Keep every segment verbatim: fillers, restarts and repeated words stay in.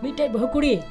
ᱢᱤᱫᱴᱮᱡ ᱵᱟᱹᱦᱩ ᱠᱩᱲᱤ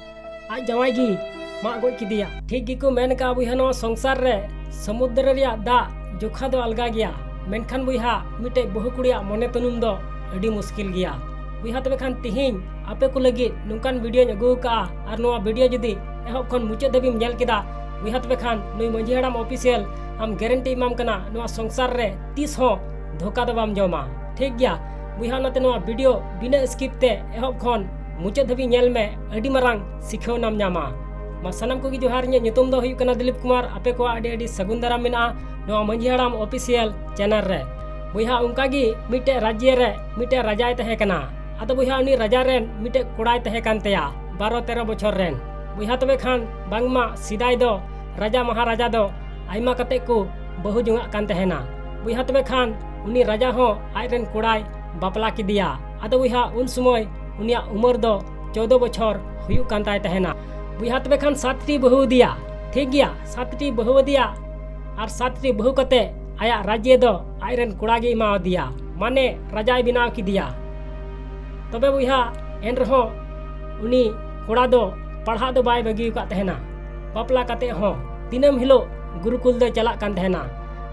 ᱟᱡ ᱡᱟᱶᱟᱭ ᱜᱮ ᱢᱟᱜ ᱜᱚᱡ ᱠᱮᱫᱮᱭᱟ᱾ ᱴᱷᱤᱠ ᱜᱮᱠᱚ ᱢᱮᱱ ᱠᱟᱜᱼᱟ ᱵᱚᱭᱦᱟ, ᱱᱚᱣᱟ ᱥᱚᱝᱥᱟᱨ ᱨᱮ ᱥᱚᱢᱩᱫᱨᱚ ᱨᱮᱭᱟᱜ ᱫᱟᱜ ᱡᱚᱠᱷᱟ ᱫᱚ ᱟᱞᱜᱟ ᱜᱮᱭᱟ, ᱢᱮᱱᱠᱷᱟᱱ ᱵᱚᱭᱦᱟ, ᱢᱤᱫᱴᱮᱡ ᱵᱟᱹᱦᱩ ᱠᱩᱲᱤᱭᱟᱜ ᱢᱚᱱᱮ ᱛᱩᱱᱩᱢ ᱫᱚ ᱟᱹᱰᱤ ᱢᱩᱥᱠᱤᱞ ᱜᱮᱭᱟ᱾ ᱵᱚᱭᱦᱟ, ᱛᱚᱵᱮ ᱠᱷᱟᱱ ᱛᱤᱦᱤᱧ ᱟᱯᱮ ᱠᱚ ᱞᱟᱹᱜᱤᱫ ᱱᱚᱝᱠᱟᱱ ᱵᱷᱤᱰᱤᱭᱳᱧ ᱟᱹᱜᱩ ᱟᱠᱟᱫᱼᱟ, ᱟᱨ ᱱᱚᱣᱟ ᱵᱷᱤᱰᱤᱭᱳ ᱡᱩᱫᱤ ᱮᱦᱚᱵ ᱠᱷᱚᱱ ᱢᱩᱪᱟᱹᱫ ᱫᱷᱟᱹᱵᱤᱡ ᱮᱢ ᱧᱮᱞ ᱠᱮᱫᱟ ᱵᱚᱭᱦᱟ, ᱛᱚᱵᱮ ᱠᱷᱟᱱ ᱱᱩᱭ ᱢᱟᱹᱡᱷᱤ ᱦᱟᱲᱟᱢ ᱚᱯᱷᱤᱥᱤᱭᱟᱞ ᱟᱢ ᱜᱟᱨᱮᱱᱴᱤ ᱮᱢᱟᱢ ᱠᱟᱱᱟ, ᱱᱚᱣᱟ ᱥᱚᱝᱥᱟᱨ ᱨᱮ ᱛᱤᱥ ᱦᱚᱸ ᱫᱷᱳᱠᱟ ᱫᱚ ᱵᱟᱢ ᱡᱚᱢᱟ᱾ ᱴᱷᱤᱠ ᱜᱮᱭᱟ ᱵᱚᱭᱦᱟ, ᱚᱱᱟᱛᱮ ᱱᱚᱣᱟ ᱵᱷᱤᱰᱤᱭᱳ ᱵᱤᱱᱟᱹ ᱥᱠᱤᱯ ᱛᱮ ᱮᱦᱚᱵ ᱠᱷᱚᱱ ᱢᱩᱪᱟᱹᱫ ᱫᱷᱟᱹᱵᱤᱡ ᱧᱮᱞ ᱢᱮ, ᱟᱹᱰᱤ ᱢᱟᱨᱟᱝ ᱥᱤᱠᱷᱟᱹᱣ ᱮᱢ ᱧᱟᱢᱟ᱾ ᱢᱟ ᱥᱟᱱᱟᱢ ᱠᱚᱜᱮ ᱡᱚᱦᱟᱨ, ᱤᱧᱟᱹᱜ ᱧᱩᱛᱩᱢ ᱫᱚ ᱦᱩᱭᱩᱜ ᱠᱟᱱᱟ ᱫᱤᱞᱤᱯ ᱠᱩᱢᱟᱨ᱾ ᱟᱯᱮ ᱠᱚᱣᱟᱜ ᱟᱹᱰᱤ ᱟᱹᱰᱤ ᱥᱟᱹᱜᱩᱱ ᱫᱟᱨᱟᱢ ᱢᱮᱱᱟᱜᱼᱟ ᱱᱚᱣᱟ ᱢᱟᱹᱡᱷᱤ ᱦᱟᱲᱟᱢ ᱚᱯᱷᱤᱥᱤᱭᱟᱞ ᱪᱮᱱᱮᱞ ᱨᱮ᱾ ᱵᱚᱭᱦᱟ, ᱚᱱᱠᱟ ᱜᱮ ᱢᱤᱫᱴᱮᱡ ᱨᱟᱡᱽᱡᱮ ᱨᱮ ᱢᱤᱫᱴᱮᱡ ᱨᱟᱡᱟᱭ ᱛᱟᱦᱮᱸ ᱠᱟᱱᱟ᱾ ᱟᱫᱚ ᱵᱚᱭᱦᱟ, ᱩᱱᱤ ᱨᱟᱡᱟ ᱨᱮᱱ ᱢᱤᱫᱴᱮᱡ ᱠᱚᱲᱟᱭ ᱛᱟᱦᱮᱸ ᱠᱟᱱ ᱛᱟᱭᱟ, ᱵᱟᱨᱚ ᱛᱮᱨᱚ ᱵᱚᱪᱷᱚᱨ ᱨᱮᱱ᱾ ᱵᱚᱭᱦᱟ, ᱛᱚᱵᱮ ᱠᱷᱟᱱ ᱵᱟᱝᱢᱟ ᱥᱮᱫᱟᱭ ᱫᱚ ᱨᱟᱡᱟ ᱢᱟᱦᱟᱨᱟᱡᱟ ᱫᱚ ᱟᱭᱢᱟ ᱠᱟᱛᱮ ᱠᱚ ᱵᱟᱹᱦᱩ ᱡᱚᱝᱟᱜ ᱠᱟᱱ ᱛᱟᱦᱮᱱᱟ᱾ ᱵᱚᱭᱦᱟ, ᱛᱚᱵᱮ ᱠᱷᱟᱱ ᱩᱱᱤ ᱨᱟᱡᱟ ᱦᱚᱸ ᱟᱡ ᱨᱮᱱ ᱠᱚᱲᱟᱭ ᱵᱟᱯᱞᱟ ᱠᱮᱫᱮᱭᱟ᱾ ᱟᱫᱚ ᱵᱚᱭᱦᱟ, ᱩᱱ ᱥᱚᱢᱚᱭ ᱩᱱᱤᱭᱟᱜ ᱩᱢᱮᱨ ᱫᱚ ᱪᱳᱫᱽᱫᱳ ᱵᱚᱪᱷᱚᱨ ᱦᱩᱭᱩᱜ ᱠᱟᱱ ᱛᱟᱭ ᱛᱟᱦᱮᱱᱟ᱾ ᱵᱚᱭᱦᱟ, ᱛᱚᱵᱮ ᱠᱷᱟᱱ ᱥᱟᱛᱴᱤ ᱵᱟᱹᱦᱩ ᱟᱫᱮᱭᱟ᱾ ᱴᱷᱤᱠ ᱜᱮᱭᱟ, ᱥᱟᱛᱴᱤ ᱵᱟᱹᱦᱩ ᱟᱫᱮᱭᱟ, ᱟᱨ ᱥᱟᱛᱴᱤ ᱵᱟᱹᱦᱩ ᱠᱟᱛᱮ ᱟᱭᱟᱜ ᱨᱟᱡᱽᱡᱮ ᱫᱚ ᱟᱡ ᱨᱮᱱ ᱠᱚᱲᱟ ᱜᱮ ᱮᱢᱟ ᱟᱫᱮᱭᱟ, ᱢᱟᱱᱮ ᱨᱟᱡᱟᱭ ᱵᱮᱱᱟᱣ ᱠᱮᱫᱮᱭᱟ᱾ ᱛᱚᱵᱮ ᱵᱚᱭᱦᱟ, ᱮᱱ ᱨᱮᱦᱚᱸ ᱩᱱᱤ ᱠᱚᱲᱟ ᱫᱚ ᱯᱟᱲᱦᱟᱜ ᱫᱚ ᱵᱟᱭ ᱵᱟᱹᱜᱤ ᱟᱠᱟᱫ ᱛᱟᱦᱮᱱᱟ᱾ ᱵᱟᱯᱞᱟ ᱠᱟᱛᱮ ᱦᱚᱸ ᱫᱤᱱᱟᱹᱢ ᱦᱤᱞᱳᱜ ᱜᱩᱨᱩᱠᱩᱞ ᱫᱚᱭ ᱪᱟᱞᱟᱜ ᱠᱟᱱ ᱛᱟᱦᱮᱱᱟ᱾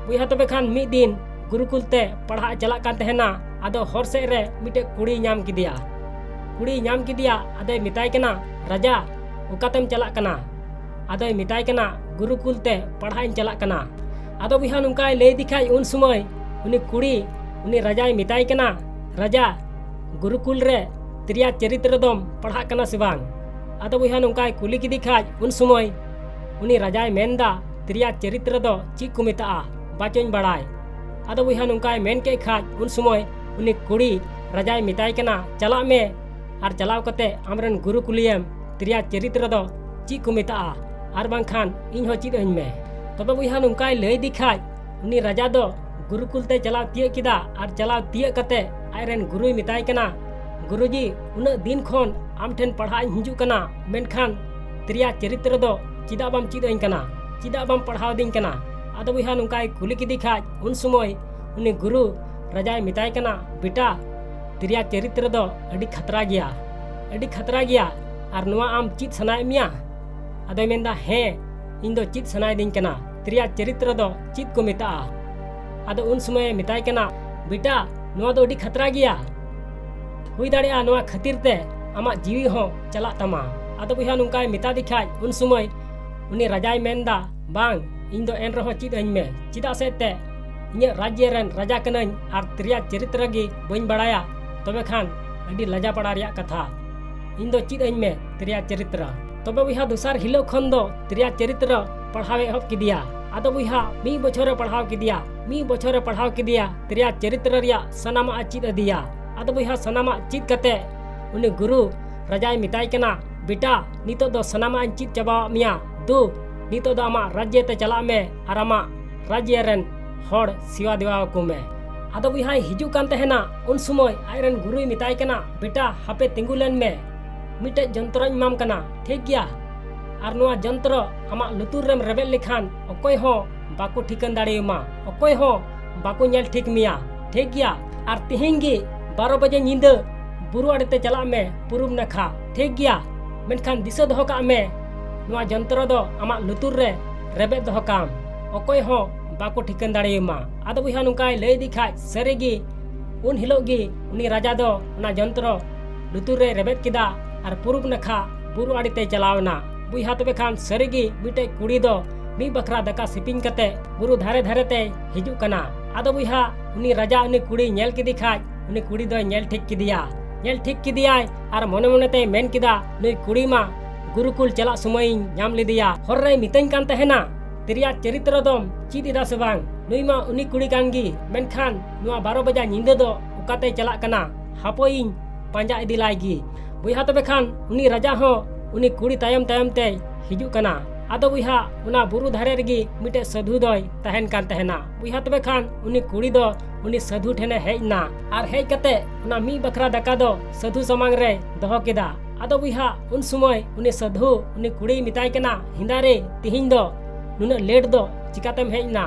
ᱵᱚᱭᱦᱟ, ᱛᱚᱵᱮ ᱠᱷᱟᱱ ᱢᱤᱫ ᱫᱤᱱ ᱜᱩᱨᱩᱠᱩᱞ ᱛᱮ ᱯᱟᱲᱦᱟᱜ ᱮ ᱪᱟᱞᱟᱜ ᱠᱟᱱ ᱛᱟᱦᱮᱱᱟ᱾ ᱟᱫᱚ ᱦᱚᱨ ᱥᱮᱫ ᱨᱮ ᱢᱤᱫᱴᱮᱡ ᱠᱩᱲᱤᱭ ᱧᱟᱢ ᱠᱮᱫᱮᱭᱟ᱾ ᱠᱩᱲᱤᱭ ᱧᱟᱢ ᱠᱮᱫᱮᱭᱟ, ᱟᱫᱚᱭ ᱢᱮᱛᱟᱭ ᱠᱟᱱᱟ, "ᱨᱟᱡᱟ, ᱚᱠᱟᱛᱮᱢ ᱪᱟᱞᱟᱜ ᱠᱟᱱᱟ?" ᱟᱫᱚᱭ ᱢᱮᱛᱟᱭ ᱠᱟᱱᱟ, "ᱜᱩᱨᱩᱠᱩᱞ ᱛᱮ ᱯᱟᱲᱦᱟᱜ ᱤᱧ ᱪᱟᱞᱟᱜ ᱠᱟᱱᱟ᱾" ᱟᱫᱚ ᱵᱚᱭᱦᱟ, ᱱᱚᱝᱠᱟᱭ ᱞᱟᱹᱭ ᱤᱫᱤ ᱠᱷᱟᱡ, ᱩᱱ ᱥᱚᱢᱚᱭ ᱩᱱᱤ ᱠᱩᱲᱤ ᱩᱱᱤ ᱨᱟᱡᱟᱭ ᱢᱮᱛᱟᱭ ᱠᱟᱱᱟ, "ᱨᱟᱡᱟ, ᱜᱩᱨᱩᱠᱩᱞ ᱨᱮ ᱛᱨᱤᱭᱟ ᱪᱚᱨᱤᱛᱨᱚ ᱫᱚᱢ ᱯᱟᱲᱦᱟᱜ ᱠᱟᱱᱟ ᱥᱮ ᱵᱟᱝ?" ᱟᱫᱚ ᱵᱚᱭᱦᱟ, ᱱᱚᱝᱠᱟᱭ ᱠᱩᱞᱤ ᱠᱮᱫᱮ ᱠᱷᱟᱡ, ᱩᱱ ᱥᱚᱢᱚᱭ ᱩᱱᱤ ᱨᱟᱡᱟᱭ ᱢᱮᱱᱫᱟ, "ᱛᱨᱤᱭᱟ ᱪᱚᱨᱤᱛᱨᱚ ᱫᱚ ᱪᱮᱫ ᱠᱚ ᱢᱮᱛᱟᱜᱼᱟ? ᱵᱟᱪᱚᱧ ᱵᱟᱲᱟᱭ᱾" ᱟᱫᱚ ᱵᱚᱭᱦᱟ, ᱱᱚᱝᱠᱟᱭ ᱢᱮᱱ ᱠᱮᱫ ᱠᱷᱟᱡ, ᱩᱱ ᱥᱚᱢᱚᱭ ᱩᱱᱤ ᱠᱩᱲᱤ ᱨᱟᱡᱟᱭ ᱢᱮᱛᱟᱭ ᱠᱟᱱᱟ, "ᱪᱟᱞᱟᱜ ᱢᱮ ᱟᱨ ᱪᱟᱞᱟᱣ ᱠᱟᱛᱮ ᱟᱢᱨᱮᱱ ᱜᱩᱨᱩ ᱠᱩᱞᱤᱭᱮᱢ, ᱛᱨᱤᱭᱟ ᱪᱚᱨᱤᱛᱨᱚ ᱫᱚ ᱪᱮᱫ ᱠᱚ ᱢᱮᱛᱟᱜᱼᱟ, ᱟᱨ ᱵᱟᱝᱠᱷᱟᱱ ᱤᱧ ᱦᱚᱸ ᱪᱮᱫ ᱟᱹᱧ ᱢᱮ᱾" ᱛᱚᱵᱮ ᱵᱚᱭᱦᱟ, ᱱᱚᱝᱠᱟᱭ ᱞᱟᱹᱭ ᱤᱫᱤ ᱠᱷᱟᱡ, ᱩᱱᱤ ᱨᱟᱡᱟ ᱫᱚ ᱜᱩᱨᱩᱠᱩᱞ ᱛᱮ ᱪᱟᱞᱟᱣ ᱛᱤᱭᱟᱹᱜ ᱠᱮᱫᱟ, ᱟᱨ ᱪᱟᱞᱟᱣ ᱛᱤᱭᱟᱹᱜ ᱠᱟᱛᱮ ᱟᱡᱨᱮᱱ ᱜᱩᱨᱩᱭ ᱢᱮᱛᱟᱭ ᱠᱟᱱᱟ, "ᱜᱩᱨᱩᱡᱤ, ᱩᱱᱟᱹᱜ ᱫᱤᱱ ᱠᱷᱚᱱ ᱟᱢ ᱴᱷᱮᱱ ᱯᱟᱲᱦᱟᱜ ᱤᱧ ᱦᱤᱡᱩᱜ ᱠᱟᱱᱟ, ᱢᱮᱱᱠᱷᱟᱱ ᱛᱨᱤᱭᱟ ᱪᱚᱨᱤᱛᱨᱚ ᱫᱚ ᱪᱮᱫᱟᱜ ᱵᱟᱢ ᱪᱮᱫ ᱟᱹᱧ ᱠᱟᱱᱟ? ᱪᱮᱫᱟᱜ ᱵᱟᱢ ᱯᱟᱲᱦᱟᱣ ᱫᱤᱧ ᱠᱟᱱᱟ?" ᱟᱫᱚ ᱵᱚᱭᱦᱟ, ᱱᱚᱝᱠᱟᱭ ᱠᱩᱞᱤ ᱠᱮᱫᱮ ᱠᱷᱟᱡ, ᱩᱱ ᱥᱚᱢᱚᱭ ᱩᱱᱤ ᱜᱩᱨᱩ ᱨᱟᱡᱟᱭ ᱢᱮᱛᱟᱭ ᱠᱟᱱᱟ, "ᱵᱮᱴᱟ, ᱛᱨᱤᱭᱟ ᱪᱚᱨᱤᱛᱨᱚ ᱫᱚ ᱟᱹᱰᱤ ᱠᱷᱟᱛᱨᱟ ᱜᱮᱭᱟ, ᱟᱹᱰᱤ ᱠᱷᱟᱛᱨᱟ ᱜᱮᱭᱟ᱾ ᱟᱨ ᱱᱚᱣᱟ ᱟᱢ ᱪᱮᱫ ᱥᱟᱱᱟᱭᱮᱫ ᱢᱮᱭᱟ? ᱟᱫᱚᱭ ᱢᱮᱱᱫᱟ, ᱦᱮᱸ, ᱤᱧ ᱫᱚ ᱪᱮᱫ ᱥᱟᱱᱟᱭᱮᱫᱤᱧ ᱠᱟᱱᱟ, ᱛᱨᱤᱭᱟ ᱪᱚᱨᱤᱛᱨᱚ ᱫᱚ ᱪᱮᱫ ᱠᱚ ᱢᱮᱛᱟᱜᱼᱟ? ᱟᱫᱚ ᱩᱱ ᱥᱚᱢᱚᱭᱮ ᱢᱮᱛᱟᱭ ᱠᱟᱱᱟ, ᱵᱮᱴᱟ, ᱱᱚᱣᱟ ᱫᱚ ᱟᱹᱰᱤ ᱠᱷᱟᱛᱨᱟ ᱜᱮᱭᱟ, ᱦᱩᱭ ᱫᱟᱲᱮᱭᱟᱜᱼᱟ ᱱᱚᱣᱟ ᱠᱷᱟᱹᱛᱤᱨ ᱛᱮ ᱟᱢᱟᱜ ᱡᱤᱣᱤ ᱦᱚᱸ ᱪᱟᱞᱟᱜ ᱛᱟᱢᱟ᱾ ᱟᱫᱚ ᱵᱚᱭᱦᱟ ᱱᱚᱝᱠᱟᱭ ᱢᱮᱛᱟ ᱫᱮ ᱠᱷᱟᱡ ᱩᱱ ᱥᱚᱢᱚᱭ ᱩᱱᱤ ᱨᱟᱡᱟᱭ ᱢᱮᱱᱫᱟ, ᱵᱟᱝ, ᱤᱧ ᱫᱚ ᱮᱱ ᱨᱮᱦᱚᱸ ᱪᱮᱫ ᱟᱹᱧ ᱢᱮ, ᱪᱮᱫᱟᱜ ᱥᱮ ᱛᱮ ᱤᱧᱟᱹᱜ ᱨᱟᱡᱽᱭᱚ ᱨᱮᱱ ᱨᱟᱡᱟ ᱠᱟᱹᱱᱟᱹᱧ ᱟᱨ ᱛᱨᱤᱭᱟ ᱪᱚᱨᱤᱛᱨᱚ ᱜᱮ ᱵᱟᱹᱧ ᱵᱟᱲᱟᱭᱟ, ᱛᱚᱵᱮ ᱠᱷᱟᱱ ᱟᱹᱰᱤ ᱞᱟᱡᱟ ᱯᱟᱲᱟ ᱨᱮᱭᱟᱜ ᱠᱟᱛᱷᱟ᱾ ᱤᱧ ᱫᱚ ᱪᱮᱫ ᱟᱹᱧ ᱢᱮ ᱛᱨᱤᱭᱟ ᱪᱚᱨᱤᱛᱨᱚ᱾ ᱛᱚᱵᱮ ᱵᱚᱭᱦᱟ ᱫᱚᱥᱟᱨ ᱦᱤᱞᱳᱜ ᱠᱷᱚᱱ ᱫᱚ ᱛᱨᱤᱭᱟ ᱪᱚᱨᱤᱛᱨᱚ ᱯᱟᱲᱦᱟᱣ ᱮ ᱮᱦᱚᱵ ᱠᱮᱫᱮᱭᱟ᱾ ᱟᱫᱚ ᱵᱚᱭᱦᱟ ᱢᱤᱫ ᱵᱚᱪᱷᱚᱨᱮ ᱯᱟᱲᱦᱟᱣ ᱠᱮᱫᱮᱭᱟ, ᱢᱤᱫ ᱵᱚᱪᱷᱚᱨᱮ ᱯᱟᱲᱦᱟᱣ ᱠᱮᱫᱮᱭᱟ, ᱛᱨᱤᱭᱟ ᱪᱚᱨᱤᱛᱨᱚ ᱨᱮᱭᱟᱜ ᱥᱟᱱᱟᱢᱟᱜ ᱮ ᱪᱮᱫ ᱟᱫᱮᱭᱟ᱾ ᱟᱫᱚ ᱵᱚᱭᱦᱟ ᱥᱟᱱᱟᱢᱟᱜ ᱪᱮᱫ ᱠᱟᱛᱮ ᱩᱱᱤ ᱜᱩᱨᱩ ᱨᱟᱡᱟᱭ ᱢᱮᱛᱟᱭ ᱠᱟᱱᱟ, ᱵᱮᱴᱟ, ᱱᱤᱛᱚᱜ ᱫᱚ ᱥᱟᱱᱟᱢᱟᱜ ᱤᱧ ᱪᱮᱫ ᱪᱟᱵᱟᱣᱟᱜ ᱢᱮᱭᱟ, ᱫᱩ, ᱱᱤᱛᱚᱜ ᱫᱚ ᱟᱢᱟᱜ ᱨᱟᱡᱽᱭᱚ ᱛᱮ ᱪᱟᱞᱟᱜ ᱢᱮ ᱟᱨ ᱟᱢᱟᱜ ᱨᱟᱡᱽᱭᱚ ᱨᱮᱱ ᱦᱚᱲ ᱥᱮᱵᱟ ᱫᱮᱣᱟ ᱟᱠᱚ ᱢᱮ᱾ ᱟᱫᱚ ᱵᱚᱭᱦᱟᱭ ᱦᱤᱡᱩᱜ ᱠᱟᱱ ᱛᱟᱦᱮᱱᱟ, ᱩᱱ ᱥᱚᱢᱚᱭ ᱟᱡᱨᱮᱱ ᱜᱩᱨᱩᱭ ᱢᱮᱛᱟᱭ ᱠᱟᱱᱟ, ᱵᱮᱴᱟ, ᱦᱟᱯᱮ ᱛᱤᱸᱜᱩ ᱞᱮᱱ ᱢᱮ, ᱢᱤᱫᱴᱮᱡ ᱡᱚᱱᱛᱨᱚᱧ ᱮᱢᱟᱢ ᱠᱟᱱᱟ, ᱴᱷᱤᱠ ᱜᱮᱭᱟ? ᱟᱨ ᱱᱚᱣᱟ ᱡᱚᱱᱛᱨᱚ ᱟᱢᱟᱜ ᱞᱩᱛᱩᱨ ᱨᱮᱢ ᱨᱮᱵᱮᱫ ᱞᱮᱠᱷᱟᱱ ᱚᱠᱚᱭ ᱦᱚᱸ ᱵᱟᱠᱚ ᱴᱷᱤᱠᱟᱹᱱ ᱫᱟᱲᱮᱭᱟᱢᱟ, ᱚᱠᱚᱭ ᱦᱚᱸ ᱵᱟᱠᱚ ᱧᱮᱞ ᱴᱷᱤᱠ ᱢᱮᱭᱟ, ᱴᱷᱤᱠ ᱜᱮᱭᱟ? ᱟᱨ ᱛᱤᱦᱤᱧ ᱜᱮ ᱵᱟᱨᱚ ᱵᱟᱡᱮ ᱧᱤᱫᱟᱹ ᱵᱩᱨᱩ ᱟᱲᱮᱛᱮ ᱪᱟᱞᱟᱜ ᱢᱮ, ᱯᱩᱨᱩᱵ ᱱᱟᱠᱷᱟ, ᱴᱷᱤᱠ ᱜᱮᱭᱟ? ᱢᱮᱱᱠᱷᱟᱱ ᱫᱤᱥᱟᱹ ᱫᱚᱦᱚ ᱠᱟᱜ ᱢᱮ, ᱱᱚᱣᱟ ᱡᱚᱱᱛᱨᱚ ᱫᱚ ᱟᱢᱟᱜ ᱞᱩᱛᱩᱨ ᱨᱮ ᱨᱮᱵᱮᱫ ᱫᱚᱦᱚ ᱠᱟᱢ, ᱚᱠᱚᱭ ᱦᱚᱸ ᱵᱟᱠᱚ ᱴᱷᱤᱠᱟᱹᱱ ᱫᱟᱲᱮᱭᱟᱢᱟ᱾ ᱟᱫᱚ ᱵᱚᱭᱦᱟ ᱱᱚᱝᱠᱟᱭ ᱞᱟᱹᱭ ᱤᱫᱤ ᱠᱷᱟᱡ, ᱥᱟᱹᱨᱤᱜᱮ ᱩᱱ ᱦᱤᱞᱳᱜ ᱜᱮ ᱩᱱᱤ ᱨᱟᱡᱟ ᱫᱚ ᱚᱱᱟ ᱡᱚᱱᱛᱨᱚ ᱞᱩᱛᱩᱨ ᱨᱮᱭ ᱨᱮᱵᱮᱫ ᱠᱮᱫᱟ ᱟᱨ ᱯᱩᱨᱩᱵ ᱱᱟᱠᱷᱟ ᱵᱩᱨᱩ ᱟᱲᱮ ᱛᱮᱭ ᱪᱟᱞᱟᱣ ᱮᱱᱟ᱾ ᱵᱚᱭᱦᱟ ᱛᱚᱵᱮ ᱠᱷᱟᱱ ᱥᱟᱹᱨᱤᱜᱮ ᱢᱤᱫᱴᱮᱡ ᱠᱩᱲᱤ ᱫᱚ ᱢᱤᱫ ᱵᱟᱠᱷᱨᱟ ᱫᱟᱠᱟ ᱥᱤᱯᱤᱧ ᱠᱟᱛᱮ ᱵᱩᱨᱩ ᱫᱷᱟᱨᱮ ᱫᱷᱟᱨᱮ ᱛᱮᱭ ᱦᱤᱡᱩᱜ ᱠᱟᱱᱟ᱾ ᱟᱫᱚ ᱵᱚᱭᱦᱟ ᱩᱱᱤ ᱨᱟᱡᱟ ᱩᱱᱤ ᱠᱩᱲᱤ ᱧᱮᱞ ᱠᱮᱫᱮ ᱠᱷᱟᱡ ᱩᱱᱤ ᱠᱩᱲᱤ ᱫᱚᱭ ᱧᱮᱞ ᱴᱷᱤᱠ ᱠᱮᱫᱮᱭᱟ᱾ ᱧᱮᱞ ᱴᱷᱤᱠ ᱠᱮᱫᱮᱭᱟᱭ ᱟᱨ ᱢᱚᱱᱮ ᱢᱚᱱᱮ ᱛᱮᱭ ᱢᱮᱱ ᱠᱮᱫᱟ, ᱱᱩᱭ ᱠᱩᱲᱤ ᱢᱟ ᱜᱩᱨᱩᱠᱩᱞ ᱪᱟᱞᱟᱜ ᱥᱚᱢᱚᱭᱤᱧ ᱧᱟᱢ ᱞᱮᱫᱮᱭᱟ, ᱦᱚᱨ ᱨᱮᱭ ᱢᱤᱛᱟᱹᱧ ᱠᱟᱱ ᱛᱟᱦᱮᱱᱟ, ᱛᱮᱨᱮᱭᱟᱜ ᱪᱚᱨᱤᱛᱨᱚ ᱫᱚᱢ ᱪᱮᱫ ᱮᱫᱟ ᱥᱮ ᱵᱟᱝ? ᱱᱩᱭ ᱢᱟ ᱩᱱᱤ ᱠᱩᱲᱤ ᱠᱟᱱ ᱜᱮ, ᱢᱮᱱᱠᱷᱟᱱ ᱱᱚᱣᱟ ᱵᱟᱨᱚ ᱵᱟᱡᱟ ᱧᱤᱫᱟᱹ ᱫᱚ ᱚᱠᱟᱛᱮᱭ ᱪᱟᱞᱟᱜ ᱠᱟᱱᱟ? ᱦᱟᱯᱳᱭᱤᱧ ᱯᱟᱸᱡᱟ ᱤᱫᱤ ᱞᱟᱭ ᱜᱮ᱾ ᱵᱚᱭᱦᱟ ᱛᱚᱵᱮ ᱠᱷᱟᱱ ᱩᱱᱤ ᱨᱟᱡᱟ ᱦᱚᱸ ᱩᱱᱤ ᱠᱩᱲᱤ ᱛᱟᱭᱚᱢ ᱛᱟᱭᱚᱢ ᱛᱮᱭ ᱦᱤᱡᱩᱜ ᱠᱟᱱᱟ᱾ ᱟᱫᱚ ᱵᱚᱭᱦᱟ ᱚᱱᱟ ᱵᱩᱨᱩ ᱫᱷᱟᱨᱮ ᱨᱮᱜᱮ ᱢᱤᱫᱴᱮᱡ ᱥᱟᱹᱫᱷᱩ ᱫᱚᱭ ᱛᱟᱦᱮᱱ ᱠᱟᱱ ᱛᱟᱦᱮᱱᱟ᱾ ᱵᱚᱭᱦᱟ ᱛᱚᱵᱮ ᱠᱷᱟᱱ ᱩᱱᱤ ᱠᱩᱲᱤ ᱫᱚ ᱩᱱᱤ ᱥᱟᱹᱫᱷᱩ ᱴᱷᱮᱱᱮ ᱦᱮᱡ ᱮᱱᱟ ᱟᱨ ᱦᱮᱡ ᱠᱟᱛᱮ ᱚᱱᱟ ᱢᱤᱫ ᱵᱟᱠᱷᱨᱟ ᱫᱟᱠᱟ ᱫᱚ ᱥᱟᱹᱫᱷᱩ ᱥᱟᱢᱟᱝ ᱨᱮᱭ ᱫᱚᱦᱚ ᱠᱮᱫᱟ᱾ ᱟᱫᱚ ᱵᱚᱭᱦᱟ ᱩᱱ ᱥᱚᱢᱚᱭ ᱩᱱᱤ ᱥᱟᱹᱫᱷᱩ ᱩᱱᱤ ᱠᱩᱲᱤᱭ ᱢᱮᱛᱟᱭ ᱠᱟᱱᱟ, ᱦᱮᱸᱫᱟ ᱨᱮ, ᱛᱤᱦᱤᱧ ᱫᱚ ᱱᱩᱱᱟᱹᱜ ᱞᱮᱴ ᱫᱚ ᱪᱤᱠᱟᱛᱮᱢ ᱦᱮᱡ ᱮᱱᱟ?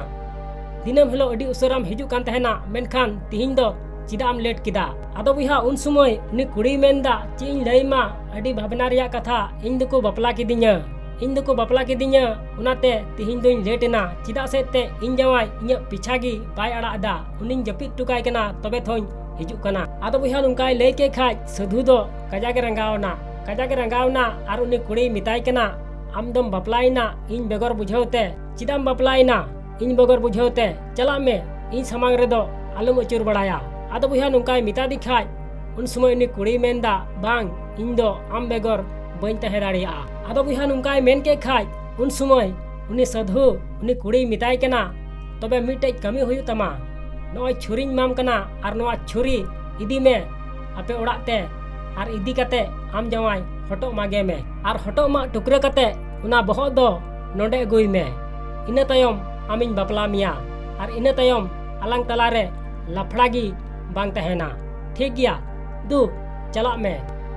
ᱫᱤᱱᱟᱹᱢ ᱦᱤᱞᱳᱜ ᱟᱹᱰᱤ ᱩᱥᱟᱹᱨᱟᱢ ᱦᱤᱡᱩᱜ ᱠᱟᱱ ᱛᱟᱦᱮᱱᱟ, ᱢᱮᱱᱠᱷᱟᱱ ᱛᱤᱦᱤᱧ ᱫᱚ ᱪᱮᱫᱟᱜ ᱮᱢ ᱞᱮᱴ ᱠᱮᱫᱟ? ᱟᱫᱚ ᱵᱚᱭᱦᱟ ᱩᱱ ᱥᱚᱢᱚᱭ ᱩᱱᱤ ᱠᱩᱲᱤᱭ ᱢᱮᱱᱫᱟ, ᱪᱮᱫ ᱤᱧ ᱞᱟᱹᱭ ᱟᱢᱟ, ᱟᱹᱰᱤ ᱵᱷᱟᱵᱽᱱᱟ ᱨᱮᱭᱟᱜ ᱠᱟᱛᱷᱟ, ᱤᱧ ᱫᱚᱠᱚ ᱵᱟᱯᱞᱟ ᱠᱤᱫᱤᱧᱟ᱾ ᱤᱧ ᱫᱚᱠᱚ ᱵᱟᱯᱞᱟ ᱠᱤᱫᱤᱧᱟ, ᱚᱱᱟᱛᱮ ᱛᱤᱦᱤᱧ ᱫᱚᱧ ᱞᱮᱴ ᱮᱱᱟ᱾ ᱪᱮᱫᱟᱜ ᱥᱮ ᱛᱮ ᱤᱧ ᱡᱟᱶᱟᱭ ᱤᱧᱟᱹᱜ ᱯᱤᱪᱷᱟ ᱜᱮ ᱵᱟᱭ ᱟᱲᱟᱜ ᱮᱫᱟ᱾ ᱩᱱᱤᱧ ᱡᱟᱹᱯᱤᱫ ᱦᱚᱴᱚ ᱠᱟᱭ ᱠᱟᱱᱟ, ᱛᱚᱵᱮ ᱛᱷᱚᱧ ᱦᱤᱡᱩᱜ ᱠᱟᱱᱟ᱾ ᱟᱫᱚ ᱵᱚᱭᱦᱟ, ᱱᱚᱝᱠᱟᱭ ᱞᱟᱹᱭ ᱠᱮᱫ ᱠᱷᱟᱡ ᱥᱟᱹᱫᱷᱩ ᱫᱚ ᱠᱟᱡᱟᱠ ᱮ ᱨᱟᱸᱜᱟᱣ ᱮᱱᱟ᱾ ᱠᱟᱡᱟᱠ ᱮ ᱨᱟᱸᱜᱟᱣ ᱮᱱᱟ ᱟᱨ ᱩᱱᱤ ᱠᱩᱲᱤᱭ ᱢᱮᱛᱟᱭ ᱠᱟᱱᱟ, "ᱟᱢ ᱫᱚᱢ ᱵᱟᱯᱞᱟᱭᱮᱱᱟ ᱤᱧ ᱵᱮᱜᱚᱨ ᱵᱩᱡᱷᱟᱹᱣ ᱛᱮ? ᱪᱮᱫᱟᱜ ᱮᱢ ᱵᱟᱯᱞᱟᱭᱮᱱᱟ ᱤᱧ ᱵᱮᱜᱚᱨ ᱵᱩᱡᱷᱟᱹᱣ ᱛᱮ? ᱪᱟᱞᱟᱜ ᱢᱮ, ᱤᱧ ᱥᱟᱢᱟᱝ ᱨᱮᱫᱚ ᱟᱞᱚᱢ ᱟᱹᱪᱩᱨ ᱵᱟᱲᱟᱭᱟ᱾" ᱟᱫᱚ ᱵᱚᱭᱦᱟ, ᱱᱚᱝᱠᱟᱭ ᱢᱮᱛᱟ ᱫᱮ ᱠᱷᱟᱡ, ᱩᱱ ᱥᱚᱢᱚᱭ ᱩᱱᱤ ᱠᱩᱲᱤᱭ ᱢᱮᱱᱫᱟ, "ᱵᱟᱝ, ᱤᱧ ᱫᱚ ᱟᱢ ᱵᱮᱜᱚᱨ ᱵᱟᱹᱧ ᱛᱟᱦᱮᱸ ᱫᱟᱲᱮᱭᱟᱜᱼᱟ᱾" ᱟᱫᱚ ᱵᱚᱭᱦᱟ, ᱱᱚᱝᱠᱟᱭ ᱢᱮᱱ ᱠᱮᱫ ᱠᱷᱟᱡ, ᱩᱱ ᱥᱚᱢᱚᱭ ᱩᱱᱤ ᱥᱟᱹᱫᱷᱩ ᱩᱱᱤ ᱠᱩᱲᱤᱭ ᱢᱮᱛᱟᱭ ᱠᱟᱱᱟ, "ᱛᱚᱵᱮ ᱢᱤᱫᱴᱮᱡ ᱠᱟᱹᱢᱤ ᱦᱩᱭᱩᱜ ᱛᱟᱢᱟ᱾ ᱱᱚᱜᱼᱚᱭ ᱪᱷᱩᱨᱤᱧ ᱮᱢᱟᱢ ᱠᱟᱱᱟ ᱟᱨ ᱱᱚᱣᱟ ᱪᱷᱩᱨᱤ ᱤᱫᱤ ᱢᱮ ᱟᱯᱮ ᱚᱲᱟᱜ ᱛᱮ, ᱟᱨ ᱤᱫᱤ ᱠᱟᱛᱮ ᱟᱢ ᱡᱟᱶᱟᱭ ᱦᱚᱴᱚᱜ ᱢᱟᱜᱮ ᱢᱮ, ᱟᱨ ᱦᱚᱴᱚᱜ ᱢᱟᱜ ᱴᱩᱠᱨᱟᱹ ᱠᱟᱛᱮ ᱚᱱᱟ ᱵᱚᱦᱚᱜ ᱫᱚ ᱱᱚᱰᱮ ᱟᱹᱜᱩᱭ ᱢᱮ᱾ ᱤᱱᱟᱹ ᱛᱟᱭᱚᱢ ᱟᱢᱤᱧ ᱵᱟᱯᱞᱟ ᱢᱮᱭᱟ, ᱟᱨ ᱤᱱᱟᱹ ᱛᱟᱭᱚᱢ ᱟᱞᱟᱝ ᱛᱟᱞᱟᱨᱮ ᱞᱟᱯᱷᱲᱟ ᱜᱮ ᱵᱟᱝ ᱛᱟᱦᱮᱱᱟ᱾ ᱴᱷᱤᱠ ᱜᱮᱭᱟ, ᱫᱩ, ᱪᱟᱞᱟᱜ ᱢᱮ᱾"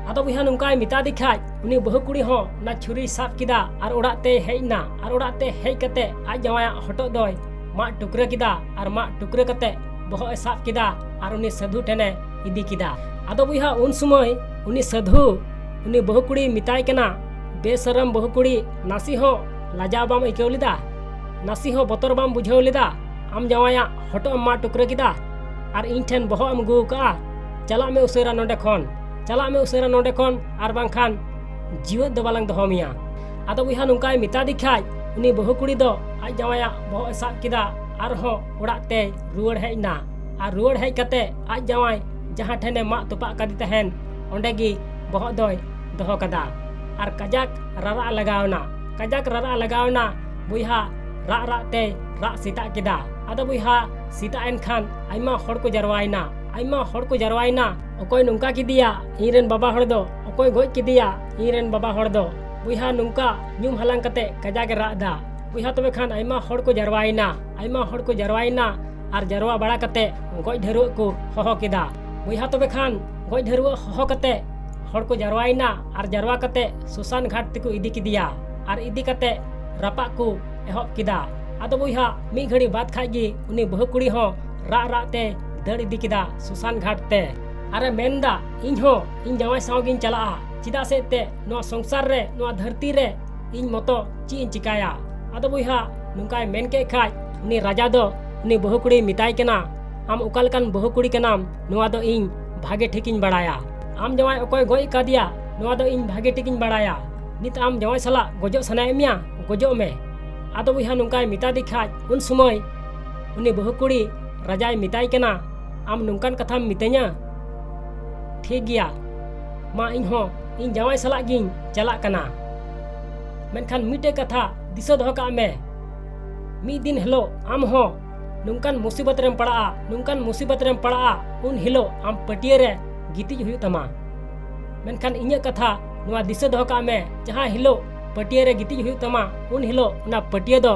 ᱟᱫᱚ ᱵᱚᱭᱦᱟ, ᱱᱚᱝᱠᱟᱭ ᱢᱮᱛᱟ ᱫᱮ ᱠᱷᱟᱡ, ᱩᱱᱤ ᱵᱟᱹᱦᱩ ᱠᱩᱲᱤ ᱦᱚᱸ ᱚᱱᱟ ᱪᱷᱩᱨᱤᱭ ᱥᱟᱵ ᱠᱮᱫᱟ ᱟᱨ ᱚᱲᱟᱜ ᱛᱮᱭ ᱦᱮᱡ ᱮᱱᱟ, ᱟᱨ ᱚᱲᱟᱜ ᱛᱮ ᱦᱮᱡ ᱠᱟᱛᱮ ᱟᱡ ᱡᱟᱶᱟᱭᱟᱜ ᱦᱚᱴᱚᱜ ᱫᱚᱭ ᱢᱟᱜ ᱴᱩᱠᱨᱟᱹ ᱠᱮᱫᱟ, ᱟᱨ ᱢᱟᱜ ᱴᱩᱠᱨᱟᱹ ᱠᱟᱛᱮ ᱵᱚᱦᱚᱜ ᱮ ᱥᱟᱵ ᱠᱮᱫᱟ ᱟᱨ ᱩᱱᱤ ᱥᱟᱹᱫᱷᱩ ᱴᱷᱮᱱᱮ ᱤᱫᱤ ᱠᱮᱫᱟ᱾ ᱟᱫᱚ ᱵᱚᱭᱦᱟ, ᱩᱱ ᱥᱚᱢᱚᱭ ᱩᱱᱤ ᱥᱟᱹᱫᱷᱩ ᱩᱱᱤ ᱵᱟᱹᱦᱩ ᱠᱩᱲᱤᱭ ᱢᱮᱛᱟᱭ ᱠᱟᱱᱟ, "ᱵᱮᱥᱚᱨᱚᱢ ᱵᱟᱹᱦᱩ ᱠᱩᱲᱤ, ᱱᱟᱥᱮ ᱦᱚᱸ ᱞᱟᱡᱟᱣ ᱵᱟᱢ ᱟᱹᱭᱠᱟᱹᱣ ᱞᱮᱫᱟ? ᱱᱟᱥᱮ ᱦᱚᱸ ᱵᱚᱛᱚᱨ ᱵᱟᱢ ᱵᱩᱡᱷᱟᱹᱣ ᱞᱮᱫᱟ? ᱟᱢ ᱡᱟᱶᱟᱭᱟᱜ ᱦᱚᱴᱚᱜ ᱮᱢ ᱢᱟᱜ ᱴᱩᱠᱨᱟᱹ ᱠᱮᱫᱟ ᱟᱨ ᱤᱧ ᱴᱷᱮᱱ ᱵᱚᱦᱚᱜ ᱮᱢ ᱟᱹᱜᱩ ᱟᱠᱟᱫᱼᱟ᱾ ᱪᱟᱞᱟᱜ ᱢᱮ ᱩᱥᱟᱹᱨᱟ ᱱᱚᱰᱮ ᱠᱷᱚᱱ, ᱪᱟᱞᱟᱜ ᱢᱮ ᱩᱥᱟᱹᱨᱟ ᱱᱚᱰᱮ ᱠᱷᱚᱱ, ᱟᱨ ᱵᱟᱝᱠᱷᱟᱱ ᱡᱤᱣᱮᱫ ᱫᱚ ᱵᱟᱞᱟᱝ ᱫᱚᱦᱚ ᱢᱮᱭᱟ᱾" ᱟᱫᱚ ᱵᱚᱭᱦᱟ, ᱱᱚᱝᱠᱟᱭ ᱢᱮᱛᱟ ᱫᱮ ᱠᱷᱟᱡ, ᱩᱱᱤ ᱵᱟᱹᱦᱩ ᱠᱩᱲᱤ ᱫᱚ ᱟᱡ ᱡᱟᱶᱟᱭᱟᱜ ᱵᱚᱦᱚᱜ ᱮ ᱥᱟᱵ ᱠᱮᱫᱟ, ᱟᱨᱦᱚᱸ ᱚᱲᱟᱜ ᱛᱮᱭ ᱨᱩᱣᱟᱹᱲ ᱦᱮᱡ ᱮᱱᱟ᱾ ᱟᱨ ᱨᱩᱣᱟᱹᱲ ᱦᱮᱡ ᱠᱟᱛᱮ ᱟᱡ ᱡᱟᱶᱟᱭ ᱡᱟᱦᱟᱸ ᱴᱷᱮᱱᱮ ᱢᱟᱜ ᱛᱚᱯᱟᱜ ᱠᱟᱫᱮ ᱛᱟᱦᱮᱱ, ᱚᱸᱰᱮ ᱜᱮ ᱵᱚᱦᱚᱜ ᱫᱚᱭ ᱫᱚᱦᱚ ᱠᱟᱫᱟ᱾ ᱟᱨ ᱠᱟᱡᱟᱠ ᱨᱟᱨᱟᱜ ᱞᱟᱜᱟᱣ ᱮᱱᱟ, ᱠᱟᱡᱟᱠ ᱨᱟᱨᱟᱜ ᱞᱟᱜᱟᱣ ᱮᱱᱟ ᱵᱚᱭᱦᱟ᱾ ᱨᱟᱜ ᱨᱟᱜ ᱛᱮᱭ ᱨᱟᱜ ᱥᱮᱛᱟᱜ ᱠᱮᱫᱟ᱾ ᱟᱫᱚ ᱵᱚᱭᱦᱟ, ᱥᱮᱛᱟᱜ ᱮᱱ ᱠᱷᱟᱱ ᱟᱭᱢᱟ ᱦᱚᱲ ᱠᱚ ᱡᱟᱨᱣᱟᱭᱮᱱᱟ, ᱟᱭᱢᱟ ᱦᱚᱲ ᱠᱚ ᱡᱟᱨᱣᱟᱭᱮᱱᱟ᱾ ᱚᱠᱚᱭ ᱱᱚᱝᱠᱟ ᱠᱮᱫᱮᱭᱟ ᱤᱧ ᱨᱮᱱ ᱵᱟᱵᱟ ᱦᱚᱲ ᱫᱚ, ᱚᱠᱚᱭ ᱜᱚᱡ ᱠᱮᱫᱮᱭᱟ ᱤᱧ ᱨᱮᱱ ᱵᱟᱵᱟ ᱦᱚᱲ ᱫᱚ? ᱵᱚᱭᱦᱟ, ᱱᱚᱝᱠᱟ ᱧᱩᱢ ᱦᱟᱞᱟᱝ ᱠᱟᱛᱮ ᱠᱟᱡᱟᱠ ᱮ ᱨᱟᱜ ᱮᱫᱟ᱾ ᱵᱚᱭᱦᱟ, ᱛᱚᱵᱮ ᱠᱷᱟᱱ ᱟᱭᱢᱟ ᱦᱚᱲ ᱠᱚ ᱡᱟᱨᱣᱟᱭᱮᱱᱟ, ᱟᱭᱢᱟ ᱦᱚᱲ ᱠᱚ ᱡᱟᱨᱣᱟᱭᱮᱱᱟ᱾ ᱟᱨ ᱡᱟᱨᱣᱟ ᱵᱟᱲᱟ ᱠᱟᱛᱮ ᱜᱚᱡ ᱰᱷᱟᱹᱨᱣᱟᱹᱜ ᱠᱚ ᱦᱚᱦᱚ ᱠᱮᱫᱟ᱾ ᱵᱚᱭᱦᱟ, ᱛᱚᱵᱮ ᱠᱷᱟᱱ ᱜᱚᱡ ᱰᱷᱟᱹᱨᱣᱟᱹᱜ ᱦᱚᱦᱚ ᱠᱟᱛᱮ ᱦᱚᱲ ᱠᱚ ᱡᱟᱨᱣᱟᱭᱮᱱᱟ ᱟᱨ ᱡᱟᱨᱣᱟ ᱠᱟᱛᱮ ᱥᱚᱥᱟᱱ ᱜᱷᱟᱴ ᱛᱮᱠᱚ ᱤᱫᱤ ᱠᱮᱫᱮᱭᱟ᱾ ᱟᱨ ᱤᱫᱤ ᱠᱟᱛᱮ ᱨᱟᱯᱟᱜ ᱠᱚ ᱮᱦᱚᱵ ᱠᱮᱫᱟ᱾ ᱟᱫᱚ ᱵᱚᱭᱦᱟ, ᱢᱤᱫ ᱜᱷᱟᱹᱲᱤ ᱵᱟᱫ ᱠᱷᱟᱡ ᱜᱮ ᱩᱱᱤ ᱵᱟᱹᱦᱩ ᱠᱩᱲᱤ ᱦᱚᱸ ᱨᱟᱜ ᱨᱟᱜ ᱛᱮ ᱫᱟᱹᱲ ᱤᱫᱤ ᱠᱮᱫᱟ ᱥᱚᱥᱟᱱ ᱜᱷᱟᱴ ᱛᱮ᱾ ᱟᱨᱮ ᱢᱮᱱᱫᱟ, "ᱤᱧ ᱦᱚᱸ ᱤᱧ ᱡᱟᱶᱟᱭ ᱥᱟᱶ ᱜᱤᱧ ᱪᱟᱞᱟᱜᱼᱟ, ᱪᱮᱫᱟᱜ ᱥᱮ ᱮᱱᱛᱮᱫ ᱱᱚᱣᱟ ᱥᱚᱝᱥᱟᱨ ᱨᱮ, ᱱᱚᱣᱟ ᱫᱷᱟᱹᱨᱛᱤ ᱨᱮ ᱤᱧ ᱢᱚᱛᱚ ᱪᱮᱫ ᱤᱧ ᱪᱤᱠᱟᱹᱭᱟ? ᱟᱫᱚ ᱵᱚᱭᱦᱟ, ᱱᱚᱝᱠᱟᱭ ᱢᱮᱱ ᱠᱮᱫ ᱠᱷᱟᱡ, ᱩᱱᱤ ᱨᱟᱡᱟ ᱫᱚ ᱩᱱᱤ ᱵᱟᱹᱦᱩ ᱠᱩᱲᱤᱭ ᱢᱮᱛᱟᱭ ᱠᱟᱱᱟ, "ᱟᱢ ᱚᱠᱟ ᱞᱮᱠᱟᱱ ᱵᱟᱹᱦᱩ ᱠᱩᱲᱤ ᱠᱟᱱᱟᱢ, ᱱᱚᱣᱟ ᱫᱚ ᱤᱧ ᱵᱷᱟᱜᱮ ᱴᱷᱤᱠᱤᱧ ᱵᱟᱲᱟᱭᱟ᱾ ᱟᱢ ᱡᱟᱶᱟᱭ ᱚᱠᱚᱭ ᱜᱚᱡ ᱟᱠᱟᱫᱮᱭᱟ, ᱱᱚᱣᱟ ᱫᱚ ᱤᱧ ᱵᱷᱟᱜᱮ ᱴᱷᱤᱠᱤᱧ ᱵᱟᱲᱟᱭᱟ᱾ ᱱᱤᱛ ᱟᱢ ᱡᱟᱶᱟᱭ ᱥᱟᱞᱟᱜ ᱜᱚᱡᱚᱜ ᱥᱟᱱᱟᱭᱮᱫ ᱢᱮᱭᱟ, ᱜᱚᱡᱚᱜ ᱢᱮ᱾" ᱟᱫᱚ ᱵᱚᱭᱦᱟ, ᱱᱚᱝᱠᱟᱭ ᱢᱮᱛᱟ ᱫᱮ ᱠᱷᱟᱡ, ᱩᱱ ᱥᱚᱢᱚᱭ ᱩᱱᱤ ᱵᱟᱹᱦᱩ ᱠᱩᱲᱤ ᱨᱟᱡᱟᱭ ᱢᱮᱛᱟᱭ ᱠᱟᱱᱟ, "ᱟᱢ ᱱᱚᱝᱠᱟᱱ ᱠᱟᱛᱷᱟᱢ ᱢᱤᱛᱟᱹᱧᱟ? ᱴᱷᱤᱠ ᱜᱮᱭᱟ, ᱢᱟ ᱤᱧ ᱦᱚᱸ ᱤᱧ ᱡᱟᱶᱟᱭ ᱥᱟᱞᱟᱜ ᱜᱤᱧ ᱪᱟᱞᱟᱜ ᱠᱟᱱᱟ᱾ ᱢᱮᱱᱠᱷᱟᱱ ᱢᱤᱫᱴᱮᱡ ᱠᱟᱛᱷᱟ ᱫᱤᱥᱟᱹ ᱫᱚᱦᱚ ᱠᱟᱜ ᱢᱮ, ᱢᱤᱫ ᱫᱤᱱ ᱦᱤᱞᱳᱜ ᱟᱢ ᱦᱚᱸ ᱱᱚᱝᱠᱟᱱ ᱢᱩᱥᱤᱵᱚᱛ ᱨᱮᱢ ᱯᱟᱲᱟᱜᱼᱟ, ᱱᱚᱝᱠᱟᱱ ᱢᱩᱥᱤᱵᱚᱛ ᱨᱮᱢ ᱯᱟᱲᱟᱜᱼᱟ, ᱩᱱ ᱦᱤᱞᱳᱜ ᱟᱢ ᱯᱟᱹᱴᱭᱟᱹ ᱨᱮ ᱜᱤᱛᱤᱡ ᱦᱩᱭᱩᱜ ᱛᱟᱢᱟ᱾ ᱢᱮᱱᱠᱷᱟᱱ ᱤᱧᱟᱹᱜ ᱠᱟᱛᱷᱟ ᱱᱚᱣᱟ ᱫᱤᱥᱟᱹ ᱫᱚᱦᱚ ᱠᱟᱜ ᱢᱮ, ᱡᱟᱦᱟᱸ ᱦᱤᱞᱳᱜ ᱯᱟᱹᱴᱭᱟᱹ ᱨᱮ ᱜᱤᱛᱤᱡ ᱦᱩᱭᱩᱜ ᱛᱟᱢᱟ, ᱩᱱ ᱦᱤᱞᱳᱜ ᱚᱱᱟ ᱯᱟᱹᱴᱭᱟᱹ ᱫᱚ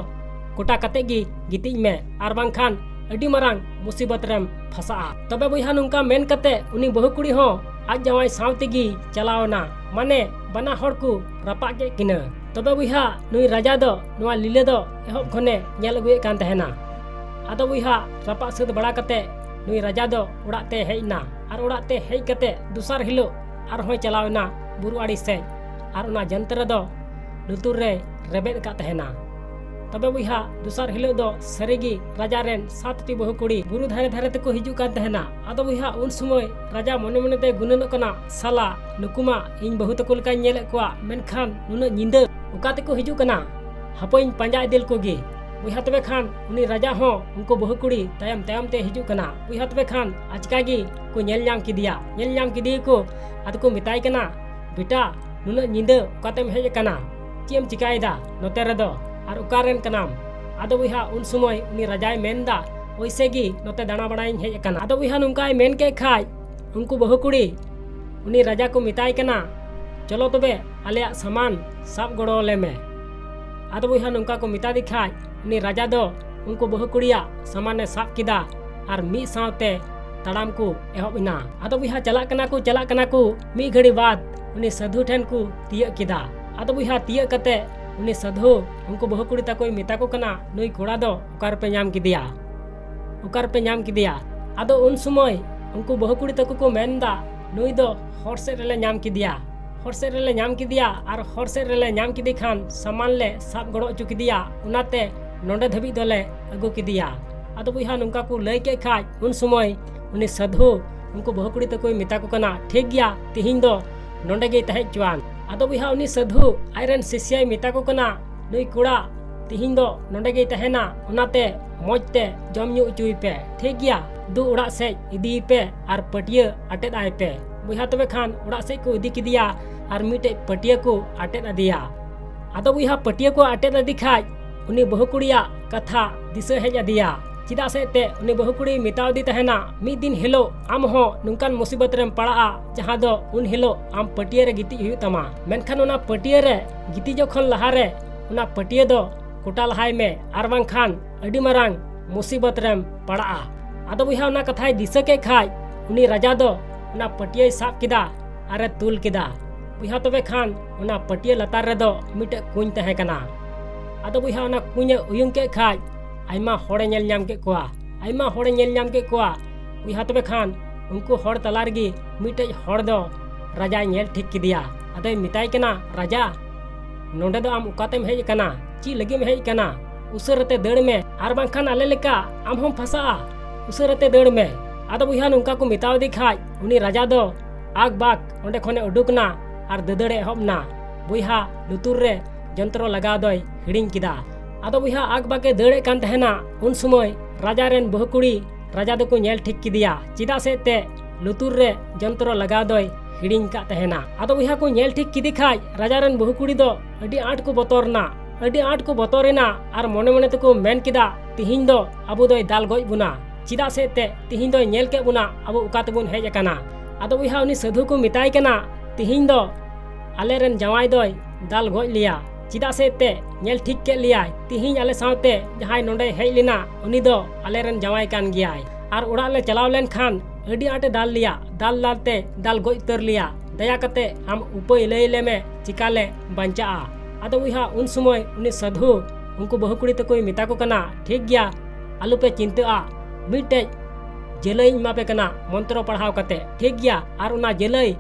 ᱠᱚᱴᱟ ᱠᱟᱛᱮ ᱜᱮ ᱜᱤᱛᱤᱡ ᱢᱮ, ᱟᱨ ᱵᱟᱝᱠᱷᱟᱱ ᱟᱹᱰᱤ ᱢᱟᱨᱟᱝ ᱢᱩᱥᱤᱵᱚᱛ ᱨᱮᱢ ᱯᱷᱟᱥᱟᱜᱼᱟ᱾" ᱛᱚᱵᱮ ᱵᱚᱭᱦᱟ, ᱱᱚᱝᱠᱟ ᱢᱮᱱ ᱠᱟᱛᱮ ᱩᱱᱤ ᱵᱟᱹᱦᱩ ᱠᱩᱲᱤ ᱦᱚᱸ ᱟᱡ ᱡᱟᱶᱟᱭ ᱥᱟᱶ ᱛᱮᱜᱮ ᱪᱟᱞᱟᱣ ᱮᱱᱟ, ᱢᱟᱱᱮ ᱵᱟᱱᱟ ᱦᱚᱲ ᱠᱚ ᱨᱟᱯᱟᱜ ᱠᱮᱫ ᱠᱤᱱᱟᱹ᱾ ᱛᱚᱵᱮ ᱵᱚᱭᱦᱟ, ᱱᱩᱭ ᱨᱟᱡᱟ ᱫᱚ ᱱᱚᱣᱟ ᱞᱤᱞᱟᱹ ᱫᱚ ᱮᱦᱚᱵ ᱠᱷᱚᱱᱮ ᱧᱮᱞ ᱟᱹᱜᱩᱭᱮᱫ ᱠᱟᱱ ᱛᱟᱦᱮᱱᱟ᱾ ᱟᱫᱚ ᱵᱚᱭᱦᱟ, ᱨᱟᱯᱟᱜ ᱥᱟᱹᱛ ᱵᱟᱲᱟ ᱠᱟᱛᱮ ᱱᱩᱭ ᱨᱟᱡᱟ ᱫᱚ ᱚᱲᱟᱜ ᱛᱮ ᱦᱮᱡ ᱮᱱᱟ, ᱟᱨ ᱚᱲᱟᱜ ᱛᱮ ᱦᱮᱡ ᱠᱟᱛᱮ ᱫᱚᱥᱟᱨ ᱦᱤᱞᱳᱜ ᱟᱨᱦᱚᱸᱭ ᱪᱟᱞᱟᱣ ᱮᱱᱟ ᱵᱩᱨᱩ ᱟᱲᱮ ᱥᱮᱫ, ᱟᱨ ᱚᱱᱟ ᱡᱚᱱᱛᱨᱚ ᱫᱚ ᱞᱩᱛᱩᱨ ᱨᱮ ᱨᱮᱵᱮᱫ ᱟᱠᱟᱫ ᱛᱟᱦᱮᱱᱟ᱾ ᱛᱚᱵᱮ ᱵᱚᱭᱦᱟ, ᱫᱚᱥᱟᱨ ᱦᱤᱞᱳᱜ ᱫᱚ ᱥᱟᱹᱨᱤᱜᱮ ᱨᱟᱡᱟ ᱨᱮᱱ ᱥᱟᱛᱴᱤ ᱵᱟᱹᱦᱩ ᱠᱩᱲᱤ ᱵᱩᱨᱩ ᱫᱷᱟᱨᱮ ᱫᱷᱟᱨᱮ ᱛᱮᱠᱚ ᱦᱤᱡᱩᱜ ᱠᱟᱱ ᱛᱟᱦᱮᱱᱟ᱾ ᱟᱫᱚ ᱵᱚᱭᱦᱟ, ᱩᱱ ᱥᱚᱢᱚᱭ ᱨᱟᱡᱟ ᱢᱚᱱᱮ ᱢᱚᱱᱮ ᱛᱮ ᱜᱩᱱᱟᱹᱱᱚᱜ ᱠᱟᱱᱟ, "ᱥᱟᱞᱟ, ᱱᱩᱠᱩ ᱢᱟ ᱤᱧ ᱵᱟᱹᱦᱩ ᱛᱟᱠᱚ ᱞᱮᱠᱟᱧ ᱧᱮᱞᱮᱫ ᱠᱚᱣᱟ, ᱢᱮᱱᱠᱷᱟᱱ ᱱᱩᱱᱟᱹᱜ ᱧᱤᱫᱟᱹ ᱚᱠᱟ ᱛᱮᱠᱚ ᱦᱤᱡᱩᱜ ᱠᱟᱱᱟ? ᱦᱟᱯᱳᱧ ᱯᱟᱸᱡᱟ ᱤᱫᱤ ᱞᱮᱠᱚ ᱜᱮ᱾" ᱵᱚᱭᱦᱟ, ᱛᱚᱵᱮ ᱠᱷᱟᱱ ᱩᱱᱤ ᱨᱟᱡᱟ ᱦᱚᱸ ᱩᱱᱠᱩ ᱵᱟᱹᱦᱩ ᱠᱩᱲᱤ ᱛᱟᱭᱚᱢ ᱛᱟᱭᱚᱢ ᱛᱮ ᱦᱤᱡᱩᱜ ᱠᱟᱱᱟ᱾ ᱵᱚᱭᱦᱟ, ᱛᱚᱵᱮ ᱠᱷᱟᱱ ᱟᱪᱠᱟ ᱜᱮ ᱠᱚ ᱧᱮᱞ ᱧᱟᱢ ᱠᱮᱫᱮᱭᱟ᱾ ᱧᱮᱞ ᱧᱟᱢ ᱠᱮᱫᱮᱭᱟᱠᱚ, ᱟᱫᱚ ᱠᱚ ᱢᱮᱛᱟᱭ ᱠᱟᱱᱟ, "ᱵᱮᱴᱟ, ᱱᱩᱱᱟᱹᱜ ᱧᱤᱫᱟᱹ ᱚᱠᱟᱛᱮᱢ ᱦᱮᱡ ᱟᱠᱟᱱᱟ? ᱪᱮᱫ ᱮᱢ ᱪᱤᱠᱟᱭᱮᱫᱟ ᱱᱚᱛᱮ ᱨᱮᱫᱚ? ᱟᱨ ᱚᱠᱟᱨᱮᱱ ᱠᱟᱱᱟᱢ?" ᱟᱫᱚ ᱵᱚᱭᱦᱟ, ᱩᱱ ᱥᱚᱢᱚᱭ ᱩᱱᱤ ᱨᱟᱡᱟᱭ ᱢᱮᱱᱫᱟ, "ᱳᱭᱥᱮ ᱜᱮ ᱱᱚᱛᱮ ᱫᱟᱬᱟ ᱵᱟᱲᱟᱭᱤᱧ ᱦᱮᱡ ᱟᱠᱟᱱᱟ᱾" ᱟᱫᱚ ᱵᱚᱭᱦᱟ, ᱱᱚᱝᱠᱟᱭ ᱢᱮᱱ ᱠᱮᱫ ᱠᱷᱟᱡ, ᱩᱱᱠᱩ ᱵᱟᱹᱦᱩ ᱠᱩᱲᱤ ᱩᱱᱤ ᱨᱟᱡᱟ ᱠᱚ ᱢᱮᱛᱟᱭ ᱠᱟᱱᱟ, "ᱪᱚᱞᱚ ᱛᱚᱵᱮ ᱟᱞᱮᱭᱟᱜ ᱥᱟᱢᱟᱱ ᱥᱟᱵ ᱜᱚᱲᱚ ᱟᱞᱮ ᱢᱮ᱾" ᱟᱫᱚ ᱵᱚᱭᱦᱟ, ᱱᱚᱝᱠᱟ ᱠᱚ ᱢᱮᱛᱟ ᱫᱮ ᱠᱷᱟᱡ, ᱩᱱᱤ ᱨᱟᱡᱟ ᱫᱚ ᱩᱱᱠᱩ ᱵᱟᱹᱦᱩ ᱠᱩᱲᱤᱭᱟᱜ ᱥᱟᱢᱟᱱᱮ ᱥᱟᱵ ᱠᱮᱫᱟ ᱟᱨ ᱢᱤᱫ ᱥᱟᱶᱛᱮ ᱛᱟᱲᱟᱢ ᱠᱚ ᱮᱦᱚᱵ ᱮᱱᱟ᱾ ᱟᱫᱚ ᱵᱚᱭᱦᱟ, ᱪᱟᱞᱟᱜ ᱠᱟᱱᱟ ᱠᱚ, ᱪᱟᱞᱟᱜ ᱠᱟᱱᱟ ᱠᱚ, ᱢᱤᱫ ᱜᱷᱟᱹᱲᱤ ᱵᱟᱫ ᱩᱱᱤ ᱥᱟᱹᱫᱷᱩ ᱴᱷᱮᱱ ᱠᱚ ᱛᱤᱭᱟᱹᱜ ᱠᱮᱫᱟ᱾ ᱟᱫᱚ ᱵᱚᱭᱦᱟ, ᱛᱤᱭᱟᱹᱜ ᱠᱟᱛᱮ ᱩᱱᱤ ᱥᱟᱹᱫᱷᱩ ᱩᱱᱠᱩ ᱵᱟᱹᱦᱩ ᱠᱩᱲᱤ ᱛᱟᱠᱚᱭ ᱢᱮᱛᱟ ᱠᱚ ᱠᱟᱱᱟ, "ᱱᱩᱭ ᱠᱚᱲᱟ ᱫᱚ ᱚᱠᱟ ᱨᱮᱯᱮ ᱧᱟᱢ ᱠᱮᱫᱮᱭᱟ? ᱚᱠᱟ ᱨᱮᱯᱮ ᱧᱟᱢ ᱠᱮᱫᱮᱭᱟ?" ᱟᱫᱚ ᱩᱱ ᱥᱚᱢᱚᱭ ᱩᱱᱠᱩ ᱵᱟᱹᱦᱩ ᱠᱩᱲᱤ ᱛᱟᱠᱚ ᱠᱚ ᱢᱮᱱᱫᱟ, "ᱱᱩᱭ ᱫᱚ ᱦᱚᱨ ᱥᱮᱫ ᱨᱮᱞᱮ ᱧᱟᱢ ᱠᱮᱫᱮᱭᱟ, ᱦᱚᱨ ᱥᱮᱫ ᱨᱮᱞᱮ ᱧᱟᱢ ᱠᱮᱫᱮᱭᱟ ᱟᱨ ᱦᱚᱨ ᱥᱮᱫ ᱨᱮᱞᱮ ᱧᱟᱢ ᱠᱮᱫᱮ ᱠᱷᱟᱱ ᱥᱟᱢᱟᱱ ᱞᱮ ᱥᱟᱵ ᱜᱚᱲᱚ ᱦᱚᱪᱚ ᱠᱮᱫᱮᱭᱟ, ᱚᱱᱟᱛᱮ ᱱᱚᱰᱮ ᱫᱷᱟᱹᱵᱤᱡ ᱫᱚᱞᱮ ᱟᱹᱜᱩ ᱠᱮᱫᱮᱭᱟ᱾ ᱟᱫᱚ ᱵᱚᱭᱦᱟ, ᱱᱚᱝᱠᱟ ᱠᱚ ᱞᱟᱹᱭ ᱠᱮᱫ ᱠᱷᱟᱡ ᱩᱱ ᱥᱚᱢᱚᱭ ᱩᱱᱤ ᱥᱟᱹᱫᱷᱩ ᱩᱱᱠᱩ ᱵᱟᱹᱦᱩ ᱠᱩᱲᱤ ᱛᱟᱠᱚᱭ ᱢᱮᱛᱟ ᱠᱚ ᱠᱟᱱᱟ, "ᱴᱷᱤᱠ ᱜᱮᱭᱟ, ᱛᱤᱦᱤᱧ ᱫᱚ ᱱᱚᱰᱮ ᱜᱮᱭ ᱛᱟᱦᱮᱸ ᱦᱚᱪᱚᱣᱟᱱ᱾" ᱟᱫᱚ ᱵᱚᱭᱦᱟ, ᱩᱱᱤ ᱥᱟᱹᱫᱷᱩ ᱟᱡᱨᱮᱱ ᱥᱤᱥᱭᱟᱭ ᱢᱮᱛᱟ ᱠᱚ ᱠᱟᱱᱟ, ᱱᱩᱭ ᱠᱚᱲᱟ, ᱛᱤᱦᱤᱧ ᱫᱚ ᱱᱚᱰᱮ ᱜᱮᱭ ᱛᱟᱦᱮᱱᱟ, ᱚᱱᱟᱛᱮ ᱢᱚᱡᱽ ᱛᱮ ᱡᱚᱢ ᱧᱩ ᱦᱚᱪᱚᱭᱮ ᱯᱮ, ᱴᱷᱤᱠ ᱜᱮᱭᱟ? ᱫᱩ ᱚᱲᱟᱜ ᱥᱮᱫ ᱤᱫᱤᱭᱮ ᱯᱮ ᱟᱨ ᱯᱟᱹᱴᱭᱟᱹ ᱟᱴᱮᱫ ᱟᱭ ᱯᱮ᱾ ᱵᱚᱭᱦᱟ, ᱛᱚᱵᱮ ᱠᱷᱟᱱ ᱚᱲᱟᱜ ᱥᱮᱫ ᱠᱚ ᱤᱫᱤ ᱠᱮᱫᱮᱭᱟ ᱟᱨ ᱢᱤᱫᱴᱮᱡ ᱯᱟᱹᱴᱭᱟᱹ ᱠᱚ ᱟᱴᱮᱫ ᱟᱫᱮᱭᱟ᱾ ᱟᱫᱚ ᱵᱚᱭᱦᱟ, ᱯᱟᱹᱴᱭᱟᱹ ᱠᱚ ᱟᱴᱮᱫ ᱟᱫᱮ ᱠᱷᱟᱡ ᱩᱱᱤ ᱵᱟᱹᱦᱩ ᱠᱩᱲᱤᱭᱟᱜ ᱠᱟᱛᱷᱟ ᱫᱤᱥᱟᱹ ᱦᱮᱡ ᱟᱫᱮᱭᱟ᱾ ᱪᱮᱫᱟᱜ ᱥᱮ ᱮᱱᱛᱮᱫ ᱩᱱᱤ ᱵᱟᱹᱦᱩ ᱠᱩᱲᱤᱭ ᱢᱮᱛᱟᱣ ᱟᱫᱮ ᱛᱟᱦᱮᱱᱟ, ᱢᱤᱫ ᱫᱤᱱ ᱦᱤᱞᱳᱜ ᱟᱢ ᱦᱚᱸ ᱱᱚᱝᱠᱟᱱ ᱢᱩᱥᱤᱵᱚᱛ ᱨᱮᱢ ᱯᱟᱲᱟᱜᱼᱟ, ᱡᱟᱦᱟᱸ ᱫᱚ ᱩᱱ ᱦᱤᱞᱳᱜ ᱟᱢ ᱯᱟᱹᱴᱭᱟᱹ ᱨᱮ ᱜᱤᱛᱤᱡ ᱦᱩᱭᱩᱜ ᱛᱟᱢᱟ᱾ ᱢᱮᱱᱠᱷᱟᱱ ᱚᱱᱟ ᱯᱟᱹᱴᱭᱟᱹ ᱨᱮ ᱜᱤᱛᱤᱡᱚᱜ ᱠᱷᱚᱱ ᱞᱟᱦᱟᱨᱮ ᱚᱱᱟ ᱯᱟᱹᱴᱭᱟᱹ ᱫᱚ ᱠᱚᱴᱟ ᱞᱟᱦᱟᱭ ᱢᱮ, ᱟᱨ ᱵᱟᱝᱠᱷᱟᱱ ᱟᱹᱰᱤ ᱢᱟᱨᱟᱝ ᱢᱩᱥᱤᱵᱚᱛ ᱨᱮᱢ ᱯᱟᱲᱟᱜᱼᱟ᱾ ᱟᱫᱚ ᱵᱚᱭᱦᱟ, ᱚᱱᱟ ᱠᱟᱛᱷᱟᱭ ᱫᱤᱥᱟᱹ ᱠᱮᱫ ᱠᱷᱟᱡ ᱩᱱᱤ ᱨᱟᱡᱟ ᱫᱚ ᱚᱱᱟ ᱯᱟᱹᱴᱭᱟᱹᱭ ᱥᱟᱵ ᱠᱮᱫᱟ ᱟᱨᱮ ᱛᱩᱞ ᱠᱮᱫᱟ᱾ ᱵᱚᱭᱦᱟ, ᱛᱚᱵᱮ ᱠᱷᱟᱱ ᱚᱱᱟ ᱯᱟᱹᱴᱭᱟᱹ ᱞᱟᱛᱟᱨ ᱨᱮᱫᱚ ᱢᱤᱫᱴᱮᱡ ᱠᱩᱧ ᱛᱟᱦᱮᱸ ᱠᱟᱱᱟ᱾ ᱟᱫᱚ ᱵᱚᱭᱦᱟ, ᱚᱱᱟ ᱠᱩᱧᱮ ᱩᱭᱩᱝ ᱠᱮᱫ ᱠᱷᱟᱡ ᱟᱭᱢᱟ ᱦᱚᱲᱮ ᱧᱮᱞ ᱧᱟᱢ ᱠᱮᱫ ᱠᱚᱣᱟ, ᱟᱭᱢᱟ ᱦᱚᱲᱮ ᱧᱮᱞ ᱧᱟᱢ ᱠᱮᱫ ᱠᱚᱣᱟ᱾ ᱵᱚᱭᱦᱟ, ᱛᱚᱵᱮ ᱠᱷᱟᱱ ᱩᱱᱠᱩ ᱦᱚᱲ ᱛᱟᱞᱟ ᱨᱮᱜᱮ ᱢᱤᱫᱴᱮᱡ ᱦᱚᱲ ᱫᱚ ᱨᱟᱡᱟᱭ ᱧᱮᱞ ᱴᱷᱤᱠ ᱠᱮᱫᱮᱭᱟ᱾ ᱟᱫᱚᱭ ᱢᱮᱛᱟᱭ ᱠᱟᱱᱟ, "ᱨᱟᱡᱟ, ᱱᱚᱰᱮ ᱫᱚ ᱟᱢ ᱚᱠᱟᱛᱮᱢ ᱦᱮᱡ ᱟᱠᱟᱱᱟ? ᱪᱮᱫ ᱞᱟᱹᱜᱤᱫ ᱮᱢ ᱦᱮᱡ ᱟᱠᱟᱱᱟ? ᱩᱥᱟᱹᱨᱟᱛᱮ ᱫᱟᱹᱲ ᱢᱮ, ᱟᱨ ᱵᱟᱝᱠᱷᱟᱱ ᱟᱞᱮ ᱞᱮᱠᱟ ᱟᱢ ᱦᱚᱸᱢ ᱯᱷᱟᱥᱟᱜᱼᱟ᱾ ᱩᱥᱟᱹᱨᱟᱛᱮ ᱫᱟᱹᱲ ᱢᱮ᱾" ᱟᱫᱚ ᱵᱚᱭᱦᱟ, ᱱᱚᱝᱠᱟ ᱠᱚ ᱢᱮᱛᱟᱣ ᱫᱮ ᱠᱷᱟᱡ ᱩᱱᱤ ᱨᱟᱡᱟ ᱫᱚ ᱟᱠ ᱵᱟᱠ ᱚᱸᱰᱮ ᱠᱷᱚᱱᱮ ᱩᱰᱩᱠ ᱮᱱᱟ ᱟᱨ ᱫᱟᱹᱫᱟᱹᱲᱮ ᱮᱦᱚᱵ ᱮᱱᱟ᱾ ᱵᱚᱭᱦᱟ, ᱞᱩᱛᱩᱨ ᱨᱮ ᱡᱚᱱᱛᱨᱚ ᱞᱟᱜᱟᱣ ᱫᱚᱭ ᱦᱤᱲᱤᱧ ᱠᱮᱫᱟ᱾ ᱟᱫᱚ ᱵᱚᱭᱦᱟ, ᱟᱠ ᱵᱟᱠᱮ ᱫᱟᱹᱲᱮᱫ ᱠᱟᱱ ᱛᱟᱦᱮᱱᱟ᱾ ᱩᱱ ᱥᱚᱢᱚᱭ ᱨᱟᱡᱟ ᱨᱮᱱ ᱵᱟᱹᱦᱩ ᱠᱩᱲᱤ ᱨᱟᱡᱟ ᱫᱚᱠᱚ ᱧᱮᱞ ᱴᱷᱤᱠ ᱠᱮᱫᱮᱭᱟ, ᱪᱮᱫᱟᱜ ᱥᱮ ᱮᱱᱛᱮᱫ ᱞᱩᱛᱩᱨ ᱨᱮ ᱡᱚᱱᱛᱨᱚ ᱞᱟᱜᱟᱣ ᱫᱚᱭ ᱦᱤᱲᱤᱧ ᱠᱟᱫ ᱛᱟᱦᱮᱱᱟ᱾ ᱟᱫᱚ ᱵᱚᱭᱦᱟ, ᱠᱚ ᱧᱮᱞ ᱴᱷᱤᱠ ᱠᱮᱫᱮ ᱠᱷᱟᱡ ᱨᱟᱡᱟ ᱨᱮᱱ ᱵᱟᱹᱦᱩ ᱠᱩᱲᱤ ᱫᱚ ᱟᱹᱰᱤ ᱟᱸᱴ ᱠᱚ ᱵᱚᱛᱚᱨ ᱮᱱᱟ, ᱟᱹᱰᱤ ᱟᱸᱴ ᱠᱚ ᱵᱚᱛᱚᱨ ᱮᱱᱟ ᱟᱨ ᱢᱚᱱᱮ ᱢᱚᱱᱮ ᱛᱮᱠᱚ ᱢᱮᱱ ᱠᱮᱫᱟ, "ᱛᱤᱦᱤᱧ ᱫᱚ ᱟᱵᱚ ᱫᱚᱭ ᱫᱟᱞ ᱜᱚᱡ ᱵᱚᱱᱟ, ᱪᱮᱫᱟᱜ ᱥᱮ ᱮᱱᱛᱮᱫ ᱛᱤᱦᱤᱧ ᱫᱚᱭ ᱧᱮᱞ ᱠᱮᱫ ᱵᱚᱱᱟ ᱟᱵᱚ ᱚᱠᱟ ᱛᱮᱵᱚᱱ ᱦᱮᱡ ᱟᱠᱟᱱᱟ᱾" ᱟᱫᱚ ᱵᱚᱭᱦᱟ, ᱩᱱᱤ ᱥᱟᱹᱫᱷᱩ ᱠᱚ ᱢᱮᱛᱟᱭ ᱠᱟᱱᱟ, "ᱛᱤᱦᱤᱧ ᱫᱚ ᱟᱞᱮ ᱨᱮᱱ ᱡᱟᱶᱟᱭ ᱫᱚᱭ ᱫᱟᱞ ᱜᱚᱡ ᱞᱮᱭᱟ, ᱪᱮᱫᱟᱜ ᱥᱮ ᱮᱱᱛᱮᱫ ᱧᱮᱞ ᱴᱷᱤᱠ ᱠᱮᱫ ᱞᱮᱭᱟᱭ, ᱛᱤᱦᱤᱧ ᱟᱞᱮ ᱥᱟᱶᱛᱮ ᱡᱟᱦᱟᱸᱭ ᱱᱚᱰᱮᱭ ᱦᱮᱡ ᱞᱮᱱᱟ ᱩᱱᱤ ᱫᱚ ᱟᱞᱮ ᱨᱮᱱ ᱡᱟᱶᱟᱭ ᱠᱟᱱ ᱜᱮᱭᱟᱭ, ᱟᱨ ᱚᱲᱟᱜ ᱞᱮ ᱪᱟᱞᱟᱣ ᱞᱮᱱᱠᱷᱟᱱ ᱟᱹᱰᱤ ᱟᱸᱴᱮ ᱫᱟᱞ ᱞᱮᱭᱟ, ᱫᱟᱞ ᱫᱟᱞ ᱛᱮ ᱫᱟᱞ ᱜᱚᱡ ᱩᱛᱟᱹᱨ ᱞᱮᱭᱟ᱾ ᱫᱟᱭᱟ ᱠᱟᱛᱮ ᱟᱢ ᱩᱯᱟᱹᱭ ᱞᱟᱹᱭ ᱟᱞᱮ ᱢᱮ, ᱪᱮᱠᱟ ᱞᱮ ᱵᱟᱧᱪᱟᱜᱼᱟ?" ᱟᱫᱚ ᱵᱚᱭᱦᱟ, ᱩᱱ ᱥᱚᱢᱚᱭ ᱩᱱᱤ ᱥᱟᱹᱫᱷᱩ ᱩᱱᱠᱩ ᱵᱟᱹᱦᱩ ᱠᱩᱲᱤ ᱛᱟᱠᱚᱭ ᱢᱮᱛᱟ ᱠᱚ ᱠᱟᱱᱟ, "ᱴᱷᱤᱠ ᱜᱮᱭᱟ, ᱟᱞᱚᱯᱮ ᱪᱤᱱᱛᱟᱹᱜᱼᱟ, ᱢᱤᱫᱴᱮᱡ ᱡᱟᱹᱞᱟᱹᱭᱤᱧ ᱮᱢᱟ ᱯᱮ ᱠᱟᱱᱟ ᱢᱚᱱᱛᱨᱚ ᱯᱟᱲᱦᱟᱣ ᱠᱟᱛᱮ, ᱴᱷᱤᱠ ᱜᱮᱭᱟ? ᱟᱨ ᱚᱱᱟ ᱡᱟᱹᱞᱟᱹᱭ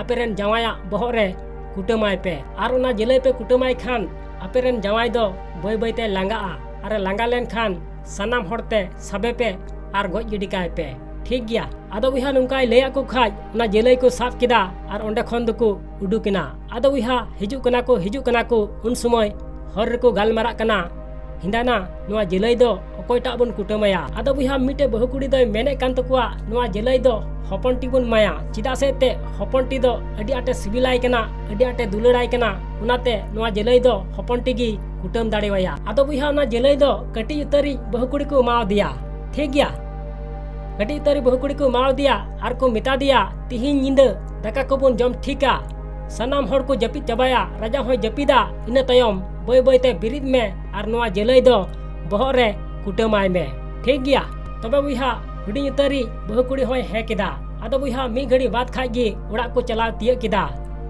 ᱟᱯᱮᱨᱮᱱ ᱡᱟᱶᱟᱭᱟᱜ ᱵᱚᱦᱚᱜ ᱨᱮ ᱠᱩᱴᱟᱹᱢᱟᱭ ᱯᱮ᱾ ᱟᱨ ᱚᱱᱟ ᱡᱟᱹᱞᱟᱹᱭ ᱯᱮ ᱠᱩᱴᱟᱹᱢᱟᱭ ᱠᱷᱟᱱ ᱟᱯᱮᱨᱮᱱ ᱡᱟᱶᱟᱭ ᱫᱚ ᱵᱟᱹᱭ ᱵᱟᱹᱭᱛᱮ ᱞᱟᱸᱜᱟᱜᱼᱟ᱾ ᱟᱨ ᱞᱟᱸᱜᱟ ᱞᱮᱱᱠᱷᱟᱱ ᱥᱟᱱᱟᱢ ᱦᱚᱲᱛᱮ ᱥᱟᱵᱮ ᱯᱮ ᱟᱨ ᱜᱚᱡ ᱜᱤᱰᱤ ᱠᱟᱭ ᱯᱮ᱾ ᱴᱷᱤᱠ ᱜᱮᱭᱟ᱾ ᱟᱫᱚ ᱵᱚᱭᱦᱟ, ᱱᱚᱝᱠᱟᱭ ᱞᱟᱹᱭᱟᱫ ᱠᱚ ᱠᱷᱟᱡ ᱚᱱᱟ ᱡᱟᱹᱞᱟᱹᱭ ᱠᱚ ᱥᱟᱵ ᱠᱮᱫᱟ ᱟᱨ ᱚᱸᱰᱮ ᱠᱷᱚᱱ ᱫᱚᱠᱚ ᱩᱰᱩᱠ ᱮᱱᱟ᱾ ᱟᱫᱚ ᱵᱚᱭᱦᱟ, ᱦᱤᱡᱩᱜ ᱠᱟᱱᱟ ᱠᱚ, ᱦᱤᱡᱩᱜ ᱠᱟᱱᱟ ᱠᱚ, ᱩᱱ ᱥᱚᱢᱚᱭ ᱦᱚᱨ ᱨᱮᱠᱚ ᱜᱟᱞᱢᱟᱨᱟᱜ ᱠᱟᱱᱟ, ᱦᱤᱸᱫᱟᱱᱟ, ᱱᱚᱣᱟ ᱡᱟᱹᱞᱟᱹᱭ ᱫᱚ ᱚᱠᱚᱭᱴᱟᱜ ᱵᱚᱱ ᱠᱩᱴᱟᱹᱢᱟᱭᱟ? ᱟᱫᱚ ᱵᱚᱭᱦᱟ, ᱢᱤᱫᱴᱮᱡ ᱵᱟᱹᱦᱩ ᱠᱩᱲᱤ ᱫᱚᱭ ᱢᱮᱱᱮᱫ ᱠᱟᱱ ᱛᱟᱠᱚᱣᱟ, ᱱᱚᱣᱟ ᱡᱟᱹᱞᱟᱹᱭ ᱫᱚ ᱦᱚᱯᱚᱱ ᱴᱤ ᱵᱚᱱ ᱮᱢᱟᱭᱟ᱾ ᱪᱮᱫᱟᱜ ᱥᱮ ᱮᱱᱛᱮᱫ ᱦᱚᱯᱚᱱ ᱴᱤ ᱫᱚ ᱟᱹᱰᱤ ᱟᱸᱴᱮ ᱥᱤᱵᱤᱞᱟᱭ ᱠᱟᱱᱟ, ᱟᱹᱰᱤ ᱟᱸᱴᱮ ᱫᱩᱞᱟᱹᱲᱟᱭ ᱠᱟᱱᱟ, ᱚᱱᱟᱛᱮ ᱱᱚᱣᱟ ᱡᱟᱹᱞᱟᱹᱭ ᱫᱚ ᱦᱚᱯᱚᱱ ᱴᱤ ᱜᱮ ᱠᱩᱴᱟᱹᱢ ᱫᱟᱲᱮᱣᱟᱭᱟ᱾ ᱟᱫᱚ ᱵᱚᱭᱦᱟ, ᱚᱱᱟ ᱡᱟᱹᱞᱟᱹᱭ ᱫᱚ ᱠᱟᱹᱴᱤᱡ ᱩᱛᱟᱹᱨᱤᱡ ᱵᱟᱹᱦᱩ ᱠᱩᱲᱤ ᱠᱚ ᱮᱢᱟᱣᱟᱫᱮᱭᱟ᱾ ᱴᱷᱤᱠ ᱜᱮᱭᱟ, ᱠᱟᱹᱴᱤᱡ ᱩᱛᱟᱹᱨᱤᱡ ᱵᱟᱹᱦᱩ ᱠᱩᱲᱤ ᱠᱚ ᱮᱢᱟᱣᱟᱫᱮᱭᱟ ᱟᱨ ᱠᱚ ᱢᱮᱛᱟ ᱫᱮᱭᱟ, ᱛᱤᱦᱤᱧ ᱧᱤᱫᱟᱹ ᱫᱟᱠᱟ ᱠᱚᱵᱚᱱ ᱡᱚᱢ ᱴᱷᱤᱠᱟ᱾ ᱥᱟᱱᱟᱢ ᱦᱚᱲ ᱠᱚ ᱡᱟᱹᱯᱤᱫ ᱪᱟᱵᱟᱭᱟ, ᱨᱟᱡᱟ ᱦᱚᱸᱭ ᱡᱟᱹᱯᱤᱫᱟ᱾ ᱤᱱᱟᱹ ᱛᱟᱭᱚᱢ ᱵᱟᱹᱭ ᱵᱟᱹᱭᱛᱮ ᱵᱮᱨᱮᱫ ᱢᱮ ᱟᱨ ᱱᱚᱣᱟ ᱡᱟᱹᱞᱟᱹᱭ ᱫᱚ ᱵᱚᱦᱚᱜ ᱨᱮ ᱠᱩᱴᱟᱹᱢᱟᱭ ᱢᱮ᱾ ᱴᱷᱤᱠ ᱜᱮᱭᱟ᱾ ᱛᱚᱵᱮ ᱵᱚᱭᱦᱟ, ᱦᱩᱰᱤᱧ ᱩᱛᱟᱹᱨᱤᱡ ᱵᱟᱹᱦᱩ ᱠᱩᱲᱤ ᱦᱚᱸᱭ ᱦᱮᱸ ᱠᱮᱫᱟ᱾ ᱟᱫᱚ ᱵᱚᱭᱦᱟ, ᱢᱤᱫ ᱜᱷᱟᱹᱲᱤ ᱵᱟᱫ ᱠᱷᱟᱡ ᱜᱮ ᱚᱲᱟᱜ ᱠᱚ ᱪᱟᱞᱟᱣ ᱛᱤᱭᱟᱹᱜ ᱠᱮᱫᱟ᱾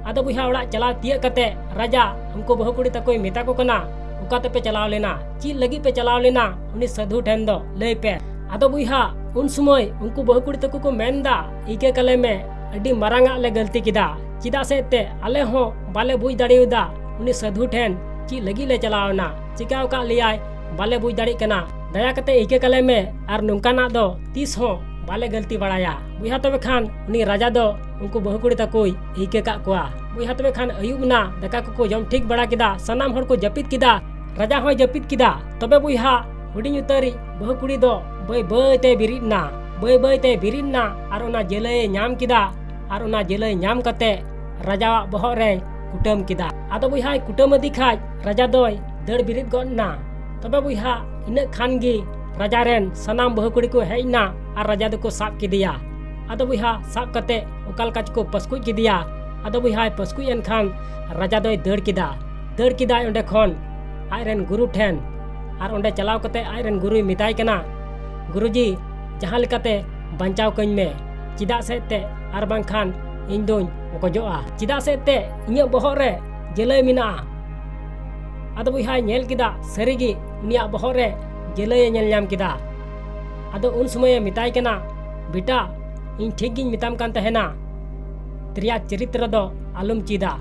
ᱟᱫᱚ ᱵᱚᱭᱦᱟ, ᱚᱲᱟᱜ ᱪᱟᱞᱟᱣ ᱛᱤᱭᱟᱹᱜ ᱠᱟᱛᱮ ᱨᱟᱡᱟ ᱩᱱᱠᱩ ᱵᱟᱹᱦᱩ ᱠᱩᱲᱤ ᱛᱟᱠᱚᱭ ᱢᱮᱛᱟ ᱠᱚ ᱠᱟᱱᱟ, ᱚᱠᱟ ᱛᱮᱯᱮ ᱪᱟᱞᱟᱣ ᱞᱮᱱᱟ? ᱪᱮᱫ ᱞᱟᱹᱜᱤᱫ ᱯᱮ ᱪᱟᱞᱟᱣ ᱞᱮᱱᱟ? ᱩᱱᱤ ᱥᱟᱹᱫᱷᱩ ᱴᱷᱮᱱ ᱫᱚ ᱞᱟᱹᱭ ᱯᱮ᱾ ᱟᱫᱚ ᱵᱚᱭᱦᱟ, ᱩᱱ ᱥᱚᱢᱚᱭ ᱩᱱᱠᱩ ᱵᱟᱹᱦᱩ ᱠᱩᱲᱤ ᱛᱟᱠᱚ ᱠᱚ ᱢᱮᱱᱫᱟ, ᱤᱠᱟᱹ ᱠᱟᱞᱮ ᱢᱮ, ᱟᱹᱰᱤ ᱢᱟᱨᱟᱝ ᱟᱜ ᱞᱮ ᱜᱟᱹᱞᱛᱤ ᱠᱮᱫᱟ᱾ ᱪᱮᱫᱟᱜ ᱥᱮ ᱮᱱᱛᱮᱫ ᱟᱞᱮ ᱦᱚᱸ ᱵᱟᱞᱮ ᱵᱩᱡᱽ ᱫᱟᱲᱮᱭᱟᱫᱟ ᱩᱱᱤ ᱥᱟᱹᱫᱷᱩ ᱴᱷᱮᱱ ᱪᱮᱫ ᱞᱟᱹᱜᱤᱫ ᱞᱮ ᱪᱟᱞᱟᱣ ᱮᱱᱟ, ᱪᱤᱠᱟᱹ ᱟᱠᱟᱫ ᱞᱮᱭᱟᱭ, ᱵᱟᱞᱮ ᱵᱩᱡᱽ ᱫᱟᱲᱮᱭᱟᱜ ᱠᱟᱱᱟ᱾ ᱫᱟᱭᱟ ᱠᱟᱛᱮ ᱤᱠᱟᱹ ᱠᱟᱞᱮ ᱢᱮ ᱟᱨ ᱱᱚᱝᱠᱟᱱᱟᱜ ᱫᱚ ᱛᱤᱥ ᱦᱚᱸ ᱵᱟᱞᱮ ᱜᱟᱹᱞᱛᱤ ᱵᱟᱲᱟᱭᱟ᱾ ᱵᱚᱭᱦᱟ, ᱛᱚᱵᱮ ᱠᱷᱟᱱ ᱩᱱᱤ ᱨᱟᱡᱟ ᱫᱚ ᱩᱱᱠᱩ ᱵᱟᱹᱦᱩ ᱠᱩᱲᱤ ᱛᱟᱠᱚᱭ ᱤᱠᱟᱹ ᱠᱟᱜ ᱠᱚᱣᱟ᱾ ᱵᱚᱭᱦᱟ, ᱛᱚᱵᱮ ᱠᱷᱟᱱ ᱟᱹᱭᱩᱵ ᱮᱱᱟ, ᱫᱟᱠᱟ ᱠᱚᱠᱚ ᱡᱚᱢ ᱴᱷᱤᱠ ᱵᱟᱲᱟ ᱠᱮᱫᱟ, ᱥᱟᱱᱟᱢ ᱦᱚᱲ ᱠᱚ ᱡᱟᱹᱯᱤᱫ ᱠᱮᱫᱟ, ᱨᱟᱡᱟ ᱦᱚᱸᱭ ᱡᱟᱹᱯᱤᱫ ᱠᱮᱫᱟ᱾ ᱛᱚᱵᱮ ᱵᱚᱭᱦᱟ, ᱦᱩᱰᱤᱧ ᱩᱛᱟᱹᱨᱤᱡ ᱵᱟᱹᱦᱩ ᱠᱩᱲᱤ ᱫᱚ ᱵᱟᱹᱭ ᱵᱟᱹᱭ ᱛᱮ ᱵᱮᱨᱮᱫ ᱮᱱᱟ, ᱵᱟᱹᱭ ᱵᱟᱹᱭ ᱛᱮ ᱵᱮᱨᱮᱫ ᱮᱱᱟ ᱟᱨ ᱚᱱᱟ ᱡᱟᱹᱞᱟᱹᱭᱮ ᱧᱟᱢ ᱠᱮᱫᱟ᱾ ᱟᱨ ᱚᱱᱟ ᱡᱟᱹᱞᱟᱹᱭ ᱧᱟᱢ ᱠᱟᱛᱮ ᱨᱟᱡᱟᱣᱟᱜ ᱵᱚᱦᱚᱜ ᱨᱮᱭ ᱠᱩᱴᱟᱹᱢ ᱠᱮᱫᱟ᱾ ᱟᱫᱚ ᱵᱚᱭᱦᱟᱭ ᱠᱩᱴᱟᱹᱢ ᱟᱫᱮ ᱠᱷᱟᱡ ᱨᱟᱡᱟ ᱫᱚᱭ ᱫᱟᱹᱲ ᱵᱮᱨᱮᱫ ᱜᱚᱫ ᱮᱱᱟ᱾ ᱛᱚᱵᱮ ᱵᱚᱭᱦᱟ, ᱤᱱᱟᱹᱜ ᱠᱷᱟᱱ ᱜᱮ ᱨᱟᱡᱟ ᱨᱮᱱ ᱥᱟᱱᱟᱢ ᱵᱟᱹᱦᱩ ᱠᱩᱲᱤ ᱠᱚ ᱦᱮᱡ ᱮᱱᱟ ᱟᱨ ᱨᱟᱡᱟ ᱫᱚᱠᱚ ᱥᱟᱵ ᱠᱮᱫᱮᱭᱟ᱾ ᱟᱫᱚ ᱵᱚᱭᱦᱟ, ᱥᱟᱵ ᱠᱟᱛᱮ ᱚᱠᱟ ᱞᱮᱠᱟ ᱪᱚᱠᱚ ᱯᱟᱹᱥᱠᱩᱡ ᱠᱮᱫᱮᱭᱟ᱾ ᱟᱫᱚ ᱵᱚᱭᱦᱟᱭ ᱯᱟᱹᱥᱠᱩᱡ ᱮᱱ ᱠᱷᱟᱱ ᱨᱟᱡᱟ ᱫᱚᱭ ᱫᱟᱹᱲ ᱠᱮᱫᱟ᱾ ᱫᱟᱹᱲ ᱠᱮᱫᱟᱭ ᱚᱸᱰᱮ ᱠᱷᱚᱱ ᱟᱡ ᱨᱮᱱ ᱜᱩᱨᱩ ᱴᱷᱮᱱ᱾ ᱟᱨ ᱚᱸᱰᱮ ᱪᱟᱞᱟᱣ ᱠᱟᱛᱮ ᱟᱡ ᱨᱮᱱ ᱜᱩᱨᱩᱭ ᱢᱮᱛᱟᱭ ᱠᱟᱱᱟ, ᱜᱩᱨᱩᱡᱤ, ᱡᱟᱦᱟᱸ ᱞᱮᱠᱟᱛᱮ ᱵᱟᱧᱪᱟᱣ ᱠᱟᱹᱧ ᱢᱮ, ᱪᱮᱫᱟᱜ ᱥᱮ ᱮᱱᱛᱮ ᱟᱨ ᱵᱟᱝᱠᱷᱟᱱ ᱤᱧ ᱫᱩᱧ ᱜᱚᱡᱚᱜᱼᱟ᱾ ᱪᱮᱫᱟᱜ ᱥᱮ ᱮᱱᱛᱮ ᱤᱧᱟᱹᱜ ᱵᱚᱦᱚᱜ ᱨᱮ ᱡᱟᱹᱞᱟᱹᱭ ᱢᱮᱱᱟᱜᱼᱟ᱾ ᱟᱫᱚ ᱵᱚᱭᱦᱟᱭ ᱧᱮᱞ ᱠᱮᱫᱟ, ᱥᱟᱹᱨᱤᱜᱮ ᱩᱱᱤᱭᱟᱜ ᱵᱚᱦᱚᱜ ᱨᱮ ᱡᱟᱹᱞᱟᱹᱭᱮ ᱧᱮᱞ ᱧᱟᱢ ᱠᱮᱫᱟ᱾ ᱟᱫᱚ ᱩᱱ ᱥᱚᱢᱚᱭᱮ ᱢᱮᱛᱟᱭ ᱠᱟᱱᱟ, ᱵᱮᱴᱟ, ᱤᱧ ᱴᱷᱤᱠ ᱜᱤᱧ ᱢᱮᱛᱟᱢ ᱠᱟᱱ ᱛᱟᱦᱮᱱᱟ, ᱨᱮᱭᱟᱜ ᱪᱚᱨᱤᱛᱨᱚ ᱫᱚ ᱟᱞᱚᱢ ᱪᱮᱫᱟ᱾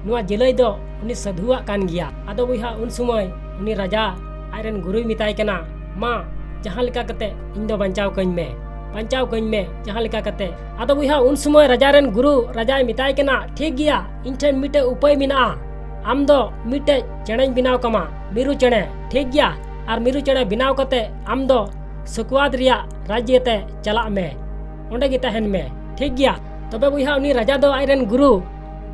ᱱᱚᱣᱟ ᱡᱤᱞᱟᱹᱭ ᱫᱚ ᱩᱱᱤ ᱥᱟᱹᱫᱷᱩᱣᱟᱜ ᱠᱟᱱ ᱜᱮᱭᱟ᱾ ᱟᱫᱚ ᱵᱚᱭᱦᱟ, ᱩᱱ ᱥᱚᱢᱚᱭ ᱩᱱᱤ ᱨᱟᱡᱟ ᱟᱡᱨᱮᱱ ᱜᱩᱨᱩᱭ ᱢᱮᱛᱟᱭ ᱠᱟᱱᱟ, ᱢᱟ, ᱡᱟᱦᱟᱸ ᱞᱮᱠᱟ ᱠᱟᱛᱮ ᱤᱧ ᱫᱚ ᱵᱟᱧᱪᱟᱣ ᱠᱟᱹᱧ ᱢᱮ, ᱵᱟᱧᱪᱟᱣ ᱠᱟᱹᱧ ᱢᱮ ᱡᱟᱦᱟᱸ ᱞᱮᱠᱟ ᱠᱟᱛᱮ᱾ ᱟᱫᱚ ᱵᱚᱭᱦᱟ, ᱩᱱ ᱥᱚᱢᱚᱭ ᱨᱟᱡᱟ ᱨᱮᱱ ᱜᱩᱨᱩ ᱨᱟᱡᱟᱭ ᱢᱮᱛᱟᱭ ᱠᱟᱱᱟ, ᱴᱷᱤᱠ ᱜᱮᱭᱟ, ᱤᱧ ᱴᱷᱮᱱ ᱢᱤᱫᱴᱮᱡ ᱩᱯᱟᱹᱭ ᱢᱮᱱᱟᱜᱼᱟ᱾ ᱟᱢ ᱫᱚ ᱢᱤᱫᱴᱮᱡ ᱪᱮᱬᱮᱧ ᱵᱮᱱᱟᱣ ᱠᱟᱢᱟ, ᱢᱤᱨᱩ ᱪᱮᱬᱮ, ᱴᱷᱤᱠ ᱜᱮᱭᱟ? ᱟᱨ ᱢᱤᱨᱩ ᱪᱮᱬᱮ ᱵᱮᱱᱟᱣ ᱠᱟᱛᱮ ᱟᱢ ᱫᱚ ᱥᱩᱠᱣᱟᱫ ᱨᱮᱭᱟᱜ ᱨᱟᱡᱽᱡᱚ ᱛᱮ ᱪᱟᱞᱟᱜ ᱢᱮ, ᱚᱸᱰᱮ ᱜᱮ ᱛᱟᱦᱮᱱ ᱢᱮ, ᱴᱷᱤᱠ ᱜᱮᱭᱟ? ᱛᱚᱵᱮ ᱵᱚᱭᱦᱟ, ᱩᱱᱤ ᱨᱟᱡᱟ ᱫᱚ ᱟᱡᱨᱮᱱ ᱜᱩᱨᱩ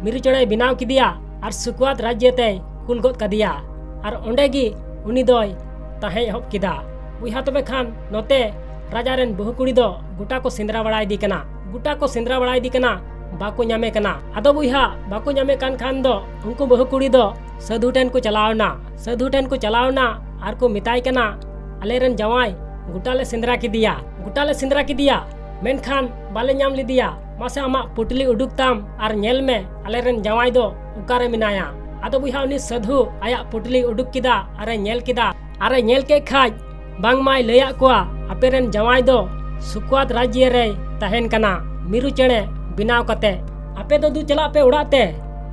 ᱢᱤᱨᱩ ᱪᱮᱬᱮᱭ ᱵᱮᱱᱟᱣ ᱠᱮᱫᱮᱭᱟ ᱟᱨ ᱥᱩᱠᱣᱟᱫ ᱨᱟᱡᱽᱡᱚ ᱛᱮᱭ ᱠᱩᱞ ᱜᱚᱫ ᱠᱟᱫᱮᱭᱟ᱾ ᱟᱨ ᱚᱸᱰᱮ ᱜᱮ ᱩᱱᱤ ᱫᱚᱭ ᱛᱟᱦᱮᱸ ᱮᱦᱚᱵ ᱠᱮᱫᱟ᱾ ᱵᱚᱭᱦᱟ, ᱛᱚᱵᱮ ᱠᱷᱟᱱ ᱱᱚᱛᱮ ᱨᱟᱡᱟ ᱨᱮᱱ ᱵᱟᱹᱦᱩ ᱠᱩᱲᱤ ᱫᱚ ᱜᱚᱴᱟ ᱠᱚ ᱥᱮᱸᱫᱽᱨᱟ ᱵᱟᱲᱟᱭᱮᱫᱮ ᱠᱟᱱᱟ, ᱜᱚᱴᱟ ᱠᱚ ᱥᱮᱸᱫᱽᱨᱟ ᱵᱟᱲᱟᱭᱮᱫᱮ ᱠᱟᱱᱟ, ᱵᱟᱠᱚ ᱧᱟᱢᱮ ᱠᱟᱱᱟ᱾ ᱟᱫᱚ ᱵᱚᱭᱦᱟ, ᱵᱟᱠᱚ ᱧᱟᱢᱮ ᱠᱟᱱ ᱠᱷᱟᱱ ᱫᱚ ᱩᱱᱠᱩ ᱵᱟᱹᱦᱩ ᱠᱩᱲᱤ ᱫᱚ ᱥᱟᱹᱫᱷᱩ ᱴᱷᱮᱱ ᱠᱚ ᱪᱟᱞᱟᱣ ᱮᱱᱟ᱾ ᱥᱟᱹᱫᱷᱩ ᱴᱷᱮᱱ ᱠᱚ ᱪᱟᱞᱟᱣ ᱮᱱᱟ ᱟᱨ ᱠᱚ ᱢᱮᱛᱟᱭ ᱠᱟᱱᱟ, ᱟᱞᱮ ᱨᱮᱱ ᱡᱟᱶᱟᱭ ᱜᱚᱴᱟ ᱞᱮ ᱥᱮᱸᱫᱽᱨᱟ ᱠᱮᱫᱮᱭᱟ, ᱜᱚᱴᱟ ᱞᱮ ᱥᱮᱸᱫᱽᱨᱟ ᱠᱮᱫᱮᱭᱟ, ᱢᱮᱱᱠᱷᱟᱱ ᱵᱟᱞᱮ ᱧᱟᱢ ᱞᱮᱫᱮᱭᱟ᱾ ᱢᱟᱥᱮ ᱟᱢᱟᱜ ᱯᱩᱴᱞᱤ ᱩᱰᱩᱠ ᱛᱟᱢ ᱟᱨ ᱧᱮᱞ ᱢᱮ, ᱟᱞᱮ ᱨᱮᱱ ᱡᱟᱶᱟᱭ ᱫᱚ ᱚᱠᱟᱨᱮ ᱢᱮᱱᱟᱭᱟ᱾ ᱟᱫᱚ ᱵᱚᱭᱦᱟ, ᱩᱱᱤ ᱥᱟᱹᱫᱷᱩ ᱟᱭᱟᱜ ᱯᱩᱴᱞᱤ ᱩᱰᱩᱠ ᱠᱮᱫᱟ ᱟᱨᱮ ᱧᱮᱞ ᱠᱮᱫᱟ᱾ ᱟᱨᱮ ᱧᱮᱞ ᱠᱮᱫ ᱠᱷᱟᱡ ᱵᱟᱝᱢᱟᱭ ᱞᱟᱹᱭᱟᱫ ᱠᱚᱣᱟ, ᱟᱯᱮ ᱨᱮᱱ ᱡᱟᱶᱟᱭ ᱫᱚ ᱥᱩᱠᱣᱟᱛ ᱨᱟᱡᱽᱡᱚ ᱨᱮᱭ ᱛᱟᱦᱮᱱ ᱠᱟᱱᱟ ᱢᱤᱨᱩ ᱪᱮᱬᱮ ᱵᱮᱱᱟᱣ ᱠᱟᱛᱮ᱾ ᱟᱯᱮ ᱫᱚ ᱫᱩ ᱪᱟᱞᱟᱜ ᱯᱮ ᱚᱲᱟᱜ ᱛᱮ,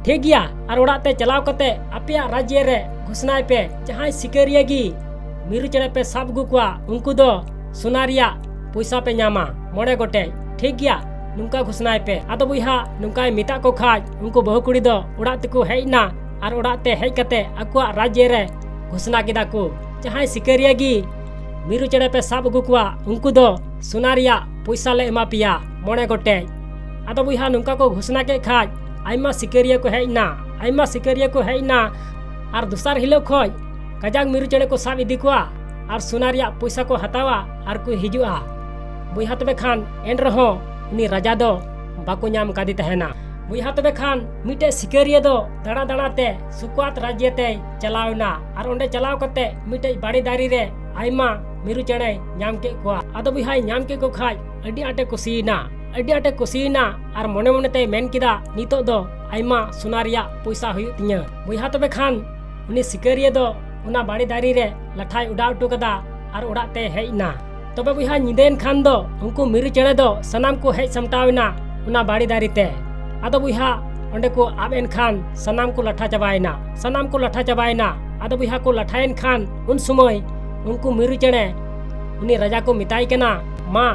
ᱴᱷᱤᱠ ᱜᱮᱭᱟ? ᱟᱨ ᱚᱲᱟᱜ ᱛᱮ ᱪᱟᱞᱟᱣ ᱠᱟᱛᱮ ᱟᱯᱮᱭᱟᱜ ᱨᱟᱡᱽᱡᱚ ᱨᱮ ᱜᱷᱳᱥᱱᱟᱭ ᱯᱮ, ᱡᱟᱦᱟᱸᱭ ᱥᱤᱠᱟᱹᱨᱤᱭᱟᱹ ᱜᱮ ᱢᱤᱨᱩ ᱪᱮᱬᱮ ᱯᱮ ᱥᱟᱵ ᱟᱹᱜᱩ ᱠᱚᱣᱟ, ᱩᱱᱠᱩ ᱫᱚ ᱥᱚᱱᱟ ᱨᱮᱭᱟᱜ ᱯᱚᱭᱥᱟ ᱯᱮ ᱧᱟᱢᱟ, ᱢᱚᱬᱮ ᱜᱚᱴᱮᱡ, ᱴᱷᱤᱠ ᱜᱮᱭᱟ? ᱱᱚᱝᱠᱟ ᱜᱷᱳᱥᱱᱟᱭ ᱯᱮ᱾ ᱟᱫᱚ ᱵᱚᱭᱦᱟ, ᱱᱚᱝᱠᱟᱭ ᱢᱮᱛᱟᱜ ᱠᱚ ᱠᱷᱟᱡ, ᱩᱱᱠᱩ ᱵᱟᱹᱦᱩ ᱠᱩᱲᱤ ᱫᱚ ᱚᱲᱟᱜ ᱛᱮᱠᱚ ᱦᱮᱡ ᱮᱱᱟ ᱟᱨ ᱚᱲᱟᱜ ᱛᱮ ᱦᱮᱡ ᱠᱟᱛᱮ ᱟᱠᱚᱣᱟᱜ ᱨᱟᱡᱽᱡᱚ ᱨᱮ ᱜᱷᱳᱥᱱᱟ ᱠᱮᱫᱟ ᱠᱚ, ᱡᱟᱦᱟᱸᱭ ᱥᱤᱠᱟᱹᱨᱤᱭᱟᱹ ᱜᱮ ᱢᱤᱨᱩ ᱪᱮᱬᱮ ᱯᱮ ᱥᱟᱵ ᱟᱹᱜᱩ ᱠᱚᱣᱟ, ᱩᱱᱠᱩ ᱫᱚ ᱥᱚᱱᱟ ᱨᱮᱭᱟᱜ ᱯᱚᱭᱥᱟ ᱞᱮ ᱮᱢᱟ ᱯᱮᱭᱟ, ᱢᱚᱬᱮ ᱜᱚᱴᱮᱡ᱾ ᱟᱫᱚ ᱵᱚᱭᱦᱟ, ᱱᱚᱝᱠᱟ ᱠᱚ ᱜᱷᱳᱥᱱᱟ ᱠᱮᱫ ᱠᱷᱟᱡ, ᱟᱭᱢᱟ ᱥᱤᱠᱟᱹᱨᱤᱭᱟᱹ ᱠᱚ ᱦᱮᱡ ᱮᱱᱟ, ᱟᱭᱢᱟ ᱥᱤᱠᱟᱹᱨᱤᱭᱟᱹ ᱠᱚ ᱦᱮᱡ ᱮᱱᱟ᱾ ᱟᱨ ᱫᱚᱥᱟᱨ ᱦᱤᱞᱳᱜ ᱠᱷᱚᱡ ᱠᱟᱡᱟᱠ ᱢᱤᱨᱩ ᱪᱮᱬᱮ ᱠᱚ ᱥᱟᱵ ᱤᱫᱤ ᱠᱚᱣᱟ ᱟᱨ ᱥᱚᱱᱟ ᱨᱮᱭᱟᱜ ᱯᱚᱭᱥᱟ ᱠᱚ ᱦᱟᱛᱟᱣᱟ ᱟᱨ ᱠᱚ ᱦᱤᱡᱩᱜᱼᱟ᱾ ᱵᱚᱭᱦᱟ, ᱛᱚᱵᱮ ᱠᱷᱟᱱ ᱮᱱ ᱨᱮᱦᱚᱸ ᱩᱱᱤ ᱨᱟᱡᱟ ᱫᱚ ᱵᱟᱠᱚ ᱧᱟᱢ ᱠᱟᱫᱮ ᱛᱟᱦᱮᱱᱟ᱾ ᱵᱚᱭᱦᱟ, ᱛᱚᱵᱮ ᱠᱷᱟᱱ ᱢᱤᱫᱴᱮᱡ ᱥᱤᱠᱟᱹᱨᱤᱭᱟᱹ ᱫᱚ ᱫᱟᱬᱟ ᱫᱟᱬᱟ ᱛᱮ ᱥᱩᱠᱣᱟᱛ ᱨᱟᱡᱽᱡᱚ ᱛᱮᱭ ᱪᱟᱞᱟᱣ ᱮᱱᱟ ᱟᱨ ᱚᱸᱰᱮ ᱪᱟᱞᱟᱣ ᱠᱟᱛᱮ ᱢᱤᱫᱴᱮᱡ ᱵᱟᱲᱮ ᱫᱟᱨᱮ ᱨᱮ ᱟᱭᱢᱟ ᱢᱤᱨᱩ ᱪᱮᱬᱮᱭ ᱧᱟᱢ ᱠᱮᱫ ᱠᱚᱣᱟ᱾ ᱟᱫᱚ ᱵᱚᱭᱦᱟᱭ ᱧᱟᱢ ᱠᱮᱫ ᱠᱚ ᱠᱷᱟᱡ ᱟᱹᱰᱤ ᱟᱸᱴᱮ ᱠᱩᱥᱤᱭᱮᱱᱟ, ᱟᱹᱰᱤ ᱟᱸᱴᱮ ᱠᱩᱥᱤᱭᱮᱱᱟ ᱟᱨ ᱢᱚᱱᱮ ᱢᱚᱱᱮ ᱛᱮᱭ ᱢᱮᱱ ᱠᱮᱫᱟ, ᱱᱤᱛᱚᱜ ᱫᱚ ᱟᱭᱢᱟ ᱥᱚᱱᱟ ᱨᱮᱭᱟᱜ ᱯᱚᱭᱥᱟ ᱦᱩᱭᱩᱜ ᱛᱤᱧᱟᱹ᱾ ᱵᱚᱭᱦᱟ, ᱛᱚᱵᱮ ᱠᱷᱟᱱ ᱩᱱᱤ ᱥᱤᱠᱟᱹᱨᱤᱭᱟᱹ ᱫᱚ ᱚᱱᱟ ᱵᱟᱲᱮ ᱫᱟᱨᱮ ᱨᱮ ᱞᱟᱴᱷᱟᱭ ᱚᱰᱟᱣ ᱦᱚᱴᱚ ᱠᱟᱫᱟ ᱟᱨ ᱚᱲᱟᱜ ᱛᱮ ᱦᱮᱡ ᱮᱱᱟ᱾ ᱛᱚᱵᱮ ᱵᱚᱭᱦᱟ, ᱧᱤᱫᱟᱹᱭᱮᱱ ᱠᱷᱟᱱ ᱫᱚ ᱩᱱᱠᱩ ᱢᱤᱨᱩ ᱪᱮᱬᱮ ᱫᱚ ᱥᱟᱱᱟᱢ ᱠᱚ ᱦᱮᱡ ᱥᱟᱢᱴᱟᱣ ᱮᱱᱟ ᱚᱱᱟ ᱵᱟᱲᱮ ᱫᱟᱨᱮ ᱛᱮ᱾ ᱟᱫᱚ ᱵᱚᱭᱦᱟ, ᱚᱸᱰᱮ ᱠᱚ ᱟᱵ ᱮᱱ ᱠᱷᱟᱱ ᱥᱟᱱᱟᱢ ᱠᱚ ᱞᱟᱴᱷᱟ ᱪᱟᱵᱟᱭᱮᱱᱟ, ᱥᱟᱱᱟᱢ ᱠᱚ ᱞᱟᱴᱷᱟ ᱪᱟᱵᱟᱭᱮᱱᱟ᱾ ᱟᱫᱚ ᱵᱚᱭᱦᱟ ᱠᱚ ᱞᱟᱴᱷᱟᱭᱮᱱ ᱠᱷᱟᱱ ᱩᱱ ᱥᱚᱢᱚᱭ ᱩᱱᱠᱩ ᱢᱤᱨᱩ ᱪᱮᱬᱮ ᱩᱱᱤ ᱨᱟᱡᱟ ᱠᱚ ᱢᱮᱛᱟᱭ ᱠᱟᱱᱟ, "ᱢᱟ,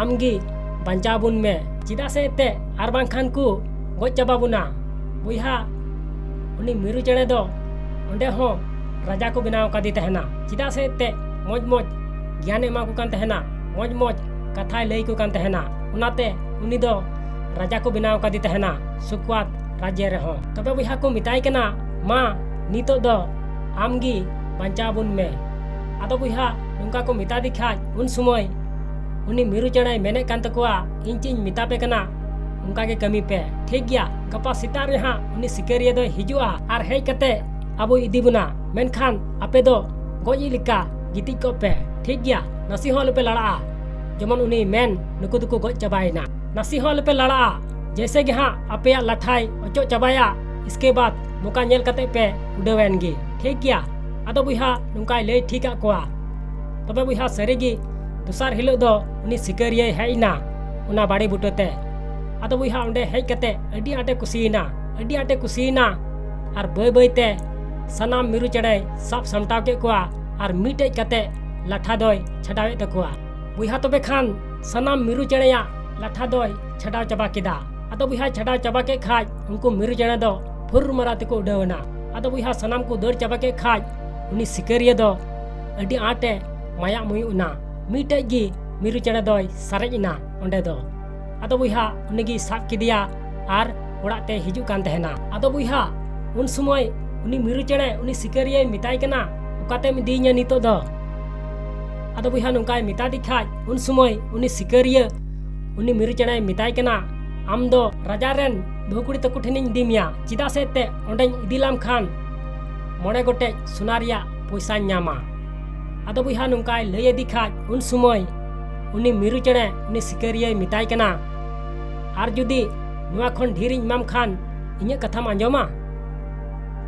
ᱟᱢ ᱜᱮ ᱵᱟᱧᱪᱟᱣ ᱵᱚᱱ ᱢᱮ, ᱪᱮᱫᱟᱜ ᱥᱮ ᱮᱱᱛᱮᱫ ᱟᱨ ᱵᱟᱝᱠᱷᱟᱱ ᱠᱚ ᱜᱚᱡ ᱪᱟᱵᱟ ᱵᱚᱱᱟ᱾" ᱵᱚᱭᱦᱟ, ᱩᱱᱤ ᱢᱤᱨᱩ ᱪᱮᱬᱮ ᱫᱚ ᱚᱸᱰᱮ ᱦᱚᱸ ᱨᱟᱡᱟ ᱠᱚ ᱵᱮᱱᱟᱣ ᱠᱟᱫᱮ ᱛᱟᱦᱮᱱᱟ, ᱪᱮᱫᱟᱜ ᱥᱮ ᱮᱱᱛᱮᱫ ᱢᱚᱡᱽ ᱢᱚᱡᱽ ᱜᱮᱭᱟᱱᱮ ᱮᱢᱟ ᱠᱚ ᱠᱟᱱ ᱛᱟᱦᱮᱱᱟ, ᱢᱚᱡᱽ ᱢᱚᱡᱽ ᱠᱟᱛᱷᱟᱭ ᱞᱟᱹᱭ ᱠᱚ ᱠᱟᱱ ᱛᱟᱦᱮᱱᱟ᱾ ᱚᱱᱟᱛᱮ ᱩᱱᱤ ᱫᱚ ᱨᱟᱡᱟ ᱠᱚ ᱵᱮᱱᱟᱣ ᱠᱟᱫᱮ ᱛᱟᱦᱮᱱᱟ ᱥᱩᱠᱣᱟᱛ ᱨᱟᱡᱽᱭᱚ ᱨᱮᱦᱚᱸ᱾ ᱛᱚᱵᱮ ᱵᱚᱭᱦᱟ ᱠᱚ ᱢᱮᱛᱟᱭ ᱠᱟᱱᱟ, "ᱢᱟ, ᱱᱤᱛᱚᱜ ᱫᱚ ᱟᱢ ᱜᱮ ᱵᱟᱧᱪᱟᱣ ᱵᱚᱱ ᱢᱮ᱾" ᱟᱫᱚ ᱵᱚᱭᱦᱟ ᱱᱚᱝᱠᱟ ᱠᱚ ᱢᱮᱛᱟ ᱫᱮ ᱠᱷᱟᱡ ᱩᱱ ᱥᱚᱢᱚᱭ ᱩᱱᱤ ᱢᱤᱨᱩ ᱪᱮᱬᱮᱭ ᱢᱮᱱᱮᱫ ᱠᱟᱱ ᱛᱟᱠᱚᱣᱟ, "ᱤᱧ ᱪᱮᱫ ᱤᱧ ᱢᱮᱛᱟ ᱯᱮ ᱠᱟᱱᱟ, ᱚᱱᱠᱟ ᱜᱮ ᱠᱟᱹᱢᱤ ᱯᱮ᱾ ᱴᱷᱤᱠ ᱜᱮᱭᱟ, ᱜᱟᱯᱟ ᱥᱮᱛᱟᱜ ᱨᱮ ᱦᱟᱸᱜ ᱩᱱᱤ ᱥᱤᱠᱟᱹᱨᱤᱭᱟᱹ ᱫᱚᱭ ᱦᱤᱡᱩᱜᱼᱟ ᱟᱨ ᱦᱮᱡ ᱠᱟᱛᱮ ᱟᱵᱚᱭ ᱤᱫᱤ ᱵᱚᱱᱟ, ᱢᱮᱱᱠᱷᱟᱱ ᱟᱯᱮ ᱫᱚ ᱜᱚᱡ ᱤᱡ ᱞᱮᱠᱟ ᱜᱤᱛᱤᱡ ᱠᱚᱜ ᱯᱮ, ᱴᱷᱤᱠ ᱜᱮᱭᱟ? ᱱᱟᱥᱮ ᱦᱚᱸ ᱟᱞᱚᱯᱮ ᱞᱟᱲᱟᱜᱼᱟ᱾" ᱡᱮᱢᱚᱱ ᱩᱱᱤ ᱢᱮᱱ, ᱱᱩᱠᱩ ᱫᱚᱠᱚ ᱜᱚᱡ ᱪᱟᱵᱟᱭᱮᱱᱟ᱾ ᱱᱟᱥᱮ ᱦᱚᱸ ᱟᱞᱚᱯᱮ ᱞᱟᱲᱟᱜᱼᱟ, ᱡᱮᱭᱥᱮ ᱜᱮ ᱦᱟᱸᱜ ᱟᱯᱮᱭᱟᱜ ᱞᱟᱴᱷᱟᱭ ᱚᱪᱚᱜ ᱪᱟᱵᱟᱭᱟ, ᱤᱥᱠᱮ ᱵᱟᱫ ᱢᱚᱠᱟ ᱧᱮᱞ ᱠᱟᱛᱮ ᱯᱮ ᱩᱰᱟᱹᱣ ᱮᱱ ᱜᱮ, ᱴᱷᱤᱠ ᱜᱮᱭᱟ? ᱟᱫᱚ ᱵᱚᱭᱦᱟ ᱱᱚᱝᱠᱟᱭ ᱞᱟᱹᱭ ᱴᱷᱤᱠ ᱟᱫ ᱠᱚᱣᱟ᱾ ᱛᱚᱵᱮ ᱵᱚᱭᱦᱟ ᱥᱟᱹᱨᱤ ᱜᱮ ᱫᱚᱥᱟᱨ ᱦᱤᱞᱳᱜ ᱫᱚ ᱩᱱᱤ ᱥᱤᱠᱟᱹᱨᱤᱭᱟᱹᱭ ᱦᱮᱡ ᱮᱱᱟ ᱚᱱᱟ ᱵᱟᱲᱮ ᱵᱩᱴᱟᱹ ᱛᱮ᱾ ᱟᱫᱚ ᱵᱚᱭᱦᱟ ᱚᱸᱰᱮ ᱦᱮᱡ ᱠᱟᱛᱮ ᱟᱹᱰᱤ ᱟᱸᱴᱮ ᱠᱩᱥᱤᱭᱮᱱᱟ, ᱟᱹᱰᱤ ᱟᱸᱴᱮ ᱠᱩᱥᱤᱭᱮᱱᱟ᱾ ᱟᱨ ᱵᱟᱹᱭ ᱵᱟᱹᱭ ᱛᱮ ᱥᱟᱱᱟᱢ ᱢᱤᱨᱩ ᱪᱮᱬᱮᱭ ᱥᱟᱵ ᱥᱟᱢᱴᱟᱣ ᱠᱮᱫ ᱠᱚᱣᱟ ᱟᱨ ᱢᱤᱫᱴᱮᱡ ᱠᱟᱛᱮ ᱞᱟᱴᱷᱟ ᱫᱚᱭ ᱪᱷᱟᱰᱟᱣᱮᱫ ᱛᱟᱠᱚᱣᱟ᱾ ᱵᱚᱭᱦᱟ ᱛᱚᱵᱮ ᱠᱷᱟᱱ ᱥᱟᱱᱟᱢ ᱢᱤᱨᱩ ᱪᱮᱬᱮᱭᱟᱜ ᱞᱟᱴᱷᱟ ᱫᱚᱭ ᱪᱷᱟᱰᱟᱣ ᱪᱟᱵᱟ ᱠᱮᱫᱟ᱾ ᱟᱫᱚ ᱵᱚᱭᱦᱟ ᱪᱷᱟᱰᱟᱣ ᱪᱟᱵᱟ ᱠᱮᱫ ᱠᱷᱟᱡ ᱩᱱᱠᱩ ᱢᱤᱨᱩ ᱪᱮᱬᱮ ᱫᱚ ᱯᱷᱩᱨ ᱢᱟᱨᱟ ᱛᱮᱠᱚ ᱩᱰᱟᱹᱣ ᱮᱱᱟ᱾ ᱟᱫᱚ ᱵᱚᱭᱦᱟ ᱥᱟᱱᱟᱢ ᱠᱚ ᱫᱟᱹᱲ ᱪᱟᱵᱟ ᱠᱮᱫ ᱠᱷᱟᱡ ᱩᱱᱤ ᱥᱤᱠᱟᱹᱨᱤᱭᱟᱹ ᱫᱚ ᱟᱹᱰᱤ ᱟᱸᱴᱮ ᱢᱟᱭᱟᱜ ᱢᱩᱭᱩᱜ ᱮᱱᱟ᱾ ᱢᱤᱫᱴᱮᱡ ᱜᱮ ᱢᱤᱨᱩ ᱪᱮᱬᱮ ᱫᱚᱭ ᱥᱟᱨᱮᱡ ᱮᱱᱟ ᱚᱸᱰᱮ ᱫᱚ᱾ ᱟᱫᱚ ᱵᱚᱭᱦᱟ ᱩᱱᱤᱜᱮᱭ ᱥᱟᱵ ᱠᱮᱫᱮᱭᱟ ᱟᱨ ᱚᱲᱟᱜ ᱛᱮ ᱦᱤᱡᱩᱜ ᱠᱟᱱ ᱛᱟᱦᱮᱱᱟ᱾ ᱟᱫᱚ ᱵᱚᱭᱦᱟ ᱩᱱ ᱥᱚᱢᱚᱭ ᱩᱱᱤ ᱢᱤᱨᱩ ᱪᱮᱬᱮ ᱩᱱᱤ ᱥᱤᱠᱟᱹᱨᱤᱭᱟᱹᱭ ᱢᱮᱛᱟᱭ ᱠᱟᱱᱟ, "ᱚᱠᱟᱛᱮᱢ ᱤᱫᱤᱭᱤᱧᱟ ᱱᱤᱛᱚᱜ ᱫᱚ?" ᱟᱫᱚ ᱵᱚᱭᱦᱟ ᱱᱚᱝᱠᱟᱭ ᱢᱮᱛᱟ ᱫᱮ ᱠᱷᱟᱡ ᱩᱱ ᱥᱚᱢᱚᱭ ᱩᱱᱤ ᱥᱤᱠᱟᱹᱨᱤᱭᱟᱹ ᱩᱱᱤ ᱢᱤᱨᱩ ᱪᱮᱬᱮᱭ ᱢᱮᱛᱟᱭ ᱠᱟᱱᱟ, "ᱟᱢ ᱫᱚ ᱨᱟᱡᱟ ᱨᱮᱱ ᱵᱟᱹᱦᱩ ᱠᱩᱲᱤ ᱛᱟᱠᱚ ᱴᱷᱮᱱᱤᱧ ᱤᱫᱤ ᱢᱮᱭᱟ, ᱪᱮᱫᱟᱜ ᱥᱮ ᱮᱱᱛᱮᱫ ᱚᱸᱰᱮᱧ ᱤᱫᱤ ᱞᱟᱢ ᱠᱷᱟᱱ ᱢᱚᱬᱮ ᱜᱚᱴᱮᱡ ᱥᱚᱱᱟ ᱨᱮᱭᱟᱜ ᱯᱚᱭᱥᱟᱧ ᱧᱟᱢᱟ᱾" ᱟᱫᱚ ᱵᱚᱭᱦᱟ ᱱᱚᱝᱠᱟᱭ ᱞᱟᱹᱭ ᱟᱫᱮ ᱠᱷᱟᱡ ᱩᱱ ᱥᱚᱢᱚᱭ ᱩᱱᱤ ᱢᱤᱨᱩ ᱪᱮᱬᱮ ᱩᱱᱤ ᱥᱤᱠᱟᱹᱨᱤᱭᱟᱹᱭ ᱢᱮᱛᱟᱭ ᱠᱟᱱᱟ, "ᱟᱨ ᱡᱩᱫᱤ ᱱᱚᱣᱟ ᱠᱷᱚᱱ ᱰᱷᱮᱨᱤᱧ ᱮᱢᱟᱢ ᱠᱷᱟᱱ ᱤᱧᱟᱹᱜ ᱠᱟᱛᱷᱟᱢ ᱟᱸᱡᱚᱢᱟ?"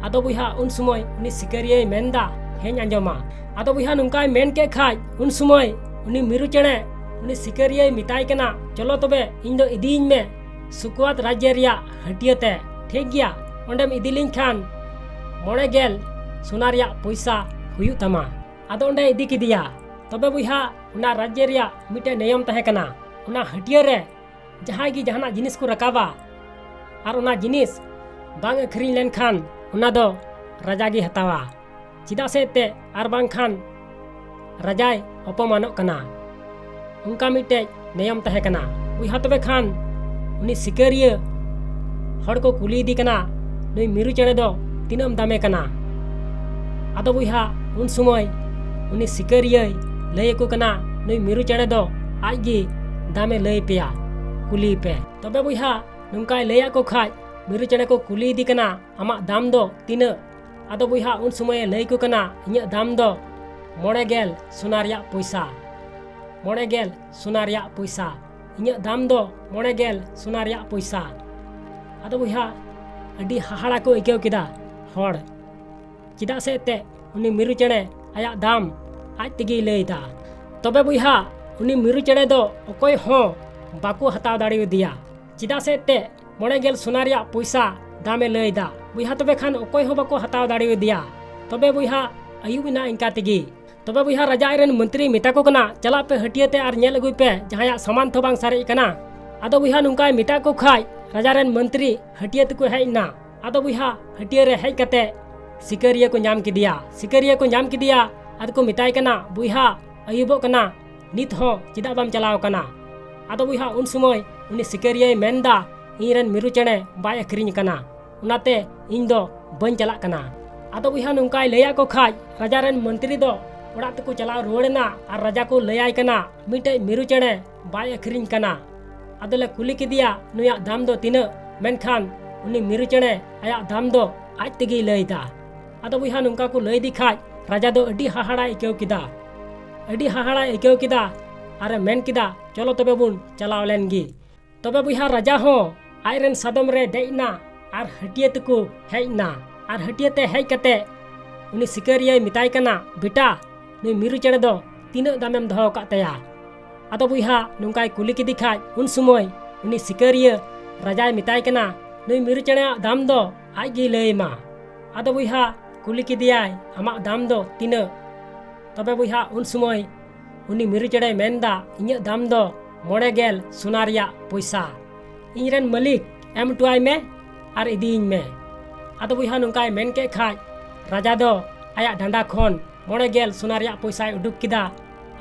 ᱟᱫᱚ ᱵᱚᱭᱦᱟ ᱩᱱ ᱥᱚᱢᱚᱭ ᱩᱱᱤ ᱥᱤᱠᱟᱹᱨᱤᱭᱟᱹᱭ ᱢᱮᱱᱫᱟ, "ᱦᱮᱸᱧ ᱟᱸᱡᱚᱢᱟ᱾" ᱟᱫᱚ ᱵᱚᱭᱦᱟ ᱱᱚᱝᱠᱟᱭ ᱢᱮᱱ ᱠᱮᱫ ᱠᱷᱟᱡ ᱩᱱ ᱥᱚᱢᱚᱭ ᱩᱱᱤ ᱢᱤᱨᱩ ᱪᱮᱬᱮ ᱩᱱᱤ ᱥᱤᱠᱟᱹᱨᱤᱭᱟᱹᱭ ᱢᱮᱛᱟᱭ ᱠᱟᱱᱟ, "ᱪᱚᱞᱚ ᱛᱚᱵᱮ ᱤᱧ ᱫᱚ ᱤᱫᱤᱭᱤᱧ ᱢᱮ, ᱥᱩᱠᱣᱟᱛ ᱨᱟᱡᱽᱡᱚ ᱨᱮᱭᱟᱜ ᱦᱟᱹᱴᱤᱭᱟᱹ ᱛᱮ, ᱴᱷᱤᱠ ᱜᱮᱭᱟ, ᱚᱸᱰᱮᱢ ᱤᱫᱤ ᱞᱤᱧ ᱠᱷᱟᱱ ᱢᱚᱬᱮ ᱜᱮᱞ ᱥᱚᱱᱟ ᱨᱮᱭᱟᱜ ᱯᱚᱭᱥᱟ ᱦᱩᱭᱩᱜ ᱛᱟᱢᱟ᱾ ᱟᱫᱚ ᱚᱸᱰᱮ ᱤᱫᱤ ᱠᱮᱫᱮᱭᱟ᱾ ᱛᱚᱵᱮ ᱵᱚᱭᱦᱟ, ᱚᱱᱟ ᱨᱟᱡᱽᱡᱚ ᱨᱮᱭᱟᱜ ᱢᱤᱫᱴᱮᱱ ᱱᱤᱭᱚᱢ ᱛᱟᱦᱮᱸ ᱠᱟᱱᱟ, ᱚᱱᱟ ᱦᱟᱹᱴᱤᱭᱟᱹ ᱨᱮ ᱡᱟᱦᱟᱸᱭ ᱜᱮ ᱡᱟᱦᱟᱱᱟᱜ ᱡᱤᱱᱤᱥ ᱠᱚ ᱨᱟᱠᱟᱵᱟ ᱟᱨ ᱚᱱᱟ ᱡᱤᱱᱤᱥ ᱵᱟᱝ ᱟᱹᱠᱷᱨᱤᱧ ᱞᱮᱱᱠᱷᱟᱱ ᱚᱱᱟ ᱫᱚ ᱨᱟᱡᱟ ᱜᱮ ᱦᱟᱛᱟᱣᱟ, ᱪᱮᱫᱟᱜ ᱥᱮ ᱮᱱᱛᱮᱫ ᱟᱨ ᱵᱟᱝᱠᱷᱟᱱ ᱨᱟᱡᱟᱭ ᱚᱯᱚᱢᱟᱱᱚᱜ ᱠᱟᱱᱟ᱾ ᱚᱱᱠᱟ ᱢᱤᱫᱴᱮᱡ ᱱᱤᱭᱚᱢ ᱛᱟᱦᱮᱸ ᱠᱟᱱᱟ᱾ ᱵᱚᱭᱦᱟ, ᱛᱚᱵᱮ ᱠᱷᱟᱱ ᱩᱱᱤ ᱥᱤᱠᱟᱹᱨᱤᱭᱟᱹ ᱦᱚᱲ ᱠᱚ ᱠᱩᱞᱤᱭᱮᱫᱮ ᱠᱟᱱᱟ, "ᱱᱩᱭ ᱢᱤᱨᱩ ᱪᱮᱬᱮ ᱫᱚ ᱛᱤᱱᱟᱹᱜ ᱮᱢ ᱫᱟᱢᱮ ᱠᱟᱱᱟ?" ᱟᱫᱚ ᱵᱚᱭᱦᱟ, ᱩᱱ ᱥᱚᱢᱚᱭ ᱩᱱᱤ ᱥᱤᱠᱟᱹᱨᱤᱭᱟᱹᱭ ᱞᱟᱹᱭ ᱟᱠᱚ ᱠᱟᱱᱟ, "ᱱᱩᱭ ᱢᱤᱨᱩ ᱪᱮᱬᱮ ᱫᱚ ᱟᱡ ᱜᱮ ᱫᱟᱢᱮ ᱞᱟᱹᱭ ᱯᱮᱭᱟ, ᱠᱩᱞᱤᱭᱮ ᱯᱮ᱾" ᱛᱚᱵᱮ ᱵᱚᱭᱦᱟ, ᱱᱚᱝᱠᱟᱭ ᱞᱟᱹᱭᱟᱫ ᱠᱚ ᱠᱷᱟᱡ, ᱢᱤᱨᱩ ᱪᱮᱬᱮ ᱠᱚ ᱠᱩᱞᱤᱭᱮᱫᱮ ᱠᱟᱱᱟ, "ᱟᱢᱟᱜ ᱫᱟᱢ ᱫᱚ ᱛᱤᱱᱟᱹᱜ?" ᱟᱫᱚ ᱵᱚᱭᱦᱟ, ᱩᱱ ᱥᱚᱢᱚᱭᱮ ᱞᱟᱹᱭ ᱟᱠᱚ ᱠᱟᱱᱟ, "ᱤᱧᱟᱹᱜ ᱫᱟᱢ ᱫᱚ ᱢᱚᱬᱮ ᱜᱮᱞ ᱥᱚᱱᱟ ᱨᱮᱭᱟᱜ ᱯᱚᱭᱥᱟ, ᱢᱚᱬᱮ ᱜᱮᱞ ᱥᱚᱱᱟ ᱨᱮᱭᱟᱜ ᱯᱚᱭᱥᱟ, ᱤᱧᱟᱹᱜ ᱫᱟᱢ ᱫᱚ ᱢᱚᱬᱮ ᱜᱮᱞ ᱥᱚᱱᱟ ᱨᱮᱭᱟᱜ ᱯᱚᱭᱥᱟ᱾" ᱟᱫᱚ ᱵᱚᱭᱦᱟ, ᱟᱹᱰᱤ ᱦᱟᱦᱟᱲᱟ ᱠᱚ ᱟᱹᱭᱠᱟᱹᱣ ᱠᱮᱫᱟ ᱦᱚᱲ, ᱪᱮᱫᱟᱜ ᱥᱮ ᱮᱱᱛᱮᱫ ᱩᱱᱤ ᱢᱤᱨᱩ ᱪᱮᱬᱮ ᱟᱭᱟᱜ ᱫᱟᱢ ᱟᱡ ᱛᱮᱜᱮᱭ ᱞᱟᱹᱭ ᱮᱫᱟ᱾ ᱛᱚᱵᱮ ᱵᱚᱭᱦᱟ, ᱩᱱᱤ ᱢᱤᱨᱩ ᱪᱮᱬᱮ ᱫᱚ ᱚᱠᱚᱭ ᱦᱚᱸ ᱵᱟᱠᱚ ᱦᱟᱛᱟᱣ ᱫᱟᱲᱮᱭᱟᱫᱮᱭᱟ, ᱪᱮᱫᱟᱜ ᱥᱮ ᱮᱱᱛᱮᱫ ᱢᱚᱬᱮ ᱜᱮᱞ ᱥᱚᱱᱟ ᱨᱮᱭᱟᱜ ᱯᱚᱭᱥᱟ ᱫᱟᱢᱮ ᱞᱟᱹᱭ ᱮᱫᱟ᱾ ᱵᱚᱭᱦᱟ, ᱛᱚᱵᱮ ᱠᱷᱟᱱ ᱚᱠᱚᱭ ᱦᱚᱸ ᱵᱟᱠᱚ ᱦᱟᱛᱟᱣ ᱫᱟᱲᱮᱭᱟᱫᱮᱭᱟ᱾ ᱛᱚᱵᱮ ᱵᱚᱭᱦᱟ, ᱟᱹᱭᱩᱵ ᱮᱱᱟ ᱤᱱᱠᱟ ᱛᱮᱜᱮ᱾ ᱛᱚᱵᱮ ᱵᱚᱭᱦᱟ, ᱨᱟᱡᱟ ᱟᱡ ᱨᱮᱱ ᱢᱚᱱᱛᱨᱤᱭ ᱢᱮᱛᱟ ᱠᱚ ᱠᱟᱱᱟ, "ᱪᱟᱞᱟᱜ ᱯᱮ ᱦᱟᱹᱴᱤᱭᱟᱹ ᱛᱮ ᱟᱨ ᱧᱮᱞ ᱟᱹᱜᱩᱭ ᱯᱮ, ᱡᱟᱦᱟᱸᱭᱟᱜ ᱥᱟᱢᱟᱱ ᱛᱚ ᱵᱟᱝ ᱥᱟᱨᱮᱡ ᱟᱠᱟᱱᱟ᱾" ᱟᱫᱚ ᱵᱚᱭᱦᱟ, ᱱᱚᱝᱠᱟᱭ ᱢᱮᱛᱟ ᱠᱚ ᱠᱷᱟᱡ, ᱨᱟᱡᱟ ᱨᱮᱱ ᱢᱚᱱᱛᱨᱤ ᱦᱟᱹᱴᱤᱭᱟᱹ ᱛᱮᱠᱚ ᱦᱮᱡ ᱮᱱᱟ᱾ ᱟᱫᱚ ᱵᱚᱭᱦᱟ, ᱦᱟᱹᱴᱤᱭᱟᱹ ᱨᱮ ᱦᱮᱡ ᱠᱟᱛᱮ ᱥᱤᱠᱟᱹᱨᱤᱭᱟᱹ ᱠᱚ ᱧᱟᱢ ᱠᱮᱫᱮᱭᱟ᱾ ᱥᱤᱠᱟᱹᱨᱤᱭᱟᱹ ᱠᱚ ᱧᱟᱢ ᱠᱮᱫᱮᱭᱟ, ᱟᱫᱚ ᱠᱚ ᱢᱮᱛᱟᱭ ᱠᱟᱱᱟ, "ᱵᱚᱭᱦᱟ, ᱟᱹᱭᱩᱵᱚᱜ ᱠᱟᱱᱟ, ᱱᱤᱛ ᱦᱚᱸ ᱪᱮᱫᱟᱜ ᱵᱟᱢ ᱪᱟᱞᱟᱣ ᱠᱟᱱᱟ?" ᱟᱫᱚ ᱵᱚᱭᱦᱟ, ᱩᱱ ᱥᱚᱢᱚᱭ ᱩᱱᱤ ᱥᱤᱠᱟᱹᱨᱤᱭᱟᱹᱭ ᱢᱮᱱᱫᱟ, "ᱤᱧ ᱨᱮᱱ ᱢᱤᱨᱩ ᱪᱮᱬᱮ ᱵᱟᱭ ᱟᱹᱠᱷᱨᱤᱧ ᱠᱟᱱᱟ, ᱚᱱᱟᱛᱮ ᱤᱧ ᱫᱚ ᱵᱟᱹᱧ ᱪᱟᱞᱟᱜ ᱠᱟᱱᱟ᱾" ᱟᱫᱚ ᱵᱚᱭᱦᱟ, ᱱᱚᱝᱠᱟᱭ ᱞᱟᱹᱭᱟᱫ ᱠᱚ ᱠᱷᱟᱡ, ᱨᱟᱡᱟ ᱨᱮᱱ ᱢᱚᱱᱛᱨᱤ ᱫᱚ ᱚᱲᱟᱜ ᱛᱮᱠᱚ ᱪᱟᱞᱟᱣ ᱨᱩᱣᱟᱹᱲ ᱮᱱᱟ ᱟᱨ ᱨᱟᱡᱟ ᱠᱚ ᱞᱟᱹᱭᱟᱭ ᱠᱟᱱᱟ, "ᱢᱤᱫᱴᱮᱡ ᱢᱤᱨᱩ ᱪᱮᱬᱮ ᱵᱟᱭ ᱟᱹᱠᱷᱨᱤᱧ ᱠᱟᱱᱟ᱾ ᱟᱫᱚᱞᱮ ᱠᱩᱞᱤ ᱠᱮᱫᱮᱭᱟ, ᱱᱩᱭᱟᱜ ᱫᱟᱢ ᱫᱚ ᱛᱤᱱᱟᱹᱜ?" ᱢᱮᱱᱠᱷᱟᱱ ᱩᱱᱤ ᱢᱤᱨᱩ ᱪᱮᱬᱮ ᱟᱭᱟᱜ ᱫᱟᱢ ᱫᱚ ᱟᱡ ᱛᱮᱜᱮᱭ ᱞᱟᱹᱭ ᱮᱫᱟ᱾ ᱟᱫᱚ ᱵᱚᱭᱦᱟ, ᱱᱚᱝᱠᱟ ᱠᱚ ᱞᱟᱹᱭ ᱫᱤ ᱠᱷᱟᱡ, ᱨᱟᱡᱟ ᱫᱚ ᱟᱹᱰᱤ ᱦᱟᱦᱟᱲᱟᱭ ᱟᱹᱭᱠᱟᱹᱣ ᱠᱮᱫᱟ᱾ ᱟᱹᱰᱤ ᱦᱟᱦᱟᱲᱟᱭ ᱟᱹᱭᱠᱟᱹᱣ ᱠᱮᱫᱟ ᱟᱨᱮ ᱢᱮᱱ ᱠᱮᱫᱟ, "ᱪᱚᱞᱚ ᱛᱚᱵᱮ ᱵᱚᱱ ᱪᱟᱞᱟᱣ ᱞᱮᱱ ᱜᱮ᱾" ᱛᱚᱵᱮ ᱵᱚᱭᱦᱟ, ᱨᱟᱡᱟ ᱦᱚᱸ ᱟᱡ ᱨᱮᱱ ᱥᱟᱫᱚᱢ ᱨᱮ ᱫᱮᱡ ᱮᱱᱟ ᱟᱨ ᱦᱟᱹᱴᱤᱭᱟᱹ ᱛᱮᱠᱚ ᱦᱮᱡ ᱮᱱᱟ᱾ ᱟᱨ ᱦᱟᱹᱴᱤᱭᱟᱹ ᱛᱮ ᱦᱮᱡ ᱠᱟᱛᱮ ᱩᱱᱤ ᱥᱤᱠᱟᱹᱨᱤᱭᱟᱹᱭ ᱢᱮᱛᱟᱭ ᱠᱟᱱᱟ, "ᱵᱮᱴᱟ, ᱱᱩᱭ ᱢᱤᱨᱩ ᱪᱮᱬᱮ ᱫᱚ ᱛᱤᱱᱟᱹᱜ ᱫᱟᱢᱮᱢ ᱫᱚᱦᱚ ᱟᱠᱟᱫ ᱛᱟᱭᱟ?" ᱟᱫᱚ ᱵᱚᱭᱦᱟ, ᱱᱚᱝᱠᱟᱭ ᱠᱩᱞᱤ ᱠᱮᱫᱮ ᱠᱷᱟᱡ, ᱩᱱ ᱥᱚᱢᱚᱭ ᱩᱱᱤ ᱥᱤᱠᱟᱹᱨᱤᱭᱟᱹ ᱨᱟᱡᱟᱭ ᱢᱮᱛᱟᱭ ᱠᱟᱱᱟ, ᱱᱩᱭ ᱢᱤᱨᱩ ᱪᱮᱬᱮᱭᱟᱜ ᱫᱟᱢ ᱫᱚ ᱟᱡ ᱜᱮᱭ ᱞᱟᱹᱭ ᱟᱢᱟ᱾ ᱟᱫᱚ ᱵᱚᱭᱦᱟ ᱠᱩᱞᱤ ᱠᱮᱫᱮᱭᱟᱭ, ᱟᱢᱟᱜ ᱫᱟᱢ ᱫᱚ ᱛᱤᱱᱟᱹᱜ? ᱛᱚᱵᱮ ᱵᱚᱭᱦᱟ ᱩᱱ ᱥᱚᱢᱚᱭ ᱩᱱᱤ ᱢᱤᱨᱩ ᱪᱮᱬᱮᱭ ᱢᱮᱱᱫᱟ, ᱤᱧᱟᱹᱜ ᱫᱟᱢ ᱫᱚ ᱢᱚᱬᱮ ᱜᱮᱞ ᱥᱚᱱᱟ ᱨᱮᱭᱟᱜ ᱯᱚᱭᱥᱟ᱾ ᱤᱧ ᱨᱮᱱ ᱢᱟᱹᱞᱤᱠ, ᱮᱢ ᱦᱚᱴᱚᱣᱟᱭ ᱢᱮ ᱟᱨ ᱤᱫᱤᱭᱤᱧ ᱢᱮ᱾ ᱟᱫᱚ ᱵᱚᱭᱦᱟ ᱱᱚᱝᱠᱟᱭ ᱢᱮᱱ ᱠᱮᱫ ᱠᱷᱟᱡ, ᱨᱟᱡᱟ ᱫᱚ ᱟᱭᱟᱜ ᱰᱟᱸᱰᱟ ᱠᱷᱚᱱ ᱢᱚᱬᱮ ᱜᱮᱞ ᱥᱚᱱᱟ ᱨᱮᱭᱟᱜ ᱯᱚᱭᱥᱟᱭ ᱩᱰᱩᱠ ᱠᱮᱫᱟ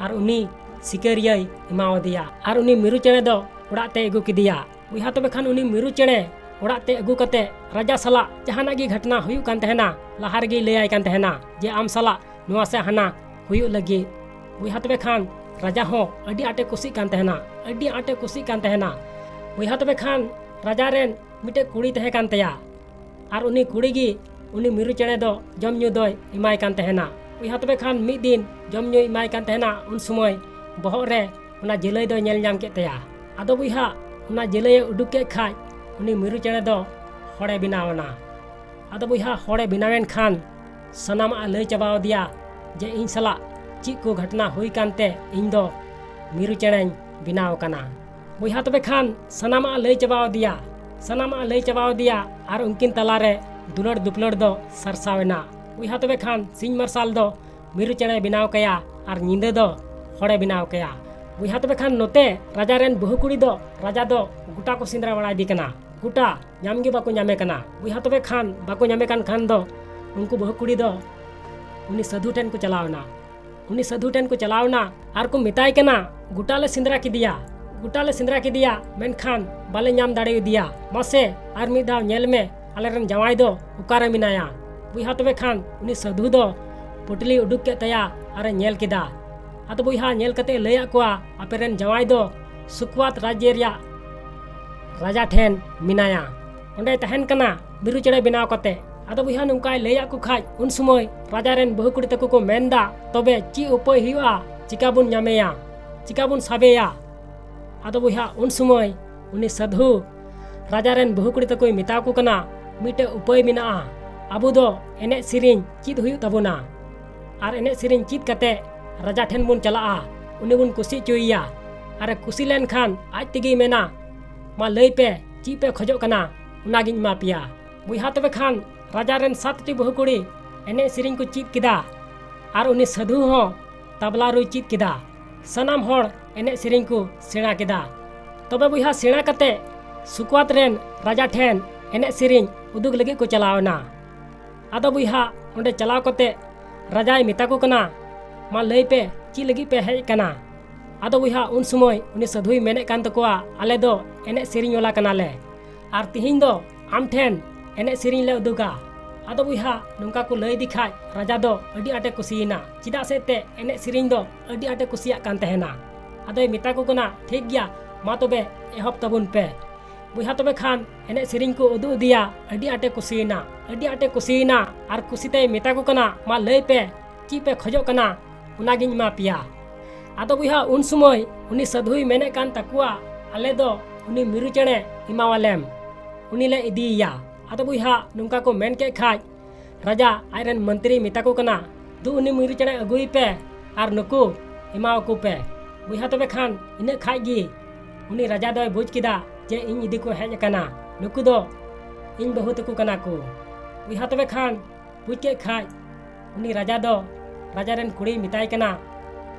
ᱟᱨ ᱩᱱᱤ ᱥᱤᱠᱟᱹᱨᱤᱭᱟᱹᱭ ᱮᱢᱟᱣᱟᱫᱮᱭᱟ ᱟᱨ ᱩᱱᱤ ᱢᱤᱨᱩ ᱪᱮᱬᱮ ᱫᱚ ᱚᱲᱟᱜ ᱛᱮᱭ ᱟᱹᱜᱩ ᱠᱮᱫᱮᱭᱟ᱾ ᱵᱚᱭᱦᱟ ᱛᱚᱵᱮ ᱠᱷᱟᱱ ᱩᱱᱤ ᱢᱤᱨᱩ ᱪᱮᱬᱮ ᱚᱲᱟᱜ ᱛᱮ ᱟᱹᱜᱩ ᱠᱟᱛᱮ ᱨᱟᱡᱟ ᱥᱟᱞᱟᱜ ᱡᱟᱦᱟᱱᱟᱜ ᱜᱮ ᱜᱷᱚᱴᱱᱟ ᱦᱩᱭᱩᱜ ᱠᱟᱱ ᱛᱟᱦᱮᱱᱟ, ᱞᱟᱦᱟ ᱨᱮᱜᱮᱭ ᱞᱟᱹᱭᱟᱭ ᱠᱟᱱ ᱛᱟᱦᱮᱱᱟ ᱡᱮ ᱟᱢ ᱥᱟᱞᱟᱜ ᱱᱚᱣᱟ ᱥᱮ ᱦᱟᱱᱟ ᱦᱩᱭᱩᱜ ᱞᱟᱹᱜᱤᱫ᱾ ᱵᱚᱭᱦᱟ ᱛᱚᱵᱮ ᱠᱷᱟᱱ ᱨᱟᱡᱟ ᱦᱚᱸ ᱟᱹᱰᱤ ᱟᱸᱴᱮ ᱠᱩᱥᱤᱜ ᱠᱟᱱ ᱛᱟᱦᱮᱱᱟ, ᱟᱹᱰᱤ ᱟᱸᱴᱮ ᱠᱩᱥᱤᱜ ᱠᱟᱱ ᱛᱟᱦᱮᱱᱟ᱾ ᱵᱚᱭᱦᱟ ᱛᱚᱵᱮ ᱠᱷᱟᱱ ᱨᱟᱡᱟ ᱨᱮᱱ ᱢᱤᱫᱴᱮᱡ ᱠᱩᱲᱤ ᱛᱟᱦᱮᱸ ᱠᱟᱱ ᱛᱟᱭᱟ ᱟᱨ ᱩᱱᱤ ᱠᱩᱲᱤ ᱜᱮ ᱩᱱᱤ ᱢᱤᱨᱩ ᱪᱮᱬᱮ ᱫᱚ ᱡᱚᱢ ᱧᱩ ᱫᱚᱭ ᱮᱢᱟᱭ ᱠᱟᱱ ᱛᱟᱦᱮᱱᱟ᱾ ᱵᱚᱭᱦᱟ ᱛᱚᱵᱮ ᱠᱷᱟᱱ ᱢᱤᱫ ᱫᱤᱱ ᱡᱚᱢ ᱧᱩᱭ ᱮᱢᱟᱭ ᱠᱟᱱ ᱛᱟᱦᱮᱱᱟ, ᱩᱱ ᱥᱚᱢᱚᱭ ᱵᱚᱦᱚᱜ ᱨᱮ ᱚᱱᱟ ᱡᱟᱹᱞᱟᱹᱭ ᱫᱚᱭ ᱧᱮᱞ ᱧᱟᱢ ᱠᱮᱫ ᱛᱟᱭᱟ᱾ ᱟᱫᱚ ᱵᱚᱭᱦᱟ ᱚᱱᱟ ᱡᱟᱹᱞᱟᱹᱭᱮ ᱩᱰᱩᱠ ᱠᱮᱫ ᱠᱷᱟᱡ ᱩᱱᱤ ᱢᱤᱨᱩ ᱪᱮᱬᱮ ᱫᱚ ᱦᱚᱲᱮ ᱵᱮᱱᱟᱣ ᱮᱱᱟ᱾ ᱟᱫᱚ ᱵᱚᱭᱦᱟ ᱦᱚᱲᱮ ᱵᱮᱱᱟᱣᱮᱱ ᱠᱷᱟᱱ ᱥᱟᱱᱟᱢᱟᱜ ᱮ ᱞᱟᱹᱭ ᱪᱟᱵᱟᱣᱟᱫᱮᱭᱟ ᱡᱮ ᱤᱧ ᱥᱟᱞᱟᱜ ᱪᱮᱫ ᱠᱚ ᱜᱷᱚᱴᱱᱟ ᱦᱩᱭ ᱠᱟᱱᱛᱮ ᱤᱧ ᱫᱚ ᱢᱤᱨᱩ ᱪᱮᱬᱮᱧ ᱵᱮᱱᱟᱣ ᱟᱠᱟᱱᱟ᱾ ᱵᱚᱭᱦᱟ ᱛᱚᱵᱮ ᱠᱷᱟᱱ ᱥᱟᱱᱟᱢᱟᱜ ᱮ ᱞᱟᱹᱭ ᱪᱟᱵᱟᱣᱟᱫᱮᱭᱟ, ᱥᱟᱱᱟᱢᱟᱜ ᱮ ᱞᱟᱹᱭ ᱪᱟᱵᱟᱣᱟᱫᱮᱭᱟ ᱟᱨ ᱩᱱᱠᱤᱱ ᱛᱟᱞᱟᱨᱮ ᱫᱩᱞᱟᱹᱲ ᱫᱩᱯᱞᱟᱹᱲ ᱫᱚ ᱥᱟᱨᱥᱟᱣ ᱮᱱᱟ᱾ ᱵᱚᱭᱦᱟ ᱛᱚᱵᱮ ᱠᱷᱟᱱ ᱥᱤᱧ ᱢᱟᱨᱥᱟᱞ ᱫᱚ ᱢᱤᱨᱩ ᱪᱮᱬᱮᱭ ᱵᱮᱱᱟᱣ ᱠᱟᱭᱟ ᱟᱨ ᱧᱤᱫᱟᱹ ᱫᱚ ᱦᱚᱲᱮ ᱵᱮᱱᱟᱣ ᱠᱟᱭᱟ᱾ ᱵᱚᱭᱦᱟ ᱛᱚᱵᱮ ᱠᱷᱟᱱ ᱱᱚᱛᱮ ᱨᱟᱡᱟ ᱨᱮᱱ ᱵᱟᱹᱦᱩ ᱠᱩᱲᱤ ᱫᱚ ᱨᱟᱡᱟ ᱫᱚ ᱜᱚᱴᱟ ᱠᱚ ᱥᱮᱸᱫᱽᱨᱟ ᱵᱟᱲᱟᱭᱮᱫᱮ ᱠᱟᱱᱟ, ᱜᱚᱴᱟ ᱧᱟᱢ ᱜᱮ ᱵᱟᱠᱚ ᱧᱟᱢᱮ ᱠᱟᱱᱟ᱾ ᱵᱚᱭᱦᱟ ᱛᱚᱵᱮ ᱠᱷᱟᱱ ᱵᱟᱠᱚ ᱧᱟᱢᱮ ᱠᱟᱱ ᱠᱷᱟᱱ ᱫᱚ ᱩᱱᱠᱩ ᱵᱟᱹᱦᱩ ᱠᱩᱲᱤ ᱫᱚ ᱩᱱᱤ ᱥᱟᱹᱫᱷᱩ ᱴᱷᱮᱱ ᱠᱚ ᱪᱟᱞᱟᱣ ᱮᱱᱟ᱾ ᱩᱱᱤ ᱥᱟᱹᱫᱷᱩ ᱴᱷᱮᱱ ᱠᱚ ᱪᱟᱞᱟᱣ ᱮᱱᱟ ᱟᱨ ᱠᱚ ᱢᱮᱛᱟᱭ ᱠᱟᱱᱟ, ᱜᱚᱴᱟ ᱞᱮ ᱥᱮᱸᱫᱽᱨᱟ ᱠᱮᱫᱮᱭᱟ, ᱜᱚᱴᱟ ᱞᱮ ᱥᱮᱸᱫᱽᱨᱟ ᱠᱮᱫᱮᱭᱟ, ᱢᱮᱱᱠᱷᱟᱱ ᱵᱟᱞᱮ ᱧᱟᱢ ᱫᱟᱲᱮᱭᱟᱫᱮᱭᱟ᱾ ᱢᱟᱥᱮ ᱟᱨ ᱢᱤᱫ ᱫᱷᱟᱣ ᱧᱮᱞ ᱢᱮ, ᱟᱞᱮᱨᱮᱱ ᱡᱟᱶᱟᱭ ᱫᱚ ᱚᱠᱟᱨᱮ ᱢᱮᱱᱟᱭᱟ? ᱵᱚᱭᱦᱟ ᱛᱚᱵᱮ ᱠᱷᱟᱱ ᱩᱱᱤ ᱥᱟᱹᱫᱷᱩ ᱫᱚ ᱯᱚᱴᱞᱤ ᱩᱰᱩᱠ ᱠᱮᱫ ᱛᱟᱭᱟ ᱟᱨᱮ ᱧᱮᱞ ᱠᱮᱫᱟ᱾ ᱟᱫᱚ ᱵᱚᱭᱦᱟ ᱧᱮᱞ ᱠᱟᱛᱮ ᱞᱟᱹᱭᱟᱫ ᱠᱚᱣᱟ, ᱟᱯᱮᱨᱮᱱ ᱡᱟᱶᱟᱭ ᱫᱚ ᱥᱩᱠᱣᱟᱛ ᱨᱟᱡᱽᱭᱚ ᱨᱮᱭᱟᱜ ᱨᱟᱡᱟ ᱴᱷᱮᱱ ᱢᱮᱱᱟᱭᱟ, ᱚᱸᱰᱮᱭ ᱛᱟᱦᱮᱱ ᱠᱟᱱᱟ ᱢᱤᱨᱩ ᱪᱮᱬᱮ ᱵᱮᱱᱟᱣ ᱠᱟᱛᱮ᱾ ᱟᱫᱚ ᱵᱚᱭᱦᱟ ᱱᱚᱝᱠᱟᱭ ᱞᱟᱹᱭᱟᱫ ᱠᱚ ᱠᱷᱟᱡ ᱩᱱ ᱥᱚᱢᱚᱭ ᱨᱟᱡᱟ ᱨᱮᱱ ᱵᱟᱹᱦᱩ ᱠᱩᱲᱤ ᱛᱟᱠᱚ ᱠᱚ ᱢᱮᱱᱫᱟ, ᱛᱚᱵᱮ ᱪᱮᱫ ᱩᱯᱟᱹᱭ ᱦᱩᱭᱩᱜᱼᱟ, ᱪᱤᱠᱟ ᱵᱚᱱ ᱧᱟᱢᱮᱭᱟ, ᱪᱤᱠᱟ ᱵᱚᱱ ᱥᱟᱵᱮᱭᱟ? ᱟᱫᱚ ᱵᱚᱭᱦᱟ ᱩᱱ ᱥᱚᱢᱚᱭ ᱩᱱᱤ ᱥᱟᱹᱫᱷᱩ ᱨᱟᱡᱟ ᱨᱮᱱ ᱵᱟᱹᱦᱩ ᱠᱩᱲᱤ ᱛᱟᱠᱚᱭ ᱢᱮᱛᱟ ᱠᱚ ᱠᱟᱱᱟ, ᱢᱤᱫᱴᱮᱡ ᱩᱯᱟᱹᱭ ᱢᱮᱱᱟᱜᱼᱟ, ᱟᱵᱚ ᱫᱚ ᱮᱱᱮᱡ ᱥᱮᱨᱮᱧ ᱪᱮᱫ ᱦᱩᱭᱩᱜ ᱛᱟᱵᱚᱱᱟ ᱟᱨ ᱮᱱᱮᱡ ᱥᱮᱨᱮᱧ ᱪᱮᱫ ᱠᱟᱛᱮ ᱨᱟᱡᱟ ᱴᱷᱮᱱ ᱵᱚᱱ ᱪᱟᱞᱟᱜᱼᱟ, ᱩᱱᱤ ᱵᱚᱱ ᱠᱩᱥᱤ ᱦᱚᱪᱚᱭᱮᱭᱟ᱾ ᱟᱨᱮ ᱠᱩᱥᱤ ᱞᱮᱱᱠᱷᱟᱱ ᱟᱡ ᱛᱮᱜᱮᱭ ᱢᱮᱱᱟ, ᱢᱟ ᱞᱟᱹᱭ ᱯᱮ, ᱪᱮᱫ ᱯᱮ ᱠᱷᱚᱡᱚᱜ ᱠᱟᱱᱟ, ᱚᱱᱟᱜᱤᱧ ᱮᱢᱟ ᱯᱮᱭᱟ᱾ ᱵᱚᱭᱦᱟ, ᱛᱚᱵᱮ ᱠᱷᱟᱱ ᱨᱟᱡᱟ ᱨᱮᱱ ᱥᱟᱛᱴᱤ ᱵᱟᱹᱦᱩ ᱠᱩᱲᱤ ᱮᱱᱮᱡ ᱥᱮᱨᱮᱧ ᱠᱚ ᱪᱮᱫ ᱠᱮᱫᱟ, ᱟᱨ ᱩᱱᱤ ᱥᱟᱹᱫᱷᱩ ᱦᱚᱸ ᱛᱟᱵᱞᱟ ᱨᱩᱭ ᱪᱮᱫ ᱠᱮᱫᱟ᱾ ᱥᱟᱱᱟᱢ ᱦᱚᱲ ᱮᱱᱮᱡ ᱥᱮᱨᱮᱧ ᱠᱚ ᱥᱮᱬᱟ ᱠᱮᱫᱟ᱾ ᱛᱚᱵᱮ ᱵᱚᱭᱦᱟ, ᱥᱮᱬᱟ ᱠᱟᱛᱮ ᱥᱩᱠᱣᱟᱛ ᱨᱮᱱ ᱨᱟᱡᱟ ᱴᱷᱮᱱ ᱮᱱᱮᱡ ᱥᱮᱨᱮᱧ ᱩᱫᱩᱜ ᱞᱟᱹᱜᱤᱫ ᱠᱚ ᱪᱟᱞᱟᱣ ᱮᱱᱟ᱾ ᱟᱫᱚ ᱵᱚᱭᱦᱟ, ᱚᱸᱰᱮ ᱪᱟᱞᱟᱣ ᱠᱟᱛᱮ ᱨᱟᱡᱟᱭ ᱢᱮᱛᱟ ᱠᱚ ᱠᱟᱱᱟ, "ᱢᱟ ᱞᱟᱹᱭ ᱯᱮ, ᱪᱮᱫ ᱞᱟᱹᱜᱤᱫ ᱯᱮ ᱦᱮᱡ ᱟᱠᱟᱱᱟ?" ᱟᱫᱚ ᱵᱚᱭᱦᱟ, ᱩᱱ ᱥᱚᱢᱚᱭ ᱩᱱᱤ ᱥᱟᱹᱫᱷᱩᱭ ᱢᱮᱱᱮᱫ ᱠᱟᱱ ᱛᱟᱠᱚᱣᱟ, "ᱟᱞᱮ ᱫᱚ ᱮᱱᱮᱡ ᱥᱮᱨᱮᱧ ᱵᱟᱞᱟ ᱠᱟᱱᱟᱞᱮ, ᱟᱨ ᱛᱤᱦᱤᱧ ᱫᱚ ᱟᱢ ᱴᱷᱮᱱ ᱮᱱᱮᱡ ᱥᱮᱨᱮᱧ ᱞᱮ ᱩᱫᱩᱜᱟ᱾" ᱟᱫᱚ ᱵᱚᱭᱦᱟ, ᱱᱚᱝᱠᱟ ᱠᱚ ᱞᱟᱹᱭ ᱤᱫᱤ ᱠᱷᱟᱡ ᱨᱟᱡᱟ ᱫᱚ ᱟᱹᱰᱤ ᱟᱸᱴᱮ ᱠᱩᱥᱤᱭᱮᱱᱟ, ᱪᱮᱫᱟᱜ ᱥᱮ ᱮᱱᱛᱮᱫ ᱮᱱᱮᱡ ᱥᱮᱨᱮᱧ ᱫᱚ ᱟᱹᱰᱤ ᱟᱸᱴᱮ ᱠᱩᱥᱤᱭᱟᱜ ᱠᱟᱱ ᱛᱟᱦᱮᱱᱟ᱾ ᱟᱫᱚᱭ ᱢᱮᱛᱟ ᱠᱚ ᱠᱟᱱᱟ, "ᱴᱷᱤᱠ ᱜᱮᱭᱟ, ᱢᱟ ᱛᱚᱵᱮ ᱮᱦᱚᱵ ᱛᱟᱵᱚᱱ ᱯᱮ᱾" ᱵᱚᱭᱦᱟ, ᱛᱚᱵᱮ ᱠᱷᱟᱱ ᱮᱱᱮᱡ ᱥᱮᱨᱮᱧ ᱠᱚ ᱩᱫᱩᱜ ᱟᱫᱮᱭᱟ, ᱟᱹᱰᱤ ᱟᱸᱴᱮ ᱠᱩᱥᱤᱭᱮᱱᱟ, ᱟᱹᱰᱤ ᱟᱸᱴᱮ ᱠᱩᱥᱤᱭᱮᱱᱟ, ᱟᱨ ᱠᱩᱥᱤᱛᱮᱭ ᱢᱮᱛᱟ ᱠᱚ ᱠᱟᱱᱟ, "ᱢᱟ ᱞᱟᱹᱭ ᱯᱮ, ᱪᱮᱫ ᱯᱮ ᱠᱷᱚᱡᱚᱜ ᱠᱟᱱᱟ, ᱚᱱᱟᱜᱤᱧ ᱮᱢᱟ ᱯᱮᱭᱟ᱾" ᱟᱫᱚ ᱵᱚᱭᱦᱟ, ᱩᱱ ᱥᱚᱢᱚᱭ ᱩᱱᱤ ᱥᱟᱹᱫᱷᱩᱭ ᱢᱮᱱᱮᱫ ᱠᱟᱱ ᱛᱟᱠᱚᱣᱟ, "ᱟᱞᱮ ᱫᱚ ᱩᱱᱤ ᱢᱤᱨᱩ ᱪᱮᱬᱮ ᱮᱢᱟᱣᱟᱞᱮᱢ, ᱩᱱᱤ ᱞᱮ ᱤᱫᱤᱭᱮᱭᱟ᱾" ᱟᱫᱚ ᱵᱚᱭᱦᱟ, ᱱᱚᱝᱠᱟ ᱠᱚ ᱢᱮᱱ ᱠᱮᱫ ᱠᱷᱟᱡ, ᱨᱟᱡᱟ ᱟᱡᱨᱮᱱ ᱢᱚᱱᱛᱨᱤᱭ ᱢᱮᱛᱟ ᱠᱚ ᱠᱟᱱᱟ, "ᱫᱩ, ᱩᱱᱤ ᱢᱤᱨᱩ ᱪᱮᱬᱮ ᱟᱹᱜᱩᱭᱮ ᱯᱮ ᱟᱨ ᱱᱩᱠᱩ ᱮᱢᱟᱣᱟᱠᱚ ᱯᱮ᱾" ᱵᱚᱭᱦᱟ, ᱛᱚᱵᱮ ᱠᱷᱟᱱ ᱤᱱᱟᱹᱜ ᱠᱷᱟᱡ ᱜᱮ ᱩᱱᱤ ᱨᱟᱡᱟ ᱫᱚᱭ ᱵᱩᱡᱽ ᱠᱮᱫᱟ ᱡᱮ ᱤᱧ ᱤᱫᱤ ᱠᱚ ᱦᱮᱡ ᱟᱠᱟᱱᱟ, ᱱᱩᱠᱩ ᱫᱚ ᱤᱧ ᱵᱟᱹᱦᱩ ᱛᱟᱠᱚ ᱠᱟᱱᱟ ᱠᱚ᱾ ᱵᱚᱭᱦᱟ, ᱛᱚᱵᱮ ᱠᱷᱟᱱ ᱵᱩᱡᱽ ᱠᱮᱫ ᱠᱷᱟᱡ, ᱩᱱᱤ ᱨᱟᱡᱟ ᱫᱚ ᱨᱟᱡᱟ ᱨᱮᱱ ᱠᱩᱲᱤᱭ ᱢᱮᱛᱟᱭ ᱠᱟᱱᱟ,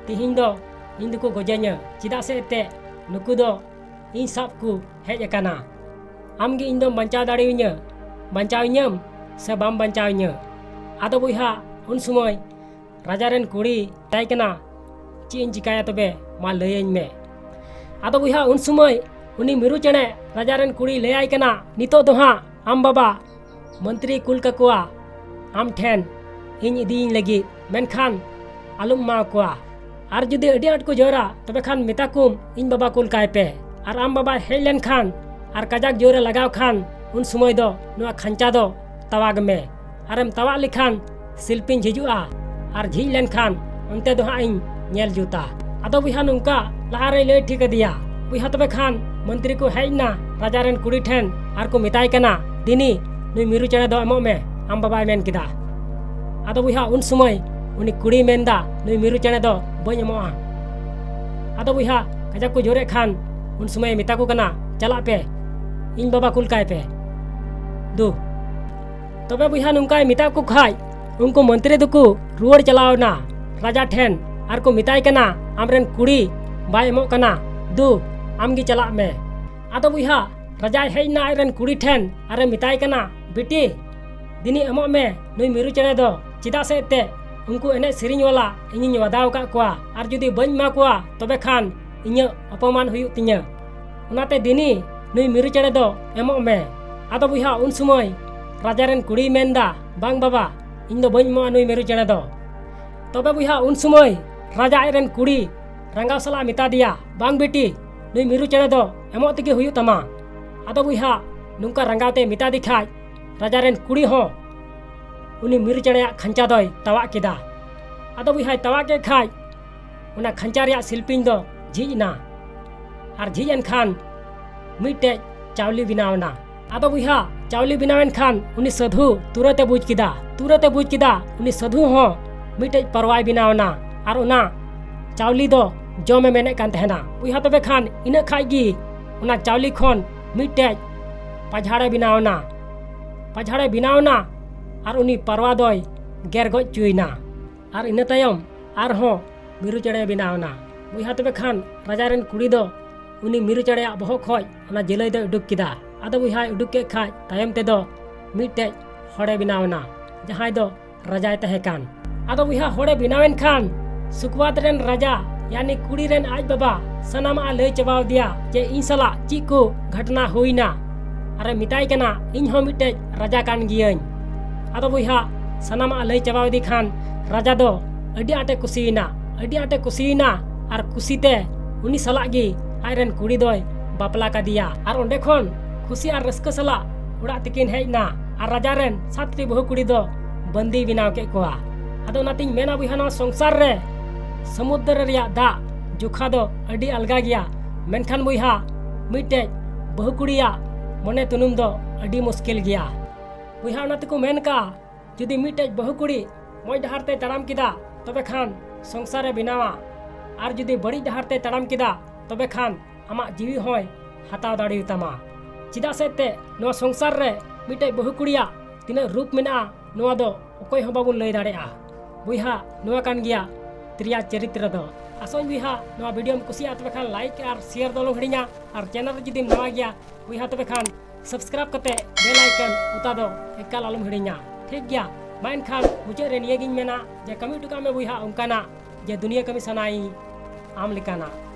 "ᱛᱤᱦᱤᱧ ᱫᱚ ᱤᱧ ᱫᱚᱠᱚ ᱜᱚᱡᱮᱧᱟ, ᱪᱮᱫᱟᱜ ᱥᱮ ᱮᱱᱛᱮᱫ ᱱᱩᱠᱩ ᱫᱚ ᱤᱧ ᱥᱟᱵ ᱠᱚ ᱦᱮᱡ ᱟᱠᱟᱱᱟ᱾ ᱟᱢ ᱜᱮ ᱤᱧ ᱫᱚᱢ ᱵᱟᱧᱪᱟᱣ ᱫᱟᱲᱮᱭᱟᱹᱧᱟ, ᱵᱟᱧᱪᱟᱣᱤᱧᱟᱹᱢ ᱥᱮ ᱵᱟᱢ ᱵᱟᱧᱪᱟᱣᱤᱧᱟᱹ?" ᱟᱫᱚ ᱵᱚᱭᱦᱟ, ᱩᱱ ᱥᱚᱢᱚᱭ ᱨᱟᱡᱟ ᱨᱮᱱ ᱠᱩᱲᱤ ᱢᱮᱛᱟᱭ ᱠᱟᱱᱟ, "ᱪᱮᱫ ᱤᱧ ᱪᱤᱠᱟᱹᱭᱟ ᱛᱚᱵᱮ, ᱢᱟ ᱞᱟᱹᱭᱟᱹᱧ ᱢᱮ?" ᱟᱫᱚ ᱵᱚᱭᱦᱟ, ᱩᱱ ᱥᱚᱢᱚᱭ ᱩᱱᱤ ᱢᱤᱨᱩ ᱪᱮᱬᱮ ᱨᱟᱡᱟ ᱨᱮᱱ ᱠᱩᱲᱤᱭ ᱞᱟᱹᱭᱟᱭ ᱠᱟᱱᱟ, "ᱱᱤᱛᱚᱜ ᱫᱚ ᱦᱟᱸᱜ ᱟᱢ ᱵᱟᱵᱟ ᱢᱚᱱᱛᱨᱤᱭ ᱠᱩᱞ ᱠᱟᱠᱚᱣᱟ ᱟᱢ ᱴᱷᱮᱱ ᱤᱧ ᱤᱫᱤᱭᱤᱧ ᱞᱟᱹᱜᱤᱫ, ᱢᱮᱱᱠᱷᱟᱱ ᱟᱞᱚᱢ ᱮᱢᱟ ᱠᱚᱣᱟ᱾ ᱟᱨ ᱡᱩᱫᱤ ᱟᱹᱰᱤ ᱟᱸᱴ ᱠᱚ ᱡᱳᱨᱟ, ᱛᱚᱵᱮ ᱠᱷᱟᱱ ᱢᱮᱛᱟ ᱠᱚᱢ ᱤᱧ ᱵᱟᱵᱟ ᱠᱩᱞ ᱠᱟᱭ ᱯᱮ᱾ ᱟᱨ ᱟᱢ ᱵᱟᱵᱟᱭ ᱦᱮᱡ ᱞᱮᱱᱠᱷᱟᱱ ᱟᱨ ᱠᱟᱡᱟᱠ ᱡᱳᱨᱮ ᱞᱟᱜᱟᱣ ᱠᱷᱟᱱ, ᱩᱱ ᱥᱚᱢᱚᱭ ᱫᱚ ᱱᱚᱣᱟ ᱠᱷᱟᱧᱪᱟ ᱫᱚ ᱛᱟᱣᱟᱜᱽ ᱢᱮ᱾ ᱟᱨᱮᱢ ᱛᱟᱣᱟᱜ ᱞᱮᱠᱷᱟᱱ ᱥᱤᱞᱯᱤᱧ ᱡᱷᱤᱡᱩᱜᱼᱟ, ᱟᱨ ᱡᱷᱤᱡ ᱞᱮᱱᱠᱷᱟᱱ ᱚᱱᱛᱮ ᱫᱚ ᱦᱟᱸᱜ ᱤᱧ ᱧᱮᱞ ᱡᱩᱛᱟ᱾" ᱟᱫᱚ ᱵᱚᱭᱦᱟ, ᱱᱚᱝᱠᱟ ᱞᱟᱦᱟᱨᱮᱭ ᱞᱟᱹᱭ ᱴᱷᱤᱠ ᱟᱫᱮᱭᱟ᱾ ᱵᱚᱭᱦᱟ, ᱛᱚᱵᱮ ᱠᱷᱟᱱ ᱢᱚᱱᱛᱨᱤ ᱠᱚ ᱦᱮᱡ ᱮᱱᱟ ᱨᱟᱡᱟ ᱨᱮᱱ ᱠᱩᱲᱤ ᱴᱷᱮᱱ ᱟᱨ ᱠᱚ ᱢᱮᱛᱟᱭ ᱠᱟᱱᱟ, "ᱫᱤᱱᱤ, ᱱᱩᱭ ᱢᱤᱨᱩ ᱪᱮᱬᱮ ᱫᱚ ᱮᱢᱚᱜ ᱢᱮ, ᱟᱢ ᱵᱟᱵᱟᱭ ᱢᱮᱱ ᱠᱮᱫᱟ᱾" ᱟᱫᱚ ᱵᱚᱭᱦᱟ, ᱩᱱ ᱥᱚᱢᱚᱭ ᱩᱱᱤ ᱠᱩᱲᱤᱭ ᱢᱮᱱᱫᱟ, "ᱱᱩᱭ ᱢᱤᱨᱩ ᱪᱮᱬᱮ ᱫᱚ ᱵᱟᱹᱧ ᱮᱢᱚᱜᱼᱟ᱾" ᱟᱫᱚ ᱵᱚᱭᱦᱟ, ᱠᱟᱡᱟᱠ ᱠᱚ ᱡᱳᱨᱮᱫ ᱠᱷᱟᱱ, ᱩᱱ ᱥᱚᱢᱚᱭᱮ ᱢᱮᱛᱟ ᱠᱚ ᱠᱟᱱᱟ, "ᱪᱟᱞᱟᱜ ᱯᱮ, ᱤᱧ ᱵᱟᱵᱟ ᱠᱩᱞ ᱠᱟᱭ ᱯᱮ᱾ ᱫᱩ᱾ ᱛᱚᱵᱮ ᱵᱚᱭᱦᱟ, ᱱᱚᱝᱠᱟᱭ ᱢᱮᱛᱟᱜ ᱠᱚ ᱠᱷᱟᱡ, ᱩᱱᱠᱩ ᱢᱚᱱᱛᱨᱤ ᱫᱚᱠᱚ ᱨᱩᱣᱟᱹᱲ ᱪᱟᱞᱟᱣ ᱮᱱᱟ ᱨᱟᱡᱟ ᱴᱷᱮᱱ ᱟᱨ ᱠᱚ ᱢᱮᱛᱟᱭ ᱠᱟᱱᱟ, "ᱟᱢᱨᱮᱱ ᱠᱩᱲᱤ ᱵᱟᱭ ᱮᱢᱚᱜ ᱠᱟᱱᱟ, ᱫᱩ, ᱟᱢ ᱜᱮ ᱪᱟᱞᱟᱜ ᱢᱮ᱾" ᱟᱫᱚ ᱵᱚᱭᱦᱟ, ᱨᱟᱡᱟᱭ ᱦᱮᱡ ᱮᱱᱟ ᱟᱡᱨᱮᱱ ᱠᱩᱲᱤ ᱴᱷᱮᱱ ᱟᱨᱮ ᱢᱮᱛᱟᱭ ᱠᱟᱱᱟ, "ᱵᱤᱴᱤ, ᱫᱤᱱᱤ ᱮᱢᱚᱜ ᱢᱮ ᱱᱩᱭ ᱢᱤᱨᱩ ᱪᱮᱬᱮ ᱫᱚ, ᱪᱮᱫᱟᱜ ᱥᱮ ᱮᱱᱛᱮᱫ ᱩᱱᱠᱩ ᱮᱱᱮᱡ ᱥᱮᱨᱮᱧ ᱣᱟᱞᱟ ᱤᱧᱤᱧ ᱣᱟᱫᱟᱣ ᱟᱠᱟᱫ ᱠᱚᱣᱟ, ᱟᱨ ᱡᱩᱫᱤ ᱵᱟᱹᱧ ᱮᱢᱟ ᱠᱚᱣᱟ, ᱛᱚᱵᱮ ᱠᱷᱟᱱ ᱤᱧᱟᱹᱜ ᱚᱯᱚᱢᱟᱱ ᱦᱩᱭᱩᱜ ᱛᱤᱧᱟᱹ᱾ ᱚᱱᱟᱛᱮ ᱫᱤᱱᱤ ᱱᱩᱭ ᱢᱤᱨᱩ ᱪᱮᱬᱮ ᱫᱚ ᱮᱢᱚᱜ ᱢᱮ᱾" ᱟᱫᱚ ᱵᱚᱭᱦᱟ, ᱩᱱ ᱥᱚᱢᱚᱭ ᱨᱟᱡᱟ ᱨᱮᱱ ᱠᱩᱲᱤᱭ ᱢᱮᱱᱫᱟ, "ᱵᱟᱝ ᱵᱟᱵᱟ, ᱤᱧ ᱫᱚ ᱵᱟᱹᱧ ᱮᱢᱚᱜᱼᱟ ᱱᱩᱭ ᱢᱤᱨᱩ ᱪᱮᱬᱮ ᱫᱚ᱾" ᱛᱚᱵᱮ ᱵᱚᱭᱦᱟ, ᱩᱱ ᱥᱚᱢᱚᱭ ᱨᱟᱡᱟ ᱟᱡ ᱨᱮᱱ ᱠᱩᱲᱤ ᱨᱟᱸᱜᱟᱣ ᱥᱟᱞᱟᱜ ᱢᱮᱛᱟ ᱫᱮᱭᱟ, "ᱵᱟᱝ ᱵᱤᱴᱤ, ᱱᱩᱭ ᱢᱤᱨᱩ ᱪᱮᱬᱮ ᱫᱚ ᱮᱢᱚᱜ ᱛᱮᱜᱮ ᱦᱩᱭᱩᱜ ᱛᱟᱢᱟ᱾" ᱟᱫᱚ ᱵᱚᱭᱦᱟ, ᱱᱚᱝᱠᱟ ᱨᱟᱸᱜᱟᱣ ᱛᱮ ᱢᱮᱛᱟ ᱫᱮ ᱠᱷᱟᱡ, ᱨᱟᱡᱟ ᱨᱮᱱ ᱠᱩᱲᱤ ᱦᱚᱸ ᱩᱱᱤ ᱢᱤᱨᱩ ᱪᱮᱬᱮᱭᱟᱜ ᱠᱷᱟᱧᱪᱟ ᱫᱚᱭ ᱛᱟᱣᱟᱜ ᱠᱮᱫᱟ᱾ ᱟᱫᱚ ᱵᱚᱭᱦᱟᱭ ᱛᱟᱣᱟᱜ ᱠᱮᱫ ᱠᱷᱟᱡ, ᱚᱱᱟ ᱠᱷᱟᱧᱪᱟ ᱨᱮᱭᱟᱜ ᱥᱤᱞᱯᱤᱧ ᱫᱚ ᱡᱷᱤᱡ ᱮᱱᱟ᱾ ᱟᱨ ᱡᱷᱤᱡ ᱮᱱ ᱠᱷᱟᱱ ᱢᱤᱫᱴᱮᱡ ᱪᱟᱣᱞᱮ ᱵᱮᱱᱟᱣ ᱮᱱᱟ᱾ ᱟᱫᱚ ᱵᱚᱭᱦᱟ, ᱪᱟᱣᱞᱮ ᱵᱮᱱᱟᱣ ᱮᱱ ᱠᱷᱟᱱ ᱩᱱᱤ ᱥᱟᱹᱫᱷᱩ ᱛᱩᱨᱟᱹᱛ ᱮ ᱵᱩᱡᱽ ᱠᱮᱫᱟ᱾ ᱛᱩᱨᱟᱹᱛ ᱮ ᱵᱩᱡᱽ ᱠᱮᱫᱟ, ᱩᱱᱤ ᱥᱟᱹᱫᱷᱩ ᱦᱚᱸ ᱢᱤᱫᱴᱮᱡ ᱯᱟᱨᱣᱟᱭ ᱵᱮᱱᱟᱣ ᱮᱱᱟ᱾ ᱟᱨ ᱚᱱᱟ ᱪᱟᱣᱞᱮ ᱫᱚ ᱡᱚᱢ ᱮ ᱢᱮᱱᱮᱫ ᱠᱟᱱ ᱛᱟᱦᱮᱱᱟ᱾ ᱵᱚᱭᱦᱟ, ᱛᱚᱵᱮ ᱠᱷᱟᱱ ᱤᱱᱟᱹᱜ ᱠᱷᱟᱡ ᱜᱮ ᱚᱱᱟ ᱪᱟᱣᱞᱮ ᱠᱷᱚᱱ ᱢᱤᱫᱴᱮᱡ ᱯᱟᱡᱷᱟᱲᱮ ᱵᱮᱱᱟᱣ ᱮᱱᱟ᱾ ᱯᱟᱡᱷᱟᱲᱮ ᱵᱮᱱᱟᱣ ᱮᱱᱟ ᱟᱨ ᱩᱱᱤ ᱯᱟᱨᱣᱟ ᱫᱚᱭ ᱜᱮᱨ ᱜᱚᱡ ᱦᱚᱪᱚᱭᱮᱱᱟ᱾ ᱟᱨ ᱤᱱᱟᱹ ᱛᱟᱭᱚᱢ ᱟᱨᱦᱚᱸ ᱢᱤᱨᱩ ᱪᱮᱬᱮ ᱵᱮᱱᱟᱣ ᱮᱱᱟ᱾ ᱵᱚᱭᱦᱟ, ᱛᱚᱵᱮ ᱠᱷᱟᱱ ᱨᱟᱡᱟ ᱨᱮᱱ ᱠᱩᱲᱤ ᱫᱚ ᱩᱱᱤ ᱢᱤᱨᱩ ᱪᱮᱬᱮᱭᱟᱜ ᱵᱚᱦᱚᱜ ᱠᱷᱚᱡ ᱚᱱᱟ ᱡᱟᱹᱞᱟᱹᱭ ᱫᱚᱭ ᱩᱰᱩᱠ ᱠᱮᱫᱟ᱾ ᱟᱫᱚ ᱵᱚᱭᱦᱟᱭ ᱩᱰᱩᱠ ᱠᱮᱫ ᱠᱷᱟᱡ, ᱛᱟᱭᱚᱢ ᱛᱮᱫᱚ ᱢᱤᱫᱴᱮᱡ ᱦᱚᱲᱮ ᱵᱮᱱᱟᱣ ᱮᱱᱟ, ᱡᱟᱦᱟᱸᱭ ᱫᱚ ᱨᱟᱡᱟᱭ ᱛᱟᱦᱮᱸ ᱠᱟᱱ᱾ ᱟᱫᱚ ᱵᱚᱭᱦᱟ, ᱦᱚᱲᱮ ᱵᱮᱱᱟᱣ ᱮᱱ ᱠᱷᱟᱱ ᱥᱩᱠᱣᱟᱛ ᱨᱮᱱ ᱨᱟᱡᱟ, ᱭᱟᱱᱤ ᱠᱩᱲᱤ ᱨᱮᱱ ᱟᱡ ᱵᱟᱵᱟ, ᱥᱟᱱᱟᱢᱟᱜ ᱮ ᱞᱟᱹᱭ ᱪᱟᱵᱟᱣ ᱫᱮᱭᱟ ᱡᱮ ᱤᱧ ᱥᱟᱞᱟᱜ ᱪᱮᱫ ᱠᱚ ᱜᱷᱚᱴᱱᱟ ᱦᱩᱭᱱᱟ᱾ ᱟᱨᱮ ᱢᱮᱛᱟᱭ ᱠᱟᱱᱟ, "ᱤᱧ ᱦᱚᱸ ᱢᱤᱫᱴᱮᱡ ᱨᱟᱡᱟ ᱠᱟᱱ ᱜᱤᱭᱟᱹᱧ᱾" ᱟᱫᱚ ᱵᱚᱭᱦᱟ, ᱥᱟᱱᱟᱢᱟᱜ ᱞᱟᱹᱭ ᱪᱟᱵᱟᱣ ᱫᱮ ᱠᱷᱟᱱ ᱨᱟᱡᱟ ᱫᱚ ᱟᱹᱰᱤ ᱟᱸᱴᱮ ᱠᱩᱥᱤᱭᱮᱱᱟ, ᱟᱹᱰᱤ ᱟᱸᱴᱮ ᱠᱩᱥᱤᱭᱮᱱᱟ᱾ ᱟᱨ ᱠᱩᱥᱤᱛᱮ ᱩᱱᱤ ᱥᱟᱞᱟᱜ ᱜᱮ ᱟᱡ ᱨᱮᱱ ᱠᱩᱲᱤ ᱫᱚᱭ ᱵᱟᱯᱞᱟ ᱠᱟᱫᱮᱭᱟ᱾ ᱟᱨ ᱚᱸᱰᱮ ᱠᱷᱚᱱ ᱠᱷᱩᱥᱤ ᱟᱨ ᱨᱟᱹᱥᱠᱟᱹ ᱥᱟᱞᱟᱜ ᱚᱲᱟᱜ ᱛᱮᱠᱤᱱ ᱦᱮᱡ ᱮᱱᱟ᱾ ᱟᱨ ᱨᱟᱡᱟ ᱨᱮᱱ ᱥᱟᱛᱴᱤ ᱵᱟᱹᱦᱩ ᱠᱩᱲᱤ ᱫᱚ ᱵᱟᱹᱱᱫᱤᱭ ᱵᱮᱱᱟᱣ ᱠᱮᱫ ᱠᱚᱣᱟ᱾ ᱟᱫᱚ ᱚᱱᱟᱛᱤᱧ ᱢᱮᱱᱟ ᱵᱚᱭᱦᱟ, ᱱᱚᱣᱟ ᱥᱚᱝᱥᱟᱨ ᱨᱮ ᱥᱚᱢᱩᱫᱨᱚ ᱨᱮᱭᱟᱜ ᱫᱟᱜ ᱡᱚᱠᱷᱟ ᱫᱚ ᱟᱹᱰᱤ ᱟᱞᱜᱟ ᱜᱮᱭᱟ, ᱢᱮᱱᱠᱷᱟᱱ ᱵᱚᱭᱦᱟ, ᱢᱤᱫᱴᱮᱡ ᱵᱟᱹᱦᱩ ᱠᱩᱲᱤᱭᱟᱜ ᱢᱚᱱᱮ ᱛᱩᱱᱩᱢ ᱫᱚ ᱟᱹᱰᱤ ᱢᱩᱥᱠᱤᱞ ᱜᱮᱭᱟ᱾ ᱵᱚᱭᱦᱟ, ᱚᱱᱟ ᱛᱮᱠᱚ ᱢᱮᱱ ᱠᱟᱜᱼᱟ, ᱡᱩᱫᱤ ᱢᱤᱫᱴᱮᱡ ᱵᱟᱹᱦᱩ ᱠᱩᱲᱤ ᱢᱚᱡᱽ ᱰᱟᱦᱟᱨ ᱛᱮᱭ ᱛᱟᱲᱟᱢ ᱠᱮᱫᱟ, ᱛᱚᱵᱮ ᱠᱷᱟᱱ ᱥᱚᱝᱥᱟᱨᱮ ᱵᱮᱱᱟᱣᱟ, ᱟᱨ ᱡᱩᱫᱤ ᱵᱟᱹᱲᱤᱡ ᱰᱟᱦᱟᱨ ᱛᱮᱭ ᱛᱟᱲᱟᱢ ᱠᱮᱫᱟ, ᱛᱚᱵᱮ ᱠᱷᱟᱱ ᱟᱢᱟᱜ ᱡᱤᱣᱤ ᱦᱚᱸᱭ ᱦᱟᱛᱟᱣ ᱫᱟᱲᱮᱭᱟᱛᱟᱢᱟ᱾ ᱪᱮᱫᱟᱜ ᱥᱮ ᱮᱱᱛᱮ ᱱᱚᱣᱟ ᱥᱚᱝᱥᱟᱨ ᱨᱮ ᱢᱤᱫᱴᱮᱡ ᱵᱟᱹᱦᱩ ᱠᱩᱲᱤᱭᱟᱜ ᱛᱤᱱᱟᱹᱜ ᱨᱩᱯ ᱢᱮᱱᱟᱜᱼᱟ, ᱱᱚᱣᱟ ᱫᱚ ᱚᱠᱚᱭ ᱦᱚᱸ ᱵᱟᱵᱚᱱ ᱞᱟᱹᱭ ᱫᱟᱲᱮᱭᱟᱜᱼᱟ᱾ ᱵᱚᱭᱦᱟ, ᱱᱚᱣᱟ ᱠᱟᱱ ᱜᱮᱭᱟ ᱛᱨᱤᱭᱟ ᱪᱚᱨᱤᱛᱨᱚ ᱫᱚ᱾ ᱟᱥᱚᱜ ᱟᱹᱧ ᱵᱚᱭᱦᱟ, ᱱᱚᱣᱟ ᱵᱷᱤᱰᱤᱭᱳᱢ ᱠᱩᱥᱤᱭᱟᱜᱼᱟ, ᱛᱚᱵᱮ ᱠᱷᱟᱱ ᱞᱟᱭᱤᱠ ᱟᱨ ᱥᱮᱭᱟᱨ ᱫᱚ ᱟᱞᱚᱢ ᱦᱤᱲᱤᱧᱟ, ᱟᱨ ᱪᱮᱱᱮᱞ ᱨᱮ ᱡᱩᱫᱤᱢ ᱱᱟᱣᱟ ᱜᱮᱭᱟ ᱵᱚᱭᱦᱟ, ᱛᱚᱵᱮ ᱠᱷᱟᱱ ᱥᱟᱵᱥᱠᱨᱟᱭᱤᱵ ᱠᱟᱛᱮ ᱵᱮᱞ ᱟᱭᱠᱚᱱ ᱚᱛᱟ ᱫᱚ ᱮᱠᱟᱞ ᱟᱞᱚᱢ ᱦᱤᱲᱤᱧᱟ, ᱴᱷᱤᱠ ᱜᱮᱭᱟ? ᱢᱟ ᱮᱱᱠᱷᱟᱱ ᱢᱩᱪᱟᱹᱫ ᱨᱮ ᱱᱤᱭᱟᱹᱜᱤᱧ ᱢᱮᱱᱟ ᱡᱮ ᱠᱟᱹᱢᱤ ᱦᱚᱴᱚ ᱠᱟᱜ ᱢᱮ ᱵᱚᱭᱦᱟ ᱚᱱᱠᱟᱱᱟᱜ ᱡᱮ ᱫᱩᱱᱤᱭᱟᱹ ᱠᱟᱹᱢᱤ ᱥᱟᱱᱟᱭᱤᱧ ᱟᱢ ᱞᱮᱠᱟᱱᱟᱜ᱾